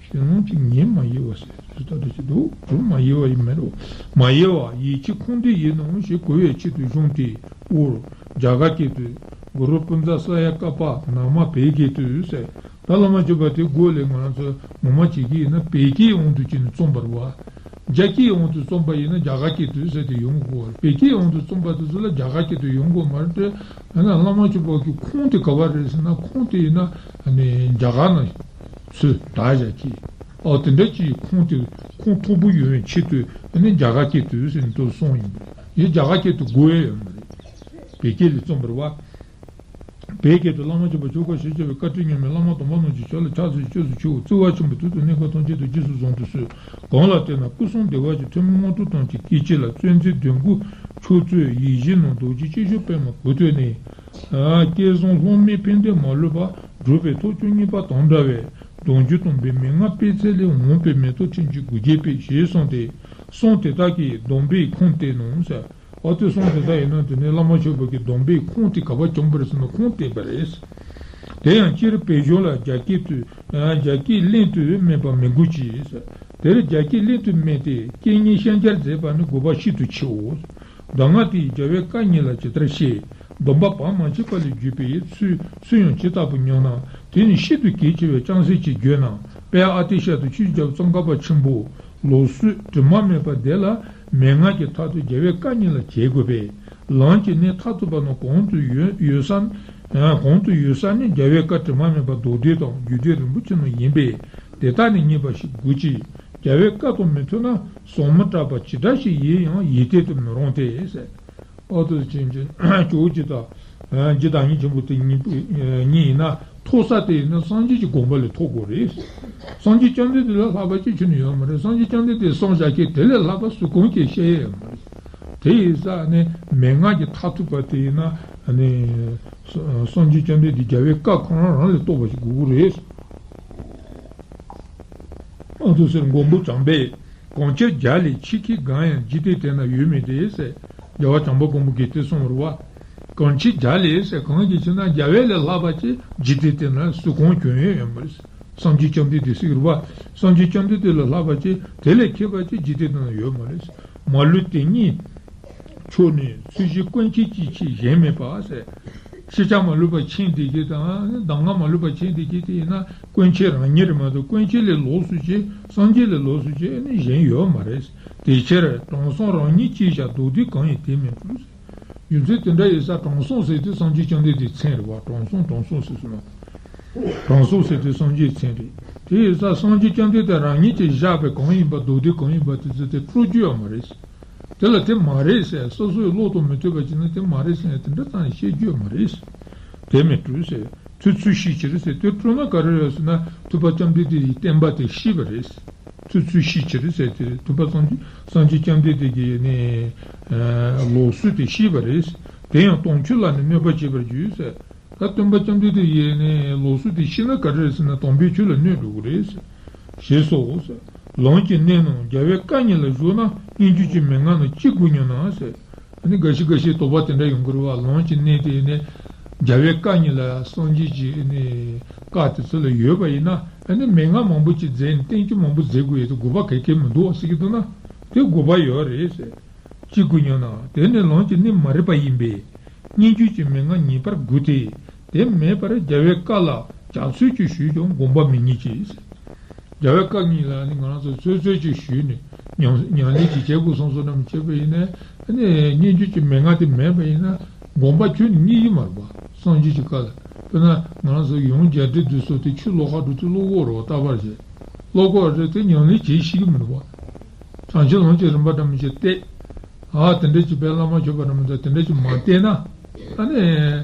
རྒྱལ་བློན་གྱི་ཉམས་མ་ཡལ་བ་ཟེར་ད་ལྟ་ཅི་འདུག་གྲུབ་མ་ཡལ་བ་ཡིན་མིན་རོ། མ་ཡལ་བ་ཡིད་ཀྱི་ཁུངས་འདི་ཡིན་ནོ་ཞེས་གོ་བའི་ཆེད་དུ་གཞུང་དེའི་དབུར་རྒྱ་གར་སྐད་དུ། གུ་རུ་པུན་ཛ་ས་ཡ་ཀ་པ་ན་མ་བེ་ཀེ་ཏུ་ཟེར། ད་བླ་མ་མཆོད་པ་དེ་སྒོ་ལས་ང་རང་ཚོ་ངོ་མ་བྱེད་ཀྱི་ཡིན་ན་བེ་ཀེའི་དབང་དུ་བྱས་ནས་རྩོམ་པ་རེད་བ། རྒྱ་སྐད་དབང་དུ་རྩོམ་པ་ཡིན་ན་རྒྱ་གར་སྐད་དུ་ཟེར་ཏེ་ཡོང་གི་ཡོད་རེད། བེ་ཀེའི་དབང་དུ་རྩོམ་པ་དེ་ཚོ་ལ་རྒྱ་གར་སྐད་དུ་ཡོང་གི་ཡོད་མ་རེད་དེ། ཡང་ན་བླ་མ་མཆོད་པ་གི་ཁུངས་དེ་ག་པར་རེད་ཟེར་ན། ཁུངས་དེ་ཡིན་ན་ཨ་ནི་རྒྱ་གར་ནང་ཚུར་དར་བཞག་གི། ཨོ་དེ་འདྲ་ཅིག་ཁུངས་དེ་ཁུངས་མཐོ་པོ་ཡོང་བའི་ཆེད་དུ་ཨ་ནི་རྒྱ་གར་སྐད་དུ་ཟེར་ནས་དེ་གསུངས་ཡིན་པ་རེད། ཡང་རྒྱ་གར་སྐད་དུ་དགོས་ཡ་ཡོད་མ་རེད། བེ་ཀེ་ལས་རྩོམ་པ་རེད་བ། བོད་སྐད་དུ། བླ་མ་མཆོད་པ་ཆོ་ག་ཞེས་བྱ་བའི་བཀའ་དྲིན་མཉམ་མེད་བླ་མ་དམ་པ་རྣམས་ཀྱི་ཞབས་ལ་ཕྱག་འཚལ་ཞིང་སྐྱབས་སུ་མཆིའོ། བརྩེ་བ་ཆེན་པོས་དུས་དང་གནས་སྐབས་ཐམས་ཅད་དུ་རྗེས་སུ་བཟུང་དུ་གསོལ། གང་ལ་བརྟེན་ན་སྐུ་གསུམ་བདེ་བ་ཅན་ཐོན་མིའི་དངོས་གྲུབ་ཐམས་ཅད་སྐྱེད་བྱེད་ལ། བརྩོན་འགྲུས་འདོད་དགུའི་མཆོག་སྩོལ་ཡིད་བཞིན་ནོར། རྡོ་རྗེ་སྐྱེས་མཆོག་པདྨ་གུ་ཐོད་ནས། ཨ་བསྐལ་བཟང་སློབ་མའི་ཕན་བདེ་མ་ལུས་པ། སྒྲུབ་པའི་ཐོབ་བྱུང་གཉིས་པ་དང་འདྲ་བའི། དུང་ཕྱུར་སྟོང་པའི་མན་ངག་སྤེལ་ཚད་ལས། འོངས་པའི་མེ་ཏོག་ཕྲེང་བཅུའི་དགུ་རྒྱལ་པའི། ཞེས་གསུངས་ཏེ། གསུངས་དེ་དག་གིས་སྡོམ་པའི་ཁུངས་བསྟན་ནོ་ཟེར། ཨ་དེ་གསུངས་དེ་ལྟར་ཡིན་ན། དེ་ནས་བླ་མ་མཆོད་པ་གི་སྡོམ་པའི་ཁུངས་དེ་ག་པར་བྱུང་བ་རེད་ཟེར་ན། ཁུངས་བསྟན་པ་རེད། དེ་ཡང་སྤྱིར་བོད་གཞུང་ལ་རྒྱ་སྐད་དུ་རྒྱ་སྐད་ལན་དུ་སྨྲས་པ་མི་དགོས་ཀྱི་ཟེར། དེར་རྒྱ་སྐད་ལན་དུ་སྨྲས་ཏེ་སྐད་སྙན་ཤན་སྦྱར་མཛད་པ་ནི་དགོས་པ་ཤིན་ཏུ་ཆེའོ། གདམས་ངག་དེས་རྒྱལ་བའི་བཀའ་ཉིད་ལ་ཇི་ལྟར་བཤད། སྡོམ་པ་བག་མ་ཆད་པ་ལས་བརྒྱུད་པའི་ཚུལ་ཚུལ་ཡང་ཇི་ལྟ་བུ་སྙམ་ན། དེ་ནི་ཤིན་ཏུ་གལ་ཆེ་བས་ཅུང་ཟད་ཅིག་བརྗོད་ན། དཔལ་ཨ་ཏི་ཤ་དང་ཆོས་ཀྱི་རྒྱལ་པོ་ཙོང་ཁ་པ་ཆེན་པོ། ལུགས་སྲོལ་དྲི་མ་མེད་པ་དེ་ལ་མན་ངག་གི་མཐར་ཐུག་རྒྱལ་བའི་བཀའ་ཉིད་ལ་བྱེད་དགོས་པས། ལམ་གྱི་གནད་མཐར་ཐུག་པ་རྣམས་གང་དུ་ཡོད་ཡོད་ས། གང་དུ་ཡོད་ས་ནི་རྒྱལ་བའི་བཀའ་དྲི་མ་མེད་པ་མདོ་སྡེ་དང་རྒྱུད་སྡེ་རིན་པོ་ཆེ་རྣམས་ཡིན་པས། དེ་དག་ནི་ཉེས་པ་ཞིག་དགོས་ཀྱི། རྒྱལ་བའི་བཀའ་དང་མི་མཐུན་ན། ཟབ་མོ་གྲགས་པ་ཇི་འདྲ་ཞིག་ཡིན་ཡང་ཡིད་བརྟན་དུ་མི་རུང་སྟེ་ཟེར། ཨ་ཏུ་ཆེན་ཆེན་ཇོ་བོ་རྗེ་དང་། ཨ་རྗེ་བདག་ཉིད་ཆེན་པོ་དེ་གཉིས་པོ་གཉིས་ཡིན་ན། ཐོབ་ས་དེ་ཡིན་ན་སངས་རྒྱས་ཀྱི་དགོངས་པ་ལས་ཐོབ་དགོས་རེད། སངས་རྒྱས་བཅོམ་ལྡན་འདས་ལས་ལྷག་པ་ཅིག་ཁྱོན་ནས་ཡོད་མ་རེད། སངས་རྒྱས་བཅོམ་ལྡན་འདས་གསུངས་བཞག་མཁན་དེ་ལས་ལྷག་པ་སུ་གང་གིས་བཤད་ཡས་ཡོད་མ་རེད། དེ་ཡིན་ཙང་ནི་མན་ངག་གི་མཐར་ཐུག་པ་དེ་ཡིན་ན་ནི། སངས་རྒྱས་བཅོམ་ལྡན་འདས་རྒྱལ་བའི་བཀའ་ཁོ་རང་རང་ལས་རྟོགས་པ་ཞིག་དགོས་ཀྱི་རེད། ཨ་ཏུ་ཟེར། མགོན་པོ་བྱམས་པས། གང་ཕྱིར་རྒྱལ་ལས་ཆེ་ཁས་བསྒང་ཡང་། འཇིག་རྟེན་དེ་ན་ཡོད་མིན་ཏེ་ཟེར། རྒྱལ་བ་བྱམས་པ་མགོན་པོ་གིས་དེ་གསུངས་པ་རེད་བ། གང་ཕྱིར་རྒྱལ་ལས་ཟེར། གང་གི་ཕྱིར་ན་རྒྱལ་བ་ལས་ལྷག་པ་ཅིག་འཇིག་རྟེན་དེ་ན་སུ་གང་བྱོན་ཡོད་ཡོད་མ་རེད། སངས་རྒྱས་བཅོམ་ལྡན་འདས་ཟེར་གྱི་རེད་བ། སངས་རྒྱས་བཅོམ་ལྡན་འདས་ལས་ལྷག་པ་ཅིག་དེ་ལས་མཁས་པ་ཅིག་འཇིག་རྟེན་དེ་ན་ཡོད་མ་རེད། མ་ལུས་དེ་ཉིད་མཆོག་ནི་ཚུལ་བཞིན་སྐུ་མཁྱེན་ཅིའི་ཕྱིར་གཞན་མེད་པ་ཟེར། ཤེས་བྱ་མ་ལུས་པ་མཁྱེན་བསྡད་མཁན་དང་གདམས་ངག་མ་ལུས་པ་མཁྱེན་བསྡད་མཁན་དེ་ཡིན་ན་སྐུ་མཁྱེན་རང་ཉིད་རེད་མ་གཏོགས། སྐུ་མཁྱེན་ལས་ལོགས་སུ་ཅིག་སངས་རྒྱས་ལས་ལོགས་སུ་ཅིག་ནི་གཞན་ཡོད་མ་རེད། དེ་ཕྱིར་དྲང་སྲོང་རང་ཉིད་ཅིས་བྱ། མདོ་སྡེ་གང་ཡིན་དེ་མིན་འགྲུབ་ཟེར། རྒྱུ་མཚན་དེ་འདྲ་ཡིན་ཙང་དྲང་སྲོང་ཟེར་དུས་སངས་རྒྱས་བཅོམ་ལྡན་འདས་མཚན་རེད་བ། དྲང་སྲོང་དྲང་སྲོང་ཟེར་སོང་ན། དྲང་སྲོང་ཟེར་དུས་སངས་རྒྱས་མཚན་རེད། དེ་ཡིན་ཙང་སངས་རྒྱས་བཅོམ་ལྡན་འདས་རང་ཉིད་ཀྱིས་བཞག་པའི་གང་ཡིན་པ་མདོ་སྡེ་གང་ཡིན་པ་དེ་ཚོ་དེ་འཕྲོ་རྒྱུ་ཡོད་མ་རེད། དེ་ལ་དེ་མ་རེད་ཟེར། སོ་སོའི་བློ་དང་མི་མཐུན་པ་བྱས་ན་དེ་མ་རེད་ཟེར་ཡང་དེ་འདྲ་ཙམ་ཞིག་བཤད་རྒྱུ་ཡོད་མ་རེད། དེ་མི་འགྲུབ་ཟེར། ཐུབ་ཚུལ་ཤེས་ཕྱིར་ཟེར། དེ་འགྲུབ་ན་ག་རེ་རེད་ཟེར་ན་ཐུབ་པ་བཅོམ་ལྡན་འདས་ཀྱི་བསྟན་པ་དེ་ཤེས་པ་རེད། ཐུབ་ཚུལ་ཤེས་ཕྱིར་ཟེར། དེ་ཐུབ་པ་སངས་རྒྱས་སངས་རྒྱས་བཅོམ་ལྡན་འདས་ཀྱི་ནི་ལོགས་སུ་དེ་ཤེས་པ་རེད། དེ་ཡང་དོན་ཆོས་ལ་ནི་གནོད་པ་བྱེད་པར་འགྱུར་ཟེར། ད་སྟོན་པ་བཅོམ་ལྡན་འདས་ཡིས་ནི་ལོགས་སུ་དེ་ཤེས་ན་ག་རེ་རེད་ཟེར་ན་དམ་པའི་ཆོས་ལ་གནོད་འགྲོ་གི་རེད་ཟེར། ཞེས་སོ། ལམ་གྱི་གནད་རྣམས་རྒྱལ་བའི་བཀའ་ཉིད་ལ་གཞོལ་ན་སྙན་བརྒྱུད་ཀྱི་མན་ངག་རྣམས་ཅི་དགོས་སྙམ་ན་ཟེར། ཨ་ནི་འགའ་ཞིག་འགའ་ཞིག་དོགས་པ་དེ་འདྲ་ཡོང་གི་རེད་བ། ལམ་གྱི་གནད་དེ་ནི་རྒྱལ་བའི་བཀའ་ཉིད་ལ་སངས་རྒྱས་ཀྱི་ནི་བཀའ་དེ་ཚོ་ལ་ཡོད་པ་ཡིན་ན་ཨ་ནི་མན་ངག་མང་པོ་ཅིག་མཛད་ནས་བསྟན་བཅོས་མང་པོ་མཛད་དགོས་ཡས་དེ་དགོས་པ་ག་གེ་མི་འདུག་བ་ཟེར་གྱི་འདུག་ན་དེ་དགོས་པ་ཡོད་རེད་ཟེར། ཅི་དགོས་སྙམ་ན། དེ་ནི་ལམ་གྱི་གནད་མ་རིག་པ་ཡིན་པས། སྙན་བརྒྱུད་ཀྱི་མན་ངག་ཉན་པར་དགོས་ཏེ། དེ་མེད་པར་རྒྱལ་བའི་བཀའ་ལ་རྒྱ་མཚོས་ཀྱིས་ཞུས་ཀྱང་སྒོམ་པ་མི་རྙེད་ཅེས། རྒྱལ་བའི་བཀའ་ཉིད་ལ་ནི་ང་རང་ཚོ་ཚོད་ཚོད་ཅིག་ཞུས་ནས་ཉམས་ཉམས་ལེན་ཅིག་བྱེད་དགོས་བསམ་བསམ་ནམ་བྱས་པ་ཡིན་ན་ནི་སྙན་བརྒྱུད་ཀྱི་མན་ངག་དེ་མེད་པ་ཡིན་ན་སྒོམ་པ་ཁྱོན་ནས་རྙེད་ཀྱི་མ་རེད་པ། སངས་རྒྱས་ཀྱི་བཀའ་ལ་དཔེར་ན་ང་རང་ཚོ་ཡང་རྒྱལ་སྲས་འདུས་སོ་དེ་ཆུ་ལོག་ཁ་འགྲོ་དུས་ཀློག་གི་ཡོད་རེད་བ། རྟག་པར་བྱས་ཀློག་གི་ཡོད་རེད་དེ་ཉམས་ལེན་བྱེད་ཤེས་ཀྱི་མི་འདུག་བ། བྱང་ཆུབ་ལམ་གྱི་རིམ་པ་འདྲ་མི་ཅིག་བལྟས། ཨ་དེ་འདྲ་ཅིག་དཔེ་བླ་མ་མཆོད་པ་འདྲ་མི་འདྲ་དེ་འདྲ་ཅིག་མ་བལྟས་ན། ཨ་ནི།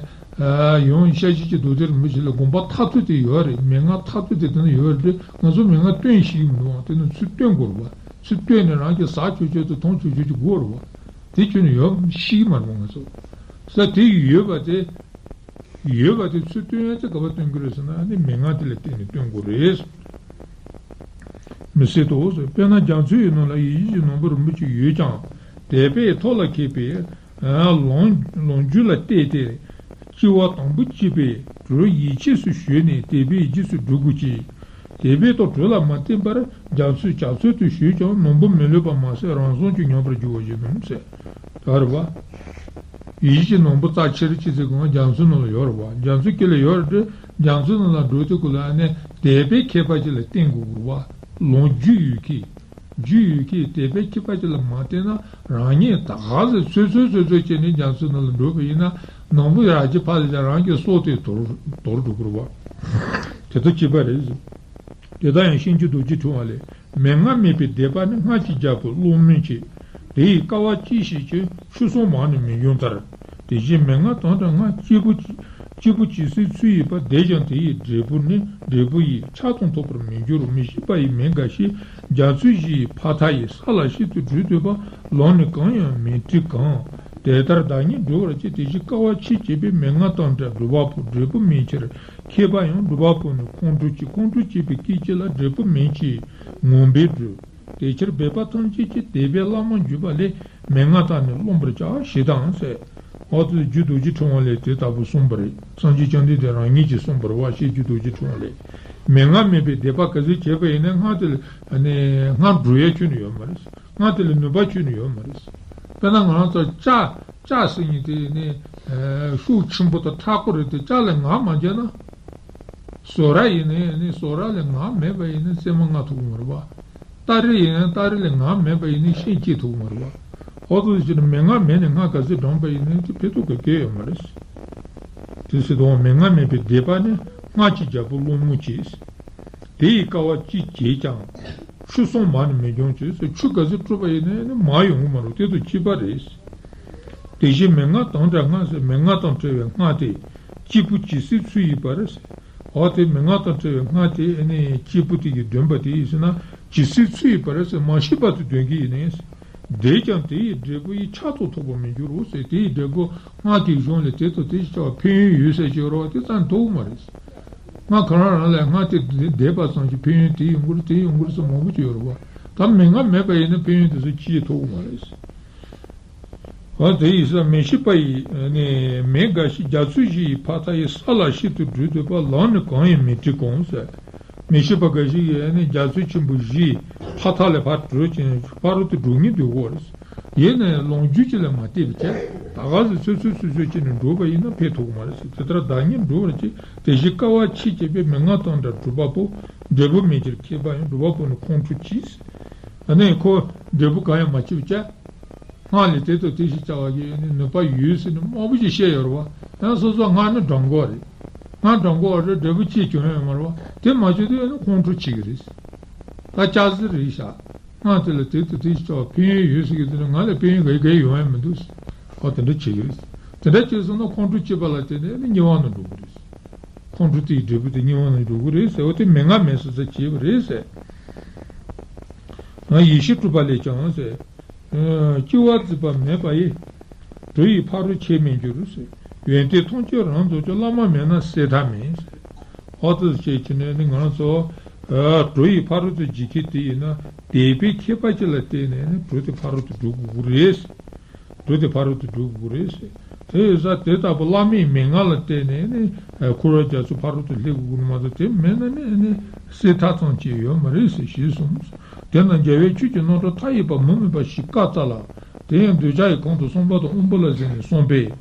ཡང་ཤཱཀྱའི་རྡོ་རྗེ་རིན་པོ་ཆེ་ལ་དགོངས་པ་མཐར་ཐུག་དེ་ཡོད་རེད། མན་ངག་མཐར་ཐུག་དེ་དེ་ན་ཡོད་རེད། ང་ཚོ་མན་ངག་བཏོན་ཤེས་ཀྱི་མི་འདུག་བ། དེ་ནི་ཚུར་བཏོན་དགོས་རེད་བ། ཚུར་བཏོན་ནས་རང་གིས་ཟ་ཆོག་ཆོག་དེ་འཐུང་ཆོག་ཆོག་ཅིག་དགོས་རེད་བ། དེ་ཁྱོན་ནས་ཡོད་ཤེས་ཀྱི་མ་རེད་བ་ང་ཚོ། ས་དེ་ཡོད་པ་དེ། ཡོད་པ་དེ་ཚུར་བཏོན་ཡ་ཚེ་ག་པར་བཏོན་དགོས་རེད་ཟེར་ན་ནི་མན་ངག་དེ་ལ་བརྟེན་ནས་བཏོན་དགོས་རེད། མི་སྲིད་དོ། དཔེར་ན་རྒྱ་མཚོ་ཡི་ནང་ལ་ཡིད་བཞིན་གྱི་ནོར་བུ་རིན་པོ་ཆེ་ཡོད་ཀྱང་དད་པས་ཐོག་ལ་ཁེགས་པས་ལོངས་ལོངས་སྤྱོད་ལ་གཏད་དེ་སྐྱེ་བ་དང་པོ་སྐྱེས་པས་གྲོལ་ཡིད་ཆེས་སུ་ཞུགས་ནས་དད་པས་རྗེས་སུ་བསྒྲུབ་དགོས་ཀྱི། དད་པས་ཐོག་གྲོལ་ལ་མ་བརྟེན་པར་རྒྱ་མཚོའི་བྱ་ཚོལ་དུ་ཞུགས་ཀྱང་ནོར་བུ་མི་ལུས་པ་མ་ཟད་རང་བཟང་གྱུར་ཉམས་པར་འགྱུར་བ་ཡིན་ནམ་ཟེར། ད་རེད་བ། ཡིད་ཀྱི་ནོར་བུ་རྩ་ཆེར་ཅི་ཟེར་གང་རྒྱ་མཚོའི་ནང་ལ་ཡོད་རེད་བ། རྒྱ་མཚོའི་དཀྱིལ་ལ་ཡོད་རེད་དེ་རྒྱ་མཚོའི་ནང་ལ་འགྲོ་དུས་སྐབས་ལ་ནི་དད་པའི་ཁྱད་པར་ཅིག་ལ་བརྟེན་དགོས་རེད་བ། ལོངས་རྒྱུ་ཡོད་མཁན། རྒྱུ་ཡོད་མཁན་དད་པའི་ཁྱད་པར་ཅིག་ལ་མ་བརྟེན་ན་རང་ཉིད་ད་ག་ཟེ་ཚོད་ཚོད་ཚོད་ཚོད་བྱས་ནས་རྒྱ་མཚོའི་ནང་ལ་འགྲོ་བ་ཡིན་ན་ནོར་བུ་ཡར་གྱི་ཕར་ལ་རང་གི་སྲོག་དེ་དོར་དོར་འགྲོ་གི་རེད་བ། དེ་ལྟར་བྱེད་པ་རེད། དེ་ལྟར་ཡང་ཤིང་བརྒྱུད་རྡོ་རྗེ་ཕྲེང་བ་ལས། མན་ངག་མེད་པའི་སྡེ་པ་ནི། སྔགས་ཀྱི་རྒྱལ་པོ་ཀླུ་སྨན་གྱི། དེ་ཡི་དཀའ་བ་ཅི་ཞིག་ཀྱང་། ཆོས་གསུང་མང་ནི་མི་འབྱུང་ལྟར། དེ་བཞིན་མན་ངག་དང་འདྲ་སྔགས། སྐྱེས་བུ་སྐྱེས་བུ་ཇི་སྲིད་ཚུལ་ཡིན་པ། དེས་ཀྱང་དེ་ཡི་འབྲས་བུ་ནི། འབྲས་བུ་ཡི་ཆགས་སྡང་ཐོབ་པར་མི་འགྱུར་རོ། མི་ཤིགས་པ་ཡི་མིང་འགའ་ཞིག་རྒྱ་མཚོའི་གཞི་ཡི་ཕ་མཐའ་ཡི། ས་ལ་གཤེགས་ཏེ་བགྲོད་འདོད་པ། ལམ་ནི་གང་ཡང་མི་འཁྲིད་གང་། དེ་ལྟར་བདག་ཉིད་སྒྲོལ་བར་བྱེད། དེ་བཞིན་དཀའ་བ་ཆེས་ཆེ་བའི། མན་ངག་དང་འདྲ་སྒྲུབ་པ་པོ། འབྲས་བུ་མེད་ཕྱིར་མཁས་པ་ཡང་། སྒྲུབ་པ་པོ་ནི་ཁོང་ཁྲོ་སྐྱེ། ཁོང་ཁྲོ་སྐྱེས་པའི་སྐད་ཅིག་ལ། འབྲས་བུ་མེད་ཅེས་ངོམས་པས་སྒྲོལ། དེ་ཕྱིར་སྦས་པ་ཐམས་ཅད་ཀྱིས། དད་པས་བླ་མ་འཇུག་པ་ལས། མན་ངག་དག་ནི་སློང་པར་བྱ། ཞེས་དང་ཟེར། ཨ་ཏི་རྒྱུད་རྡོ་རྗེ་ཕྲེང་བ་ལས་དེ་ལྟ་བུ་གསུངས་པ་རེད། སངས་རྒྱས་བཅོམ་ལྡན་འདས་རང་ཉིད་ཀྱིས་གསུངས་པ་རེད་བ། ཤེས་རྒྱུད་རྡོ་རྗེ་ཕྲེང་བ་ལས། མན་ངག་མེད་པའི་སྡེ་པ་ག་ཚོད་བྱས་པ་ཡིན་ན་སྔགས་དེ་ལ་ནི་སྔགས་འགྲོ་ཡ་ཁྱོན་ནས་ཡོད་མ་རེད། སྔགས་དེ་ལ་ནུས་པ་ཁྱོན་ནས་ཡོད་མ་རེད། དཔེར་ན་ང་རང་ཚོ་ལྕགས་ལྕགས་ཟེར་མཁན་དེ་ནི་ཤུགས་ཆེན་པོ་དང་མཁྲེགས་པོ་རེད་དེ་ལྕགས་ལ་ངག་མ་བརྒྱབ་ན། ཟོ་ར་ཡིན་ནའི་ནི་ཟོ་ར་ལ་ངག་མེད་པ་ཡིན་ན་རྩེ་མོ་རྔ་ཐུབ་ཀྱི་མ་རེད་བ། སྟ་རེ་ཡིན་ན་སྟ་རེ་ལ་ངག་མེད་པ་ཡིན་ན་ཤིང་སྐྱེ་ཐུབ་ཀྱི་མ་རེད་བ། ཨོ་ཏོ་ཅི་ནི་མན་ངག་མེད་ནས་སྔགས་ག་ཚོད་བགྲངས་པ་ཡིན་ན་དེ་ཕན་ཐོགས་ག་གེ་ཡོད་མ་རེད། དེ་སྲིད་དུ་མན་ངག་མེད་པའི་སྡེ་པ་ནི་སྔགས་ཀྱི་རྒྱལ་པོ་ཀླུ་སྨན་གྱིས། དེ་ཡི་དཀའ་བ་ཅི་བྱེད་ཀྱང་། ཆུ་སོང་མར་ནི་མི་འབྱུང་ཅེས་ཟེར། ཆུ་ག་ཚོད་བཀྲུས་པ་ཡིན་ན་ནི་མར་ཡོང་གི་མ་རེད། དེ་དང་གཅིག་པ་རེད། དེ་བཞིན་མན་ངག་དང་བྲལ་སྔགས་ཟེར། མན་ངག་དང་བྲལ་བའི་སྔགས་དེ་གཅིག་པུ་ཇི་སྲིད་ཚུལ་ཡིན་པར་ཟེར། འོ་དེ་མན་ངག་དང་བྲལ་བའི་སྔགས་དེ་ནི་གཅིག་པུ་དེ་གིས་འདོན་པ་དེ་ཡིན་ཟེར་ན། ཇི་སྲིད་ཚུལ་ཡིན་པར་ཟེར། མ་ཤི་བར་དུ་འདོན་གྱི་ཡིན་ནས། འདས་ཀྱང་དེ་ཡི་འབྲས་བུ་ཡི། ཆགས་སོགས་ཐོགས་པར་མི་འགྱུར་རོ་ཟེར། དེ་ཡི་འབྲས་བུ་སྔགས་ཀྱི་གཞུང་ལས་དེ་དང་དེ་བཞིན་གཤེགས་པ་ཕན་ཡོན་ཡོད་ཟེར་གྱི་ཡོད་རེད་བ། དེ་ཙམ་ཐོགས་མ་རེད། སྔགས་གང་རང་རང་ལས་སྔགས་དེ་འདས་པ་ཙམ་གྱིས་ཕན་ཡོན་དེ་ཡོང་གི་རེད། དེ་ཡོང་གི་རེད་ཟེར་མང་པོ་ཅིག་ཡོད་རེད་བ། ད་མན་ངག་མེད་པ་ཡིན་ན་ཕན་ཡོན་དེ་ཚོ་ཅིས་ཐོགས་མ་རེད། འོ་དེ་ཡིན་ཙང་མེ་ཤི་པ་ཡི་ནི་མེ་འགའ་ཞིག་རྒྱ་མཚོ་བཞི་ཡི་ཕ་མཐའ་ཡི། ས་ལ་ཤིན་ཏུ་བྲོས་འདོད་པ། ལམ་ནི་གང་ཡིན་མི་དྲན་གོང་ཟེར། མེ་ཤི་པ་འགའ་ཞིག་ཡིན་ནི་རྒྱ་མཚོ་ཆེན་པོ་བཞིའི་ཕ་མཐའ་ལས་ཕར་བྲོས་ཀྱིན་ཕ་རོལ་ཏུ་འགྲོ་སྙིང་འདོད་གོ་རེད། ཡིན་ནའི་ལོངས་སྤྱོད་ཅིག་ལ་མ་བལྟས་པ་བྱས། ད་ག་ཟེ་སོ་སོས་སོ་སོས་བྱས་ནས་འགྲོ་བ་ཡིན་ན་ཕན་ཐོགས་མ་རེད་ཟེར། དེ་ལྟར་བདག་ཉིད་འགྲོ་བར་བྱེད། དེ་བཞིན་དཀའ་བ་ཆེས་ཆེ་བའི། མན་ངག་དང་བྲལ་སྒྲུབ་པ་པོ། འབྲས་བུ་མེད་ཕྱིར་མཁས་པ་ཡང་། སྒྲུབ་པ་པོ་ནི་ཁོང་ཁྲོ་ཆེ་ཟེར། ཨ་ནི་ཁོ་འབྲས་བུ་གང་ཡང་མ་སྐྱེས་པ་བྱས། སྔགས་ལས་དེ་དང་དེ་བཞིན་བྱ་བ་གི་ནི་ནུས་པ་ཡོད་ཟེར་ནས་མང་པོ་ཞིག་བཤད་ཡོད་རེད་བ། ཡང་སོ་སོ་སྔགས་ནི་བགྲང་དགོས་རེད། སྔགས་བགྲང་དགོས་རེད། འབྲས་བུ་ཅིག་བྱུང་ཡོད་མ་རེད་བ། དེ་མ་བྱུང་དུས་ཨ་ནི་ཁོང་ཁྲོ་ཆེ་གི་རེད། ད་སྐྱག་རྫུན་རེད་ཤག་སྔགས་དེ་ལ་དེ་དང་དེ་བཞིན་བྱ་བ་ཕན་ཡོན་ཡོད་ཟེར་གི་དེ་ནི་ང་ལ་ཕན་ཡོན་ག་ག་ཡོང་ཡ་མི་འདུག་ཟེར། ཨོ་དེ་འདྲ་བྱེད་ཀྱི་རེད། དེ་འདྲ་བྱས་སོང་ན་ཁོང་ཁྲོ་སྐྱེས་པ་ལ་བརྟེན་ནས་ཨ་ནི་དམྱལ་བ་ནང་འགྲོ་གི་རེད། ཁོང་ཁྲོ་དེའི་འབྲས་བུ་དེ་དམྱལ་བ་ནང་འགྲོ་གི་རེད་ཟེར་བ་དེ་མན་ངག་མེད་ས་ཚ་བྱས་པ་རེད་ཟེར། ཡེ་ཤེས་སྤྲུལ་པ་ལས་ཀྱང་ཟེར། ཨ། སྐྱེ་བ་རྩིས་པ་མེད་པ་ཡི། འགྲོ་ཡི་ཕ་རོལ་ཕྱིར་མི་འགྱུར་ཟེར། ཡོན་ཏན་ཐམས་ཅད་རང་རྫོགས་ཀྱང་། བླ་མ་མེད་ན་སྲིད་མཐའ་མེད་ཟེར། ཨོ་དེ་ཚོ་བྱས་བྱས་ནས་ནི་ང་རང་ཚོ། ཨ། འགྲོ་ཡི་ཕ་རོལ་ཏུ་འཇུག་མཁན་དེ་ཡིན་ན་དད་པའི་མཁས་པ་ཅིག་ལ་བརྟེན་ནས་ནི་འགྲོ་དེ་ཕ་རོལ་ཏུ་འགྲོ་དགོས་ཀྱི་རེད། འགྲོ་དེ་ཕ་རོལ་ཏུ་འགྲོ་དགོས་ཀྱི་རེད་ཟེར། དེ་ཡིན་ཙང་དེ་ལྟ་བུ་བླ་མའི་མན་ངག་ལ་བརྟེན་ནས་ནི་འཁོར་བའི་རྒྱ་མཚོ་ཕ་རོལ་ཏུ་སླེབས་དགོས་ཀྱི་མ་གཏོགས། དེ་མེད་ན་ནི་ནི་སྲིད་མཐའ་ཙམ་གཅིག་ཡོད་མ་རེད་ཟེར་ཞེས་གསུངས། དེས་ན་རྒྱལ་བས་ཆོས་ཀྱི་རྣམ་གྲངས་མཐའ་ཡས་པ་མུ་མེད་པ་ཞིག་བཀའ་སྩལ་ལ། དེ་ཡང་འདོད་ཆགས་ཀྱི་ཁམས་དང་སོང་པ་དང་དབང་པོ་ལ་གཟིགས་ནས་གསུངས་པས།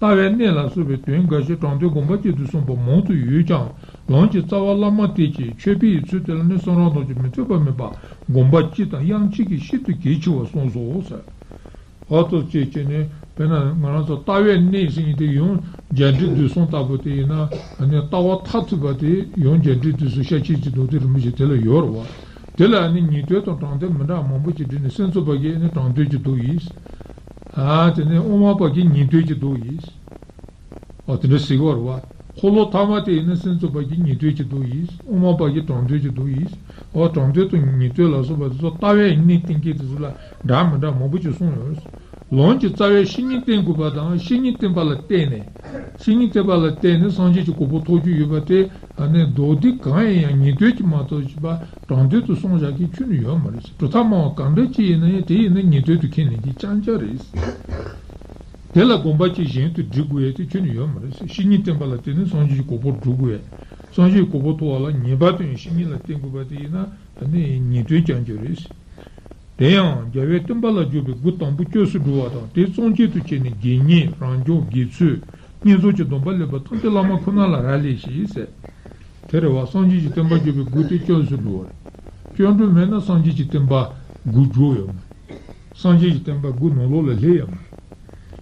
ལྟ་བའི་གནད་ལ་སོགས་པའི་དོན་འགའ་ཞིག་དྲང་དོན་སྒོམ་པ་གཅིག་ཏུ་གསུངས་པ་མང་དུ་ཡོད་ཀྱང་། ལམ་གྱི་རྩ་བ་བླ་མ་བསྟེན་ཅིང་མཆོད་པའི་ཚུལ་དེ་ལ་ནི་གསུང་རབ་ཐམས་ཅད་མི་མཐུན་པ་མེད་པ། སྒོམ་པ་སྤྱི་དང་དབྱངས་གཅིག་གིས་ཤིན་ཏུ་གལ་ཆེ་བར་གསུངས་སོ་ཟེར། ཨོ་དེ་ཚོ་བྱས་བྱས་ནས་དཔེར་ན་ང་རང་ཚོ་ལྟ་བའི་གནད་ཟེར་མཁན་དེ་ཡང་འཇམ་དཔལ་རྡུལ་གསུམ་ལྟ་བུ་དེ་ཡིན་ན། ཨ་ནི་ལྟ་བ་མཐར་ཐུག་པ་དེ་ཡང་འཇམ་དཔལ་རྡུལ་གསུམ་ཤཱཀྱའི་རྗེ་མདོ་སྡེ་རིན་པོ་ཆེ་དེ་ལ་ཡོད་རེད་བ། དེ་ལ་ཨ་ནི་ཉན་ཐོས་དང་དྲང་དོན་མི་འདྲ་མང་པོ་ཅིག་བསྒྲིལ་ནས། སེམས་ཙམ་པ་གིས་ཨ་ནི་དྲང་དོན་གྱི་མདོ་ཡིན། ཨ་དེ་ནས་དབུ་མ་པ་གིས་ཉན་ཐོས་ཀྱི་མདོ་ཡིན། ཨོ་དེ་འདྲ་ཟེར་གྱི་ཡོད་རེད་བ། འཁོར་ལོ་ཐ་མ་དེ་ཡིན་ན་སེམས་ཙམ་པ་གིས་ཉན་ཐོས་ཀྱི་མདོ་ཡིན། དབུ་མ་པ་གིས་དྲང་དོན་གྱི་མདོ་ཡིན། ཨོ་དྲང་དོན་དང་ཉན་ཐོས་ལ་སོགས་པ་དེ་ཚོ་ལྟ་བའི་གནད་བསྟན་མཁན་དེ་ཚོ་ལ་འདྲ་མི་འདྲ་མང་པོ་ཅིག་གསུངས་ཡོད། ལམ་གྱི་རྩ་བའི་བཤེས་གཉེན་བསྟེན་དགོས་པ་དང་། བཤེས་གཉེན་བསྟེན་པ་ལ་བརྟེན་ནས། བཤེས་གཉེན་བསྟེན་པ་ལ་བརྟེན་ནས་སངས་རྒྱས་ཀྱི་གོ་འཕང་ཐོབ་རྒྱུ་ཡོད་པ་དེ། ཨ་ནི་མདོ་སྡེ་གང་ཡིན་ཡང་ཉན་ཐོས་ཀྱིས་མ་གཏོགས་པ་དྲང་དོན་དུ་གསུངས་བཞག་མཁན་ཁྱོན་ནས་ཡོད་མ་རེད། གྲུབ་མཐའ་སྨྲ་བ་གང་འདྲ་ཅིག་ཡིན་ན་ཡང་དེ་ཡིན་ན་ཉན་ཐོས་དུ་ཁས་ལེན་མཁན་རྐྱང་རྐྱང་རེད། དེ་ལ་དགོངས་པ་ཅིག་གཞན་དུ་སྒྲུབ་དགོས་ཡ་དེ་ཁྱོན་ནས་ཡོད་མ་རེད། བཤེས་གཉེན་བསྟེན་པ་ལ་བརྟེན་ནས་སངས་རྒྱས་ཀྱི་གོ་འཕང་སྒྲུབ་དགོས་ཡ། སངས་རྒྱས་ཀྱི་གོ་འཕང་ཐོབ་པ་ལ་ངེས་པར་དུ་ཡང་བཤེས་གཉེན་ལ་བརྟེན་དགོས་པ་དེ་ཡིན་ན་ཨ་ནི་ཉན་ཐོས་རྐྱང་རྐྱང་རེད། དེ་ཡང་རྒྱལ་བའི་བསྟན་པ་ལ་སྦྱོར་བའི་སྒོ་དང་པོ་སྐྱབས་སུ་འགྲོ་བ་དང་། དེ་གཙོ་ཆེ་དུ་བྱས་ནས་དགེ་བསྙེན་རང་སྦྱོང་དགེ་ཚུལ་བསྙེན་རྫོགས་ཀྱི་སྡོམ་པ་ལེན་པ་ཐམས་ཅད་བླ་མ་ཁོ་ན་ལ་རག་ལས་ཤིང་ཟེར། དེ་རེད་བ། སངས་རྒྱས་ཀྱི་བསྟན་པ་སྦྱོར་བའི་སྒོ་དེ་སྐྱབས་སུ་འགྲོ་བ་རེད། སྐྱབས་འགྲོ་མེད་ན་སངས་རྒྱས་ཀྱི་བསྟན་པ་སྒོ་རྒྱུ་ཡོད་མ་རེད། སངས་རྒྱས་ཀྱི་བསྟན་པ་སྒོ་ནང་ལོགས་ལ་སླེབས་ཡོད་མ་རེད།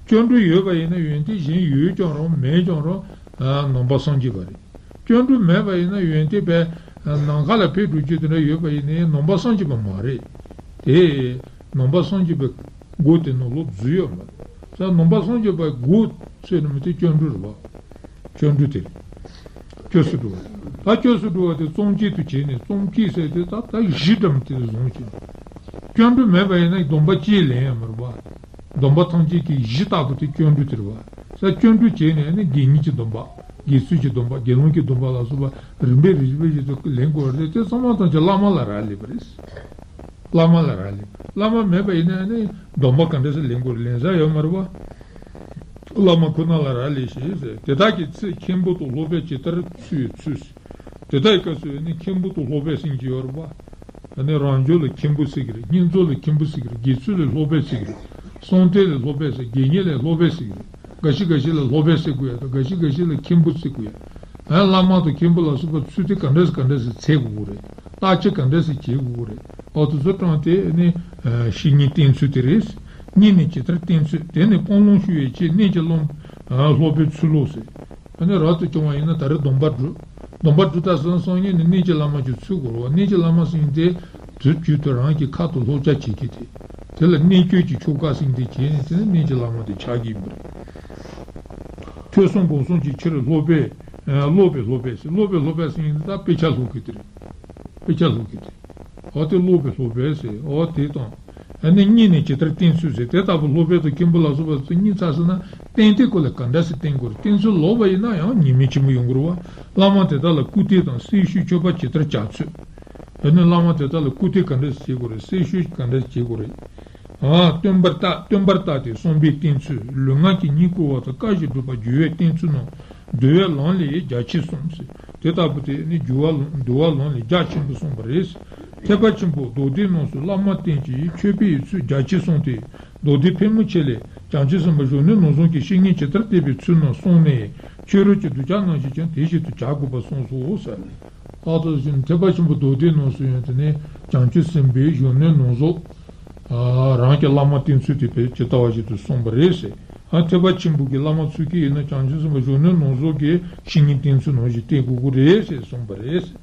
སྐྱབས་འགྲོ་ཡོད་པ་ཡིན་ན་ཡོན་ཏན་གཞན་ཡོད་ཀྱང་རུང་མེད་ཀྱང་རུང་ནང་པ་སངས་རྒྱས་པ་རེད། སྐྱབས་འགྲོ་མེད་པ་ཡིན་ན་ཡོན་ཏན་པས་ནམ་མཁའ་ལ་འཕེལ་འགྲོ་རྒྱུ་དེ་འདྲ་ཡོད་པ་ཡིན་ན་ནང་པ་སངས་རྒྱས་པ་མ་རེད། དེ་ནང་པ་སངས་རྒྱས་པའི་སྒོ་དེ་ནང་ལོགས་འཛུལ་ཡོད་མ་རེད། ས་ནང་པ་སངས་རྒྱས་པའི་སྒོ་ཟེར་ནི་མི་དེ་སྐྱབས་འགྲོ་རེད་བ། སྐྱབས་འགྲོ་དེ་རེད། སྐྱབས་སུ་འགྲོ་བ་དེ། ད་སྐྱབས་སུ་འགྲོ་བ་དེ་གཙོ་ཆེ་དུ་བྱས་ནས། གཙོ་ཆེ་ཟེར་དེ་ད་ད་གཞི་འདྲ་མི་དེ་བཟུང་ཞིང་། སྐྱབས་འགྲོ་མེད་པ་ཡིན་ན་སྡོམ་པ་གཅིག་ལེན་ཡང་མི་རུང་བ། སྡོམ་པ་ཐམས་ཅད་ཀྱི་གཞི་ལྟ་བུ་དེ་སྐྱབས་འགྲོ་དེ་རེད་བ། ས་སྐྱབས་འགྲོ་བྱས་ནས་ནི་དགེ་བསྙེན་གྱི་སྡོམ་པ། དགེ་ཚུལ་གྱི་སྡོམ་པ། དགེ་སློང་གི་སྡོམ་པ་ལ་སོགས་པ་རིམ་པས་རིམ་པས་བཞིན་དུ་ལེན་དགོས་རེད། དེ་ཚང་མ་ཐམས་ཅད་བླ་མ་ལ་རག་ལས་པ་རེད། བླ་མ་ལ་རག་ལས། བླ་མ་མེད་པ་ཡིན་ན་ནི་སྡོམ་པ་ག་འདྲ་ཞིག་ལེན་དགོས་རེད། ལེན་ས་ཡོད་མ་རེད་བ། བླ་མ་ཁོ་ན་ལ་རག་ལས་ཤིང་ཟེར། དེ་དག་གི་ཚེ་མཁན་པོ་དང་སློབ་པས་ཇི་ལྟར་ཚུལ་ཚུལ། དེ་དག་གི་སྐབས་སུ་ནི་མཁན་པོ་དང་སློབ་པས་ཟེར་གྱི་ཡོད་རེད་བ། ཨ་ནི་རང་སྦྱོང་ལ་མཁན་པོ་ཟེར་གྱི་རེད། བསྙེན་རྫོགས་ལ་མཁན་པོ་ཟེར་གྱི་རེད། དགེ་ཚུལ་ལ་སློབ་པས་ཟེར་གྱི་རེད། གསང་གཏད་ལ་སློབ་པས་ཟེར། དགེ་བསྙེན་ལ་སློབ་པས་ཟེར་གྱི་རེད། འགའ་ཞིག་འགའ་ཞིག་ལ་སློབ་པས་ཟེར་དགོས་ཡ་དང་། འགའ་ཞིག་འགའ་ཞིག་ལ་མཁན་པོ་ཟེར་དགོས་ཡ། ཨ་བླ་མ་དང་མཁན་པོ་ལ་སོགས་པ་ཚུལ་དེ་ག་འདྲ་ཞིག་ག་འདྲ་ཞིག་འཚོལ་དགོས་ཀྱི་རེད། བརྟག་དཔྱད་ག་འདྲ་ཞིག་བྱེད་དགོས་ཀྱི་རེད། འོ་དེ་ཚོ་དྲངས་ཏེ་ནི་བཤེས་གཉེན་བསྟེན་ཚུལ་དེ་རེད། གཉེན་ནི་ཇི་ལྟར་བསྟེན་ཚུལ། དེ་ནི་སྤང་བླང་ཞུ་བའི་ཆེད། གནས་ཀྱི་བླ་མ་སློབ་པའི་ཚུལ་ལོ་ཟེར། ཨ་ནི་རབ་ཏུ་བྱུང་བ་ཡིན་ན་ད་རེས་སྡོམ་པ་སྒྲུབ། སྡོམ་པ་སྒྲུབ་རྟགས་སམ་བསམ་ཡས་ནི་གནས་ཀྱི་བླ་མ་ཅིག་འཚོལ་དགོས་རེད་བ། གནས་ཀྱི་བླ་མ་ཟེར་མཁན་དེ་དུས་རྒྱུན་དུ་རང་གི་ཁ་ཐུག་སློབ་བྱ་བྱེད་མཁན་དེ། དེ་ལ་གནས་སྐྱོན་གྱི་ཆོ་ག་ཟེར་མཁན་དེ་བྱས་ནས་དེ་ནི་གནས་ཀྱི་བླ་མ་དེ་ཆགས་ཀྱི་ཡིན་པ་རེད། ཐོས་བསམ་སྒོམ་གསུམ་གྱི་ཕྱིར་སློབ་པས། ཨ། སློབ་པའི་སློབ་པས་ཟེར། སློབ་པའི་སློབ་པས་ཟེར་མཁན་དེ་ད་དཔེ་ཆ་སློབ་མཁན་དེ་རེད། དཔེ་ཆ་སློབ་མཁན་དེ། འོ་དེ་སློབ་པའི་སློབ་པས་ཟེར། འོ་དེ་དང་། ཨ་ནི་གཉིས་ནས་ཇི་ལྟར་བསྟེན་ཚུལ་ཟེར། དེ་ལྟ་བུ་སློབ་དཔོན་དང་མཁན་པོ་ལ་སོགས་པ་ཚོ་གཉིས་ཚར་སོང་ན་བསྟེན་དུས་སྐོར་ལ་ག་འདྲ་སེ་བསྟེན་དགོས་རེད། བསྟེན་ཚུལ་ལོག་པ་ཡིན་ན་ཡང་ཉེས་དམིགས་ཆེན་པོ་ཡོང་གི་རེད་བ། བླ་མ་དེ་དག་ལ་བཀུར་སྟི་དང་གསེར་ཞུའི་མཆོད་པ་ཇི་ལྟར་བྱ་ཚུལ། ཨ་ནི་བླ་མ་དེ་དག་ལ་བཀུར་སྟི་ག་འདྲ་སེ་བྱེད་དགོས་རེད། གསེར་ཞུ་ག་འདྲ་སེ་བྱེད་དགོས་རེད། ཨ། སྟོན་པར་བརྟགས། སྟོན་པར་བརྟགས་ཏེ་བསམ་པས་བསྟེན་ཚུལ། ལུས་ངག་གིས་བསྙེན་བཀུར་བ་དང་བཀའ་བཞིན་སྒྲུབ་པ། སྒྱུར་བས་བསྟེན་ཚུལ་རྣམས་འདུལ་བའི་ལམ་ལས་རྒྱ་ཆེར་གསུངས་ཟེར། དེ་ལྟ་བུ་དེ་ནི་འདུལ་བ་ལམ། འདུལ་བ་ལམ་ལས་རྒྱ་ཆེན་པོ་གསུངས་པ་རེད། ཐེག་པ་ཆེན་པོ་མདོ་སྡེ་རྣམས་སུ་བླ་མ་བསྟེན་ཅིང་མཆོད་པའི་ཚུལ་རྒྱ་ཆེར་གསུངས་ཏེ། མདོ་སྡེ་ཕལ་མོ་ཆེ་ལས་བྱང་ཆུབ་སེམས་དཔའ་གཞོན་ནུ་ནོར་བཟང་གི་བཤེས་གཉེན་ཇི་ལྟར་བསྟེན་པའི་ཚུལ་རྣམས་གསུངས་ནས། ཕྱི་རོལ་གྱི་གདུལ་བྱ་རྣམས་ཀྱིས་ཀྱང་དེ་བཞིན་དུ་བྱ་དགོས་པར་གསུངས་སོ་ཟེར། ད་ལྟ་བཞིན་ཐེག་པ་ཆེན་པོ་མདོ་སྡེ་རྣམས་སུ་ཡང་དེ་ནས་བྱང་ཆུབ་སེམས་དཔའི་གཞོན་ནུ་ནོར་བཟང་། ཨ། རང་གི་བླ་མ་བསྟེན་ཚུལ་དེ་དཔེ་ཇི་ལྟ་བ་བཞིན་དུ་གསུངས་པ་རེད་ཟེར། ཨ། ཐེག་པ་ཆེན་པོ་གི་བླ་མ་ཚུལ་ཁྲིམས་ཡིན་ན་བྱང་ཆུབ་སེམས་དཔའ་གཞོན་ནུ་ནོར་བཟང་གི་བཤེས་གཉེན་བསྟེན་ཚུལ་ནང་བཞིན་བསྟེན་དགོས་ཀྱི་རེད་ཟེར་གསུངས་པ་རེད་ཟེར།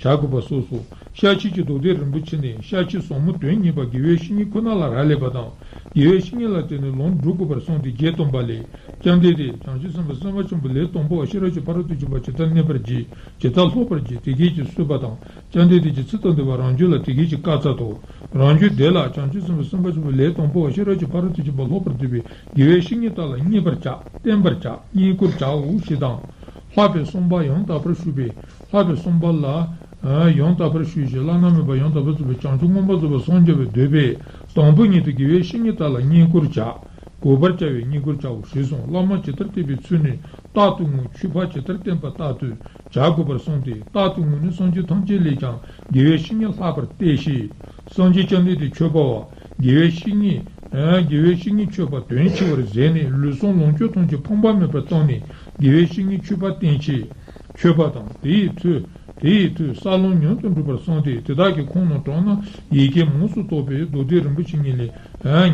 བྱ་དགོས་པ་སོ་སོ། ཤཱཀྱའི་མདོ་སྡེ་རིན་པོ་ཆེ་ནས། ཤཱཀྱའི་ཟབ་མོ་དོན་གཉེར་པ་དགེ་བའི་བཤེས་གཉེན་ཁོ་ན་ལ་རག་ལས་པ་དང་། དགེ་བའི་བཤེས་གཉེན་ལ་བརྟེན་ནས་ལམ་སྒྲུབ་དགོས་པར་གསུངས་ཏེ་བརྒྱད་སྟོན་པ་ལས། ཀྱང་འདི་སྟེ། བྱང་ཆུབ་སེམས་དཔའ་སེམས་དཔའ་ཆེན་པོ་ལས་དང་པོ་བ་ཤེས་རབ་ཀྱི་ཕ་རོལ་ཏུ་ཕྱིན་པ་ཇི་ལྟར་གནས་པར་བགྱི། ཇི་ལྟར་སློབ་པར་བགྱི། དེ་སྐད་ཅེས་གསོལ་པ་དང་། ཀྱང་འདི་སྟེ་ཀྱི་ཚིག་དང་ལྡན་པ་རང་རྒྱུད་ལ་དེ་སྐད་ཅེས་བཀའ་སྩལ་ཏོ། རང་རྒྱུད་འདི་ལ་བྱང་ཆུབ་སེམས་དཔའ་སེམས་དཔའ་ཆེན་པོ་ལས་དང་པོ་བ་ཤེས་རབ་ཀྱི་ཕ་རོལ་ཏུ་ཕྱིན་པ་སློབ་པར་འདོད་པའི་དགེ་བའི་བཤེས་གཉེན་དག་ལ་བསྙེན་པར་བྱ། བསྟེན་པར་བྱ། བསྙེན་བཀུར་བྱའོ་ཞེས་དང་། ལྷག་པའི་བསམ་པ་ཡང་དག་པར་ཞུགས་པས། ལྷག་པའི་བསམ་པ་ལ་ཡང་དག་པར་ཞུགས་ཤིང་བླ་ན་མེད་པ་ཡང་དག་པར་རྫོགས་པའི་བྱང་ཆུབ་མངོན་པར་རྫོགས་པར་སངས་རྒྱ་བའི་འདོད་པས། དང་པོ་ཉིད་དུ་དགེ་བའི་བཤེས་གཉེན་དག་ལ་བསྙེན་བཀུར་བྱ། གུས་པར་བྱ་བའི་བསྙེན་བཀུར་བྱའོ་ཞེས་གསུངས། བླ་མ་ཇི་ལྟར་བསྟེན་པའི་ཚུལ་ནི། རྟག་ཏུ་ངུ། མཆོད་པ་ཇི་ལྟར་བསྟེན་པ་རྟག་ཏུ་བྱ་དགོས་པར་གསུངས་ཏེ། རྟག་ཏུ་ངུ་ནི་སངས་རྒྱས་ཐམས་ཅད་ལས་ཀྱང་དགེ་བའི་བཤེས་གཉེན་ལྷག་པར་བསྟེན་ཞེས། སངས་རྒྱས་བཅོམ་ལྡན་འདས་མཆོད་པ་བ། དགེ་བའི་བཤེས་གཉེན། ཨ། དགེ་བའི་བཤེས་གཉེན་མཆོད་པ་དོན་ཆེ་བར་མཛད་ནས་ལུས་ཟུངས་ལོངས་སྤྱོད་ཐམས་ཅད་ཕངས་པ་མེད་པར་བཏང་ནས་དགེ་བའི་བཤེས་གཉེན་མཆོད་པ་བསྟེན་ཕྱིར། མཆོད་པ་དང་། དེ་ཡི་མཐུས། དེ་ཡི་མཐུས་ས་ལམ་མྱུར་དུ་འགྲུབ་པར་གསུངས་ཏེ། དེ་དག་གི་ཁོངས་ནང་དྲངས་ན་ཡི་གེ་མངོན་སུམ་རྟོགས་པའི་མདོ་སྡེ་རིན་པོ་ཆེ་ཉིད་ལས་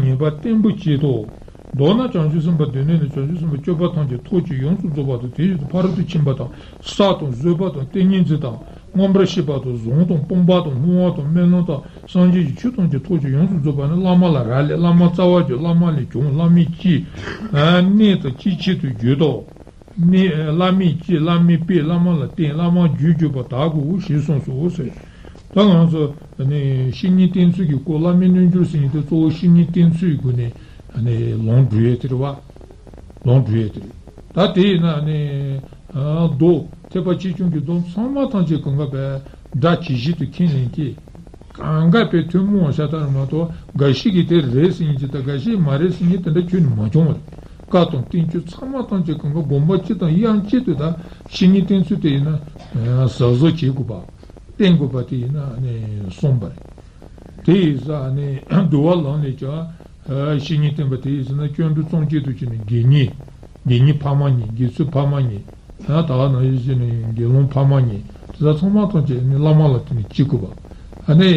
ངེས་པ་བསྟན་པ་ཅིག་ཏོ། མདོར་ན་བྱང་ཆུབ་སེམས་དཔའ་སྡེ་སྣོད་ནི་བྱང་ཆུབ་སེམས་དཔའི་སྤྱོད་པ་ཐམས་ཅད་ཐུགས་ཀྱིས་ཡོངས་སུ་རྫོགས་པ་དང་དེ་བཞིན་དུ་ཕ་རོལ་ཏུ་ཕྱིན་པ་དང་། བསགས་དང་བཟོད་པ་དང་ཏིང་ངེ་འཛིན་དང་མངོན་པར་ཤེས་པ་དང་བཟང་དང་སྤོང་བ་དང་སྨོན་བ་དང་སྨོན་ལམ་དང་སངས་རྒྱས་ཀྱི་ཆོས་ཐམས་ཅད་ཐུགས་ཀྱིས་ཡོངས་སུ་རྫོགས་པ་ནི་བླ་མ་ལ་རག་ལས། བླ་མ་རྩ་བ་བརྒྱུད། བླ་མ་ལས་བྱུང་། བླ་མའི་སྤྱི། གནས་དང་སྤྱི་ཆེད་དུ་བརྗོད་དོ། གནས། བླ་མའི་སྤྱི། བླ་མའི་དཔེ། བླ་མ་ལ་བརྟེན། བླ་མ་རྒྱུད་བརྗོད་པ་དག་གོ་ཞེས་གསུངས་སོ་ཟེར། ད་ང་ཚོ་ནི་བཤེས་གཉེན་བསྟེན་ཚུལ་གྱི་སྐོར། བླ་མའི་རྣལ་འབྱོར་ཟེར་མཁན་དེ་གཙོ་བོ་བཤེས་གཉེན་བསྟེན་ཚུལ་གྱི་སྒོ་ནས་ནི་ལམ་སྒྲུབ་ཡས་དེ་རེད་བ། ལམ་སྒྲུབ་ཡས་དེ་རེད། ད་དེ་ཡིན་ན་ནི་མདོ་ཐེག་པ་ཆེ་ཆུང་གི་མདོ་ཚང་མ་ཐམས་ཅད་གང་ག་བས་སྒྲ་ཇི་བཞིན་དུ་མཁྱེན་ལེན་གྱིས། གང་ག་བས་ཐུན་མོང་བ་ཤ་སྟག་རེད་མ་གཏོགས་འགའ་ཞིག་གིས་དེ་རེད་ཟེར་མཁན་ཅིག་དང་འགའ་ཞིག་མ་རེད་ཟེར་མཁན་དེ་འདྲ་ཁྱོན་ནས་མ་བྱུང་བ་རེད། བཀའ་དང་བསྟན་བཅོས་ཚང་མ་ཐམས་ཅད་གང་ག་དགོངས་པ་གཅིག་དང་དབྱངས་གཅིག་ཏུ་ད་བཤེས་གཉེན་བསྟེན་ཚུལ་དེ་ཡིན་ན་གཟབ་གཟབ་བྱེད་དགོས་པ། བསྟེན་དགོས་པ་དེ་ཡིན་ན་ནི་གསུངས་པ་རེད། དེ་ཡིན་ཙང་ནི་འདུལ་བ་ལམ་ལས་ཀྱང་བཤེས་གཉེན་བསྟེན་པ་དེ་ཡིན་ཟེར་ན་སྐྱེ་འགྲོ་གཙང་ཆེན་དུ་བྱས་ནས་དགེ་བསྙེན། དགེ་བསྙེན་ཕ་མ་གཉིས། དགེ་ཚུལ་ཕ་མ་གཉིས། ད་ག་ནང་བཞིན་བྱས་ནས་དགེ་སློང་ཕ་མ་གཉིས། དེ་དག་ཚང་མ་ཐམས་ཅད་ནི་བླ་མ་ལ་བརྟེན་ནས་བྱེད་དགོས་པ། ཨ་ནི་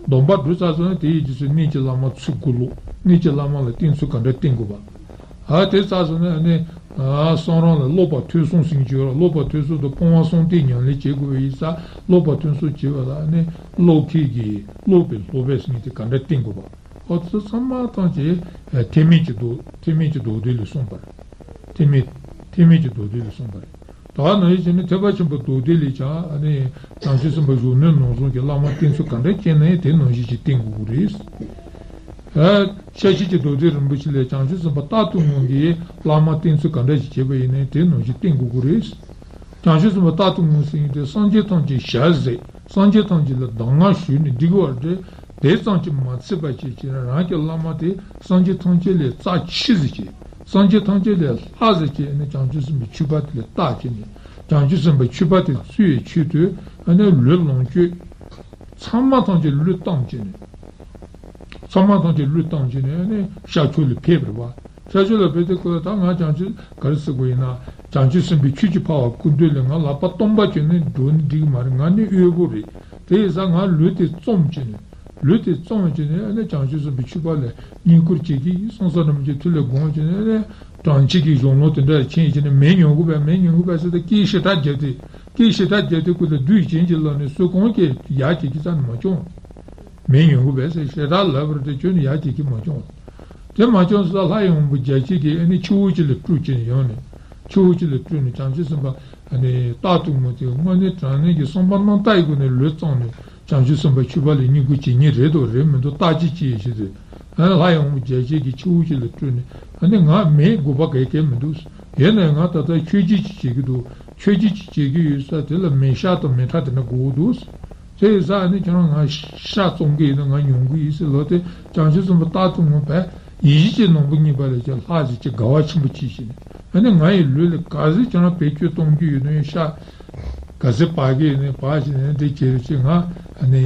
སྡོམ་པ་སྒྲུབ་ཚར་སོང་ན་དེ་ཡི་རྗེས་སུ་གནས་ཀྱི་བླ་མ་ཚུར་བཀུར་ལོ། གནས་ཀྱི་བླ་མ་ལ་བསྟེན་ཚུལ་ག་འདྲ་བསྟེན་དགོས་པ། ཨ་དེ་ཚར་སོང་ན་ཨ་ནི་ཨ་གསུང་རབ་ལ་སློབ་པ་ཐོས་བསམ་ཟེར་གྱི་ཡོད་རེད། སློབ་པ་ཐོས་བསམ་དང་སྤོང་བ་གསུམ་དེ་ཉམས་ལེན་བྱེད་དགོས་པ་ཡིན་ཙང་སློབ་པ་ཐོས་བསམ་བྱེད་པ་ལ་ཨ་ནི་སློབ་མཁན་གྱིས་སློབ་པའི་སློབ་པས་ཟེར་མཁན་དེ་ག་འདྲ་བསྟེན་དགོས་པ། ཨོ་དེ་ཚང་མ་ཐམས་ཅད་ཐེག་དམན་གྱི་མདོ། ཐེག་དམན་གྱི་མདོ་སྡེ་ལས་གསུངས་པ་རེད། ཐེག་དམན། ཐེག་དམན་གྱི་མདོ་སྡེ་ལས་གསུངས་པ་རེད། ད་ནང་བཞིན་བྱས་ནས་ཐེག་པ་ཆེན་པོའི་མདོ་སྡེ་ལས་ཀྱང་ཨ་ནི་བྱང་ཆུབ་སེམས་དཔའ་གཞོན་ནུ་ནོར་བཟང་གི་བླ་མ་བསྟེན་ཚུལ་ག་འདྲ་བྱས་ན་ཡང་དེ་ནང་བཞིན་ཅིག་བསྟེན་དགོས་ཀྱི་རེད། ཨ་ཤཱཀྱའི་མདོ་སྡེ་རིན་པོ་ཆེ་ལས་བྱང་ཆུབ་སེམས་དཔའ་རྟག་ཏུ་ངུ་གི་བླ་མ་བསྟེན་ཚུལ་ག་འདྲ་ཞིག་བྱས་པ་ཡིན་ནའི་དེ་ནང་བཞིན་བསྟེན་དགོས་ཀྱི་རེད། བྱང་ཆུབ་སེམས་དཔའ་རྟག་ཏུ་ངུ་ཟེར་མཁན་དེ་སངས་རྒྱས་ཐམས་ཅད་ཞལ་གཟིགས། སངས་རྒྱས་ཐམས་ཅད་ལ་གདམས་ངག་ཞུས་ནས་འདི་གི་བར་དེ་དེ་ཙམ་གྱིས་མ་ཚད་པ་བྱས་བྱས་ནས་རང་གི་བླ་མ་དེ་སངས་རྒྱས་ཐམས་ཅད་ལས་རྩ་ཆེ་ཟེར་བྱས། སངས་རྒྱས་ཐམས་ཅད་ལས་ལྷག་ཟེར་བྱས་ནས་བྱང་ཆུབ་སེམས་དཔའི་མཆོད་པ་དེ་ལ་བཏགས་བྱས་ནས་བྱང་ཆུབ་སེམས་དཔའི་མཆོད་པ་དེ་བཏུལ་བའི་ཆེད་དུ་ཨ་ནི་ལུས་ལོངས་སྤྱོད་ཚང་མ་ཐམས་ཅད་བློས་བཏང་བྱས་ནས། ཚང་མ་ཐམས་ཅད་བློས་བཏང་བྱས་ནས་ཨ་ནི་ཤར་ཕྱོགས་ལ་ཕེབས་པ་རེད་བ། ཤར་ཕྱོགས་ལ་ཕེབས་དུས་སྐབས་ལ་ད་ང་བྱང་ཆུབ་ག་རེ་ཟེར་དགོས་ཡིན་ན། བྱང་ཆུབ་སེམས་དཔའི་ཆོས་ཀྱི་འཕགས་པ་སྐུ་མདུན་ལ་ང་ལག་པ་སྟོང་པ་བྱས་ནས་འགྲོ་ནི་འགྲིག་གི་མ་རེད། ང་ནི་དབུལ་པོ་རེད། དེ་ཡིན་ཙང་ང་ལུས་དེ་བརྩམས་བྱས་ནས། ལུས་དེ་བརྩམས་བྱས་ནས་ཨ་ནི་བྱང་ཆུབ་སེམས་དཔའི་མཆོད་པ་ལ་བསྙེན་བཀུར་བྱེད་ཀྱི་ཡིན། སོང་ཙང་རིན་པོ་ཆེའི་མཐུ་ལ་དགོངས་བྱས་ནས་ཨ་ནི་ གྲོང་ཁྱེར་གྱི་གཞུང་ལུགས་དེ་འདྲ་ཕྱིན་བྱས་ནས་མེ་ཉུང་གུ་བས་མེ་ཉུང་གུ་བས་ཟེར་ཏེ་སྐད་ཞེ་དྲག་བརྒྱབ་སྟེ་སྐད་ཞེ་དྲག་བརྒྱབ་སྟེ་ཁོ་ལ་བདུད་བྱིན་གྱིས་བརླབས་ནས་སུ་གང་གིས་ཡར་བྱེད་ཀྱི་རྩ་ནས་མ་བྱུང་། མེ་ཉུང་གུ་བས་ཟེར་ཞེ་དྲག་ལབ་པར་དེ་ཁྱོན་ནས་ཡར་བྱེད་ཀྱི་མ་བྱུང་། དེ་མ་བྱུང་ཟེར་ལྷ་ཡི་དབང་པོ་བརྒྱ་བྱིན་གྱིས་ཨ་ནི་ཆུ་བོ་གཅིག་ལ་སྤྲུལ་བྱས་ནས་ཡོང་ནས་ཆུ་བོ་གཅིག་ལ་སྤྲུལ་ནས་བྱང་ཆུབ་སེམས་དཔའ་ཨ་ནི་རྟག་ཏུ་ངུ་སྟེ་དངོས་གནས་དྲང་གནས་ཀྱི་བསམ་པ་རྣམ་དག་གི་སྒོ་ནས་ལུས་བརྩམས་ནས། བྱང་ཆུབ་སེམས་དཔའ་ཆོས་པ་ལ་བསྙེན་བཀུར་བྱེད་ཉེན་རེད་དོ་རེད་མི་འདུག་བརྟག་དཔྱད་བྱེད་ཞེས་ཟེར། ཨ་ནི་ལྷ་ཡི་དབང་པོ་བརྒྱ་བྱིན་གྱིས་ཆུ་བོ་གཅིག་ལ་སྤྲུལ་ནས་ཨ་ནི་ང་མེ་དགོས་པ་ག་གེ་མི་འདུག་ཡིན་ནའི་ང་ད་ལྟ་མཆོད་སྦྱིན་ཅིག་བྱེད་ཀྱི་འདུག་མཆོད་སྦྱིན་ཅིག་བྱེད་ཀྱི་ཡོད་ས་དེ་ལ་མེ་ཤ་དང་མེ་ཁྲག་དེ་འདྲ་དགོས་འདུག་དེ་ཡིན་ཙང་ཨ་ནི་ཁྱོད་རང་ང་ཤ་བཙོང་གི་ཡིན་ན་ང་ཉོ་གི་ཡིན་ཟེར་ལབ་དེ་བྱང་ཆུབ་སེམས་དཔའ་རྟག་ཏུ་ངུ་བས་ཡིད་བཞིན་གྱི་ནོར་བུ་བརྙེས་པ་ལས་ཀྱང་ལྷག་ཅིག་ཅིག་དགའ་བ་ཆེན་པོ་སྐྱེས་ཤིང་ཨ་ནི་ང་ཡི་ལུས་ལ་ག་ཚོད་ཁྱོད་རང་བེད་སྤྱོད་གཏོང་རྒྱུ་ཡོད་ན་ཡང་ཤ། ག་ཚོད་འབག་གི་ཡོད་ནའི་འབག་བྱས་ནས་འདི་བྱེད་རེ་བྱེད་ང་ཨ་ནི་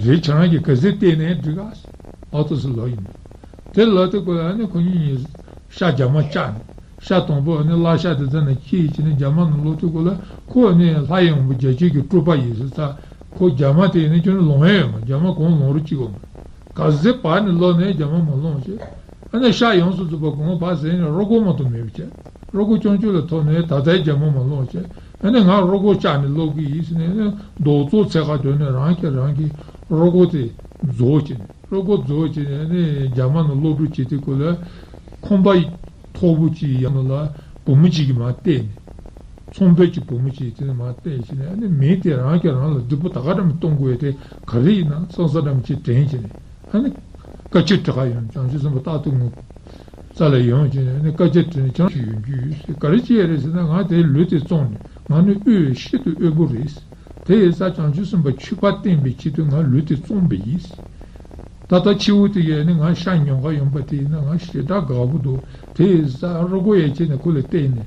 རེད་ཁྱེད་རང་གིས་ག་ཚོད་བལྟས་ནའི་འགྲིག་ག་ཨོ་ཏོ་སི་ལོ་ཡིན། དེ་ལོ་དེ་ཀོ་ལ་ཨ་ནི་ཁོ་གཉིས་གཉིས་ཤ་རྒྱ་མ་བཅག་ནས་ཤ་དང་པོ་ཨ་ནི་བརླ་ཤ་དེ་ཚ་ནས་ཁྱི་ཡིས་བྱས་ནས་རྒྱ་མ་ནང་ལོག་དུས་ཀོ་ལ་ཁོ་ཨ་ནི་ལྷ་ཡི་དབང་པོ་བརྒྱ་བྱིན་གྱི་སྤྲུལ་པ་ཡིན་ཟེར་ཙང་ཁོ་རྒྱ་མ་དེ་ཡིན་ན་ཁྱོད་ནི་ལོང་ཡ་ཡོད་མ་རྒྱ་མ་གང་ལོང་རུ་གཅིག་འོང་མ། ག་ཚོད་བར་ནས་ལོག་ནས་རྒྱ་མ་མ་ལོང་བྱས། ཨ་ནི་ཤ་ཡོངས་སུ་རྫོགས་པ་གང་བར་ཟིན་ནས་རོ་སྒོ་མ་གཏོགས་མེད་པ་བྱས། རོ་སྒོ་ཅུང་ཅུང་ལ་ཐོག་ནས་ད་ལྟའི་རྒྱ་མ་མ་ལོང་བྱས། ཨ་ནི་ང་རོ་སྒོ་བཅག་ནས་ལོག་གི་ཡིན་ཟེར་ནས་ཨ་ནི་རྡོག་བཙོག་འཚོལ་ག་འགྲོ་ནས་རང་གིས་རང་གི་རོ་སྒོ་དེ་རྫོགས་བྱས་ནས་རོ་སྒོ་རྫོགས་བྱས་ནས་ཨ་ནི་རྒྱ་མ་ནང་ལོག་འགྲོ་བྱེད་དུས་ཁོ་ལ་ཁང་པ་མཐོ་པོ་ཅིག་ཡང་ལ་བུ་མོ་ཅིག་གིས་མར་བལྟས་ནས། ཚོང་དཔོན་གྱི་བུ་མོ་ཅིག་དེ་ནས་མར་བལྟས་བྱས་ནས་ཨ་ནི་མི་དེ་རང་གིས་རང་ལ་སྡིག་པ་ད་ག་འདྲ་མི་གཏོང་དགོས་དེ་ག་རེ་ཡིན་ན་བསམ་ས་འདྲ་མི་ཅིག་དྲན་བྱས་ནས་ཨ་ནི་བཀའ་ཆོས་དྲི་ག་ཡོང་བྱང་ཆུབ་སེམས་དཔའ་རྟག་ཏུ་ངུ་རྩ་ལ་ཡོང་བྱས་ནས་ཨ་ནི་བཀའ་ཆོས་དྲིས་ནས་ཁྱེད་རང་ཡོང་རྒྱུ་ཡོད་ཟེར་ག་རེ་བྱས་རེད་ཟེར་ན་ང་དེའི་ལུས་དེ་བཙོངས་ནས་ང་ནི་དབུལ་བའི་ཤིན་ཏུ་དབུལ་པོ་རེད། དེ་ཡིན་ཙང་བྱང་ཆུབ་སེམས་དཔའ་ཆོས་པ་བསྟེན་པའི་ཆེད་དུ་ང་ལུས་དེ་བཙོངས་པ་ཡིན། ད་ལྟ་ཕྱི་བོ་དེ་ཡས་ནི་ང་ཤ་ཉོ་ག་ཡོང་པ་དེ་ཡིན་ན་ང་ཞེ་དྲག་དགའ་པོ་འདུག་དེ་ཡིན་ཙང་རོ་སྒོ་ཡས་བྱས་ནས་ཁོ་ལ་བལྟས་ནས་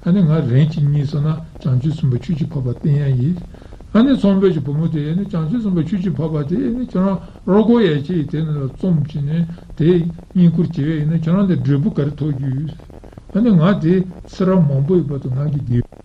ཨ་ནི་ང་རན་གཅིག་གཉིས་སོང་ན་བྱང་ཆུབ་སེམས་དཔའ་ཆོས་ཀྱི་འཕགས་པ་བསྟེན་ཡ་ཡིན། ཨ་ནི་ཚོང་དཔོན་གྱི་བུ་མོ་དེ་ཡས་ནི་བྱང་ཆུབ་སེམས་དཔའ་ཆོས་ཀྱི་འཕགས་པ་དེ་ཡས་ནི་ཁྱེད་རང་རོ་སྒོ་ཡས་བྱས་དེ་ནི་ལ་བཙོངས་བྱས་ནས་དེ་བསྙེན་བཀུར་བྱས་པ་ཡིན་ན་ཁྱེད་རང་ལ་འབྲས་བུ་ག་རེ་ཐོབ་རྒྱུ་ཡོད། ཨ་ནི་ང་དེ་ཚེ་རབས་མང་པོའི་བར་དུ་ང་གི་དགེ་བའི་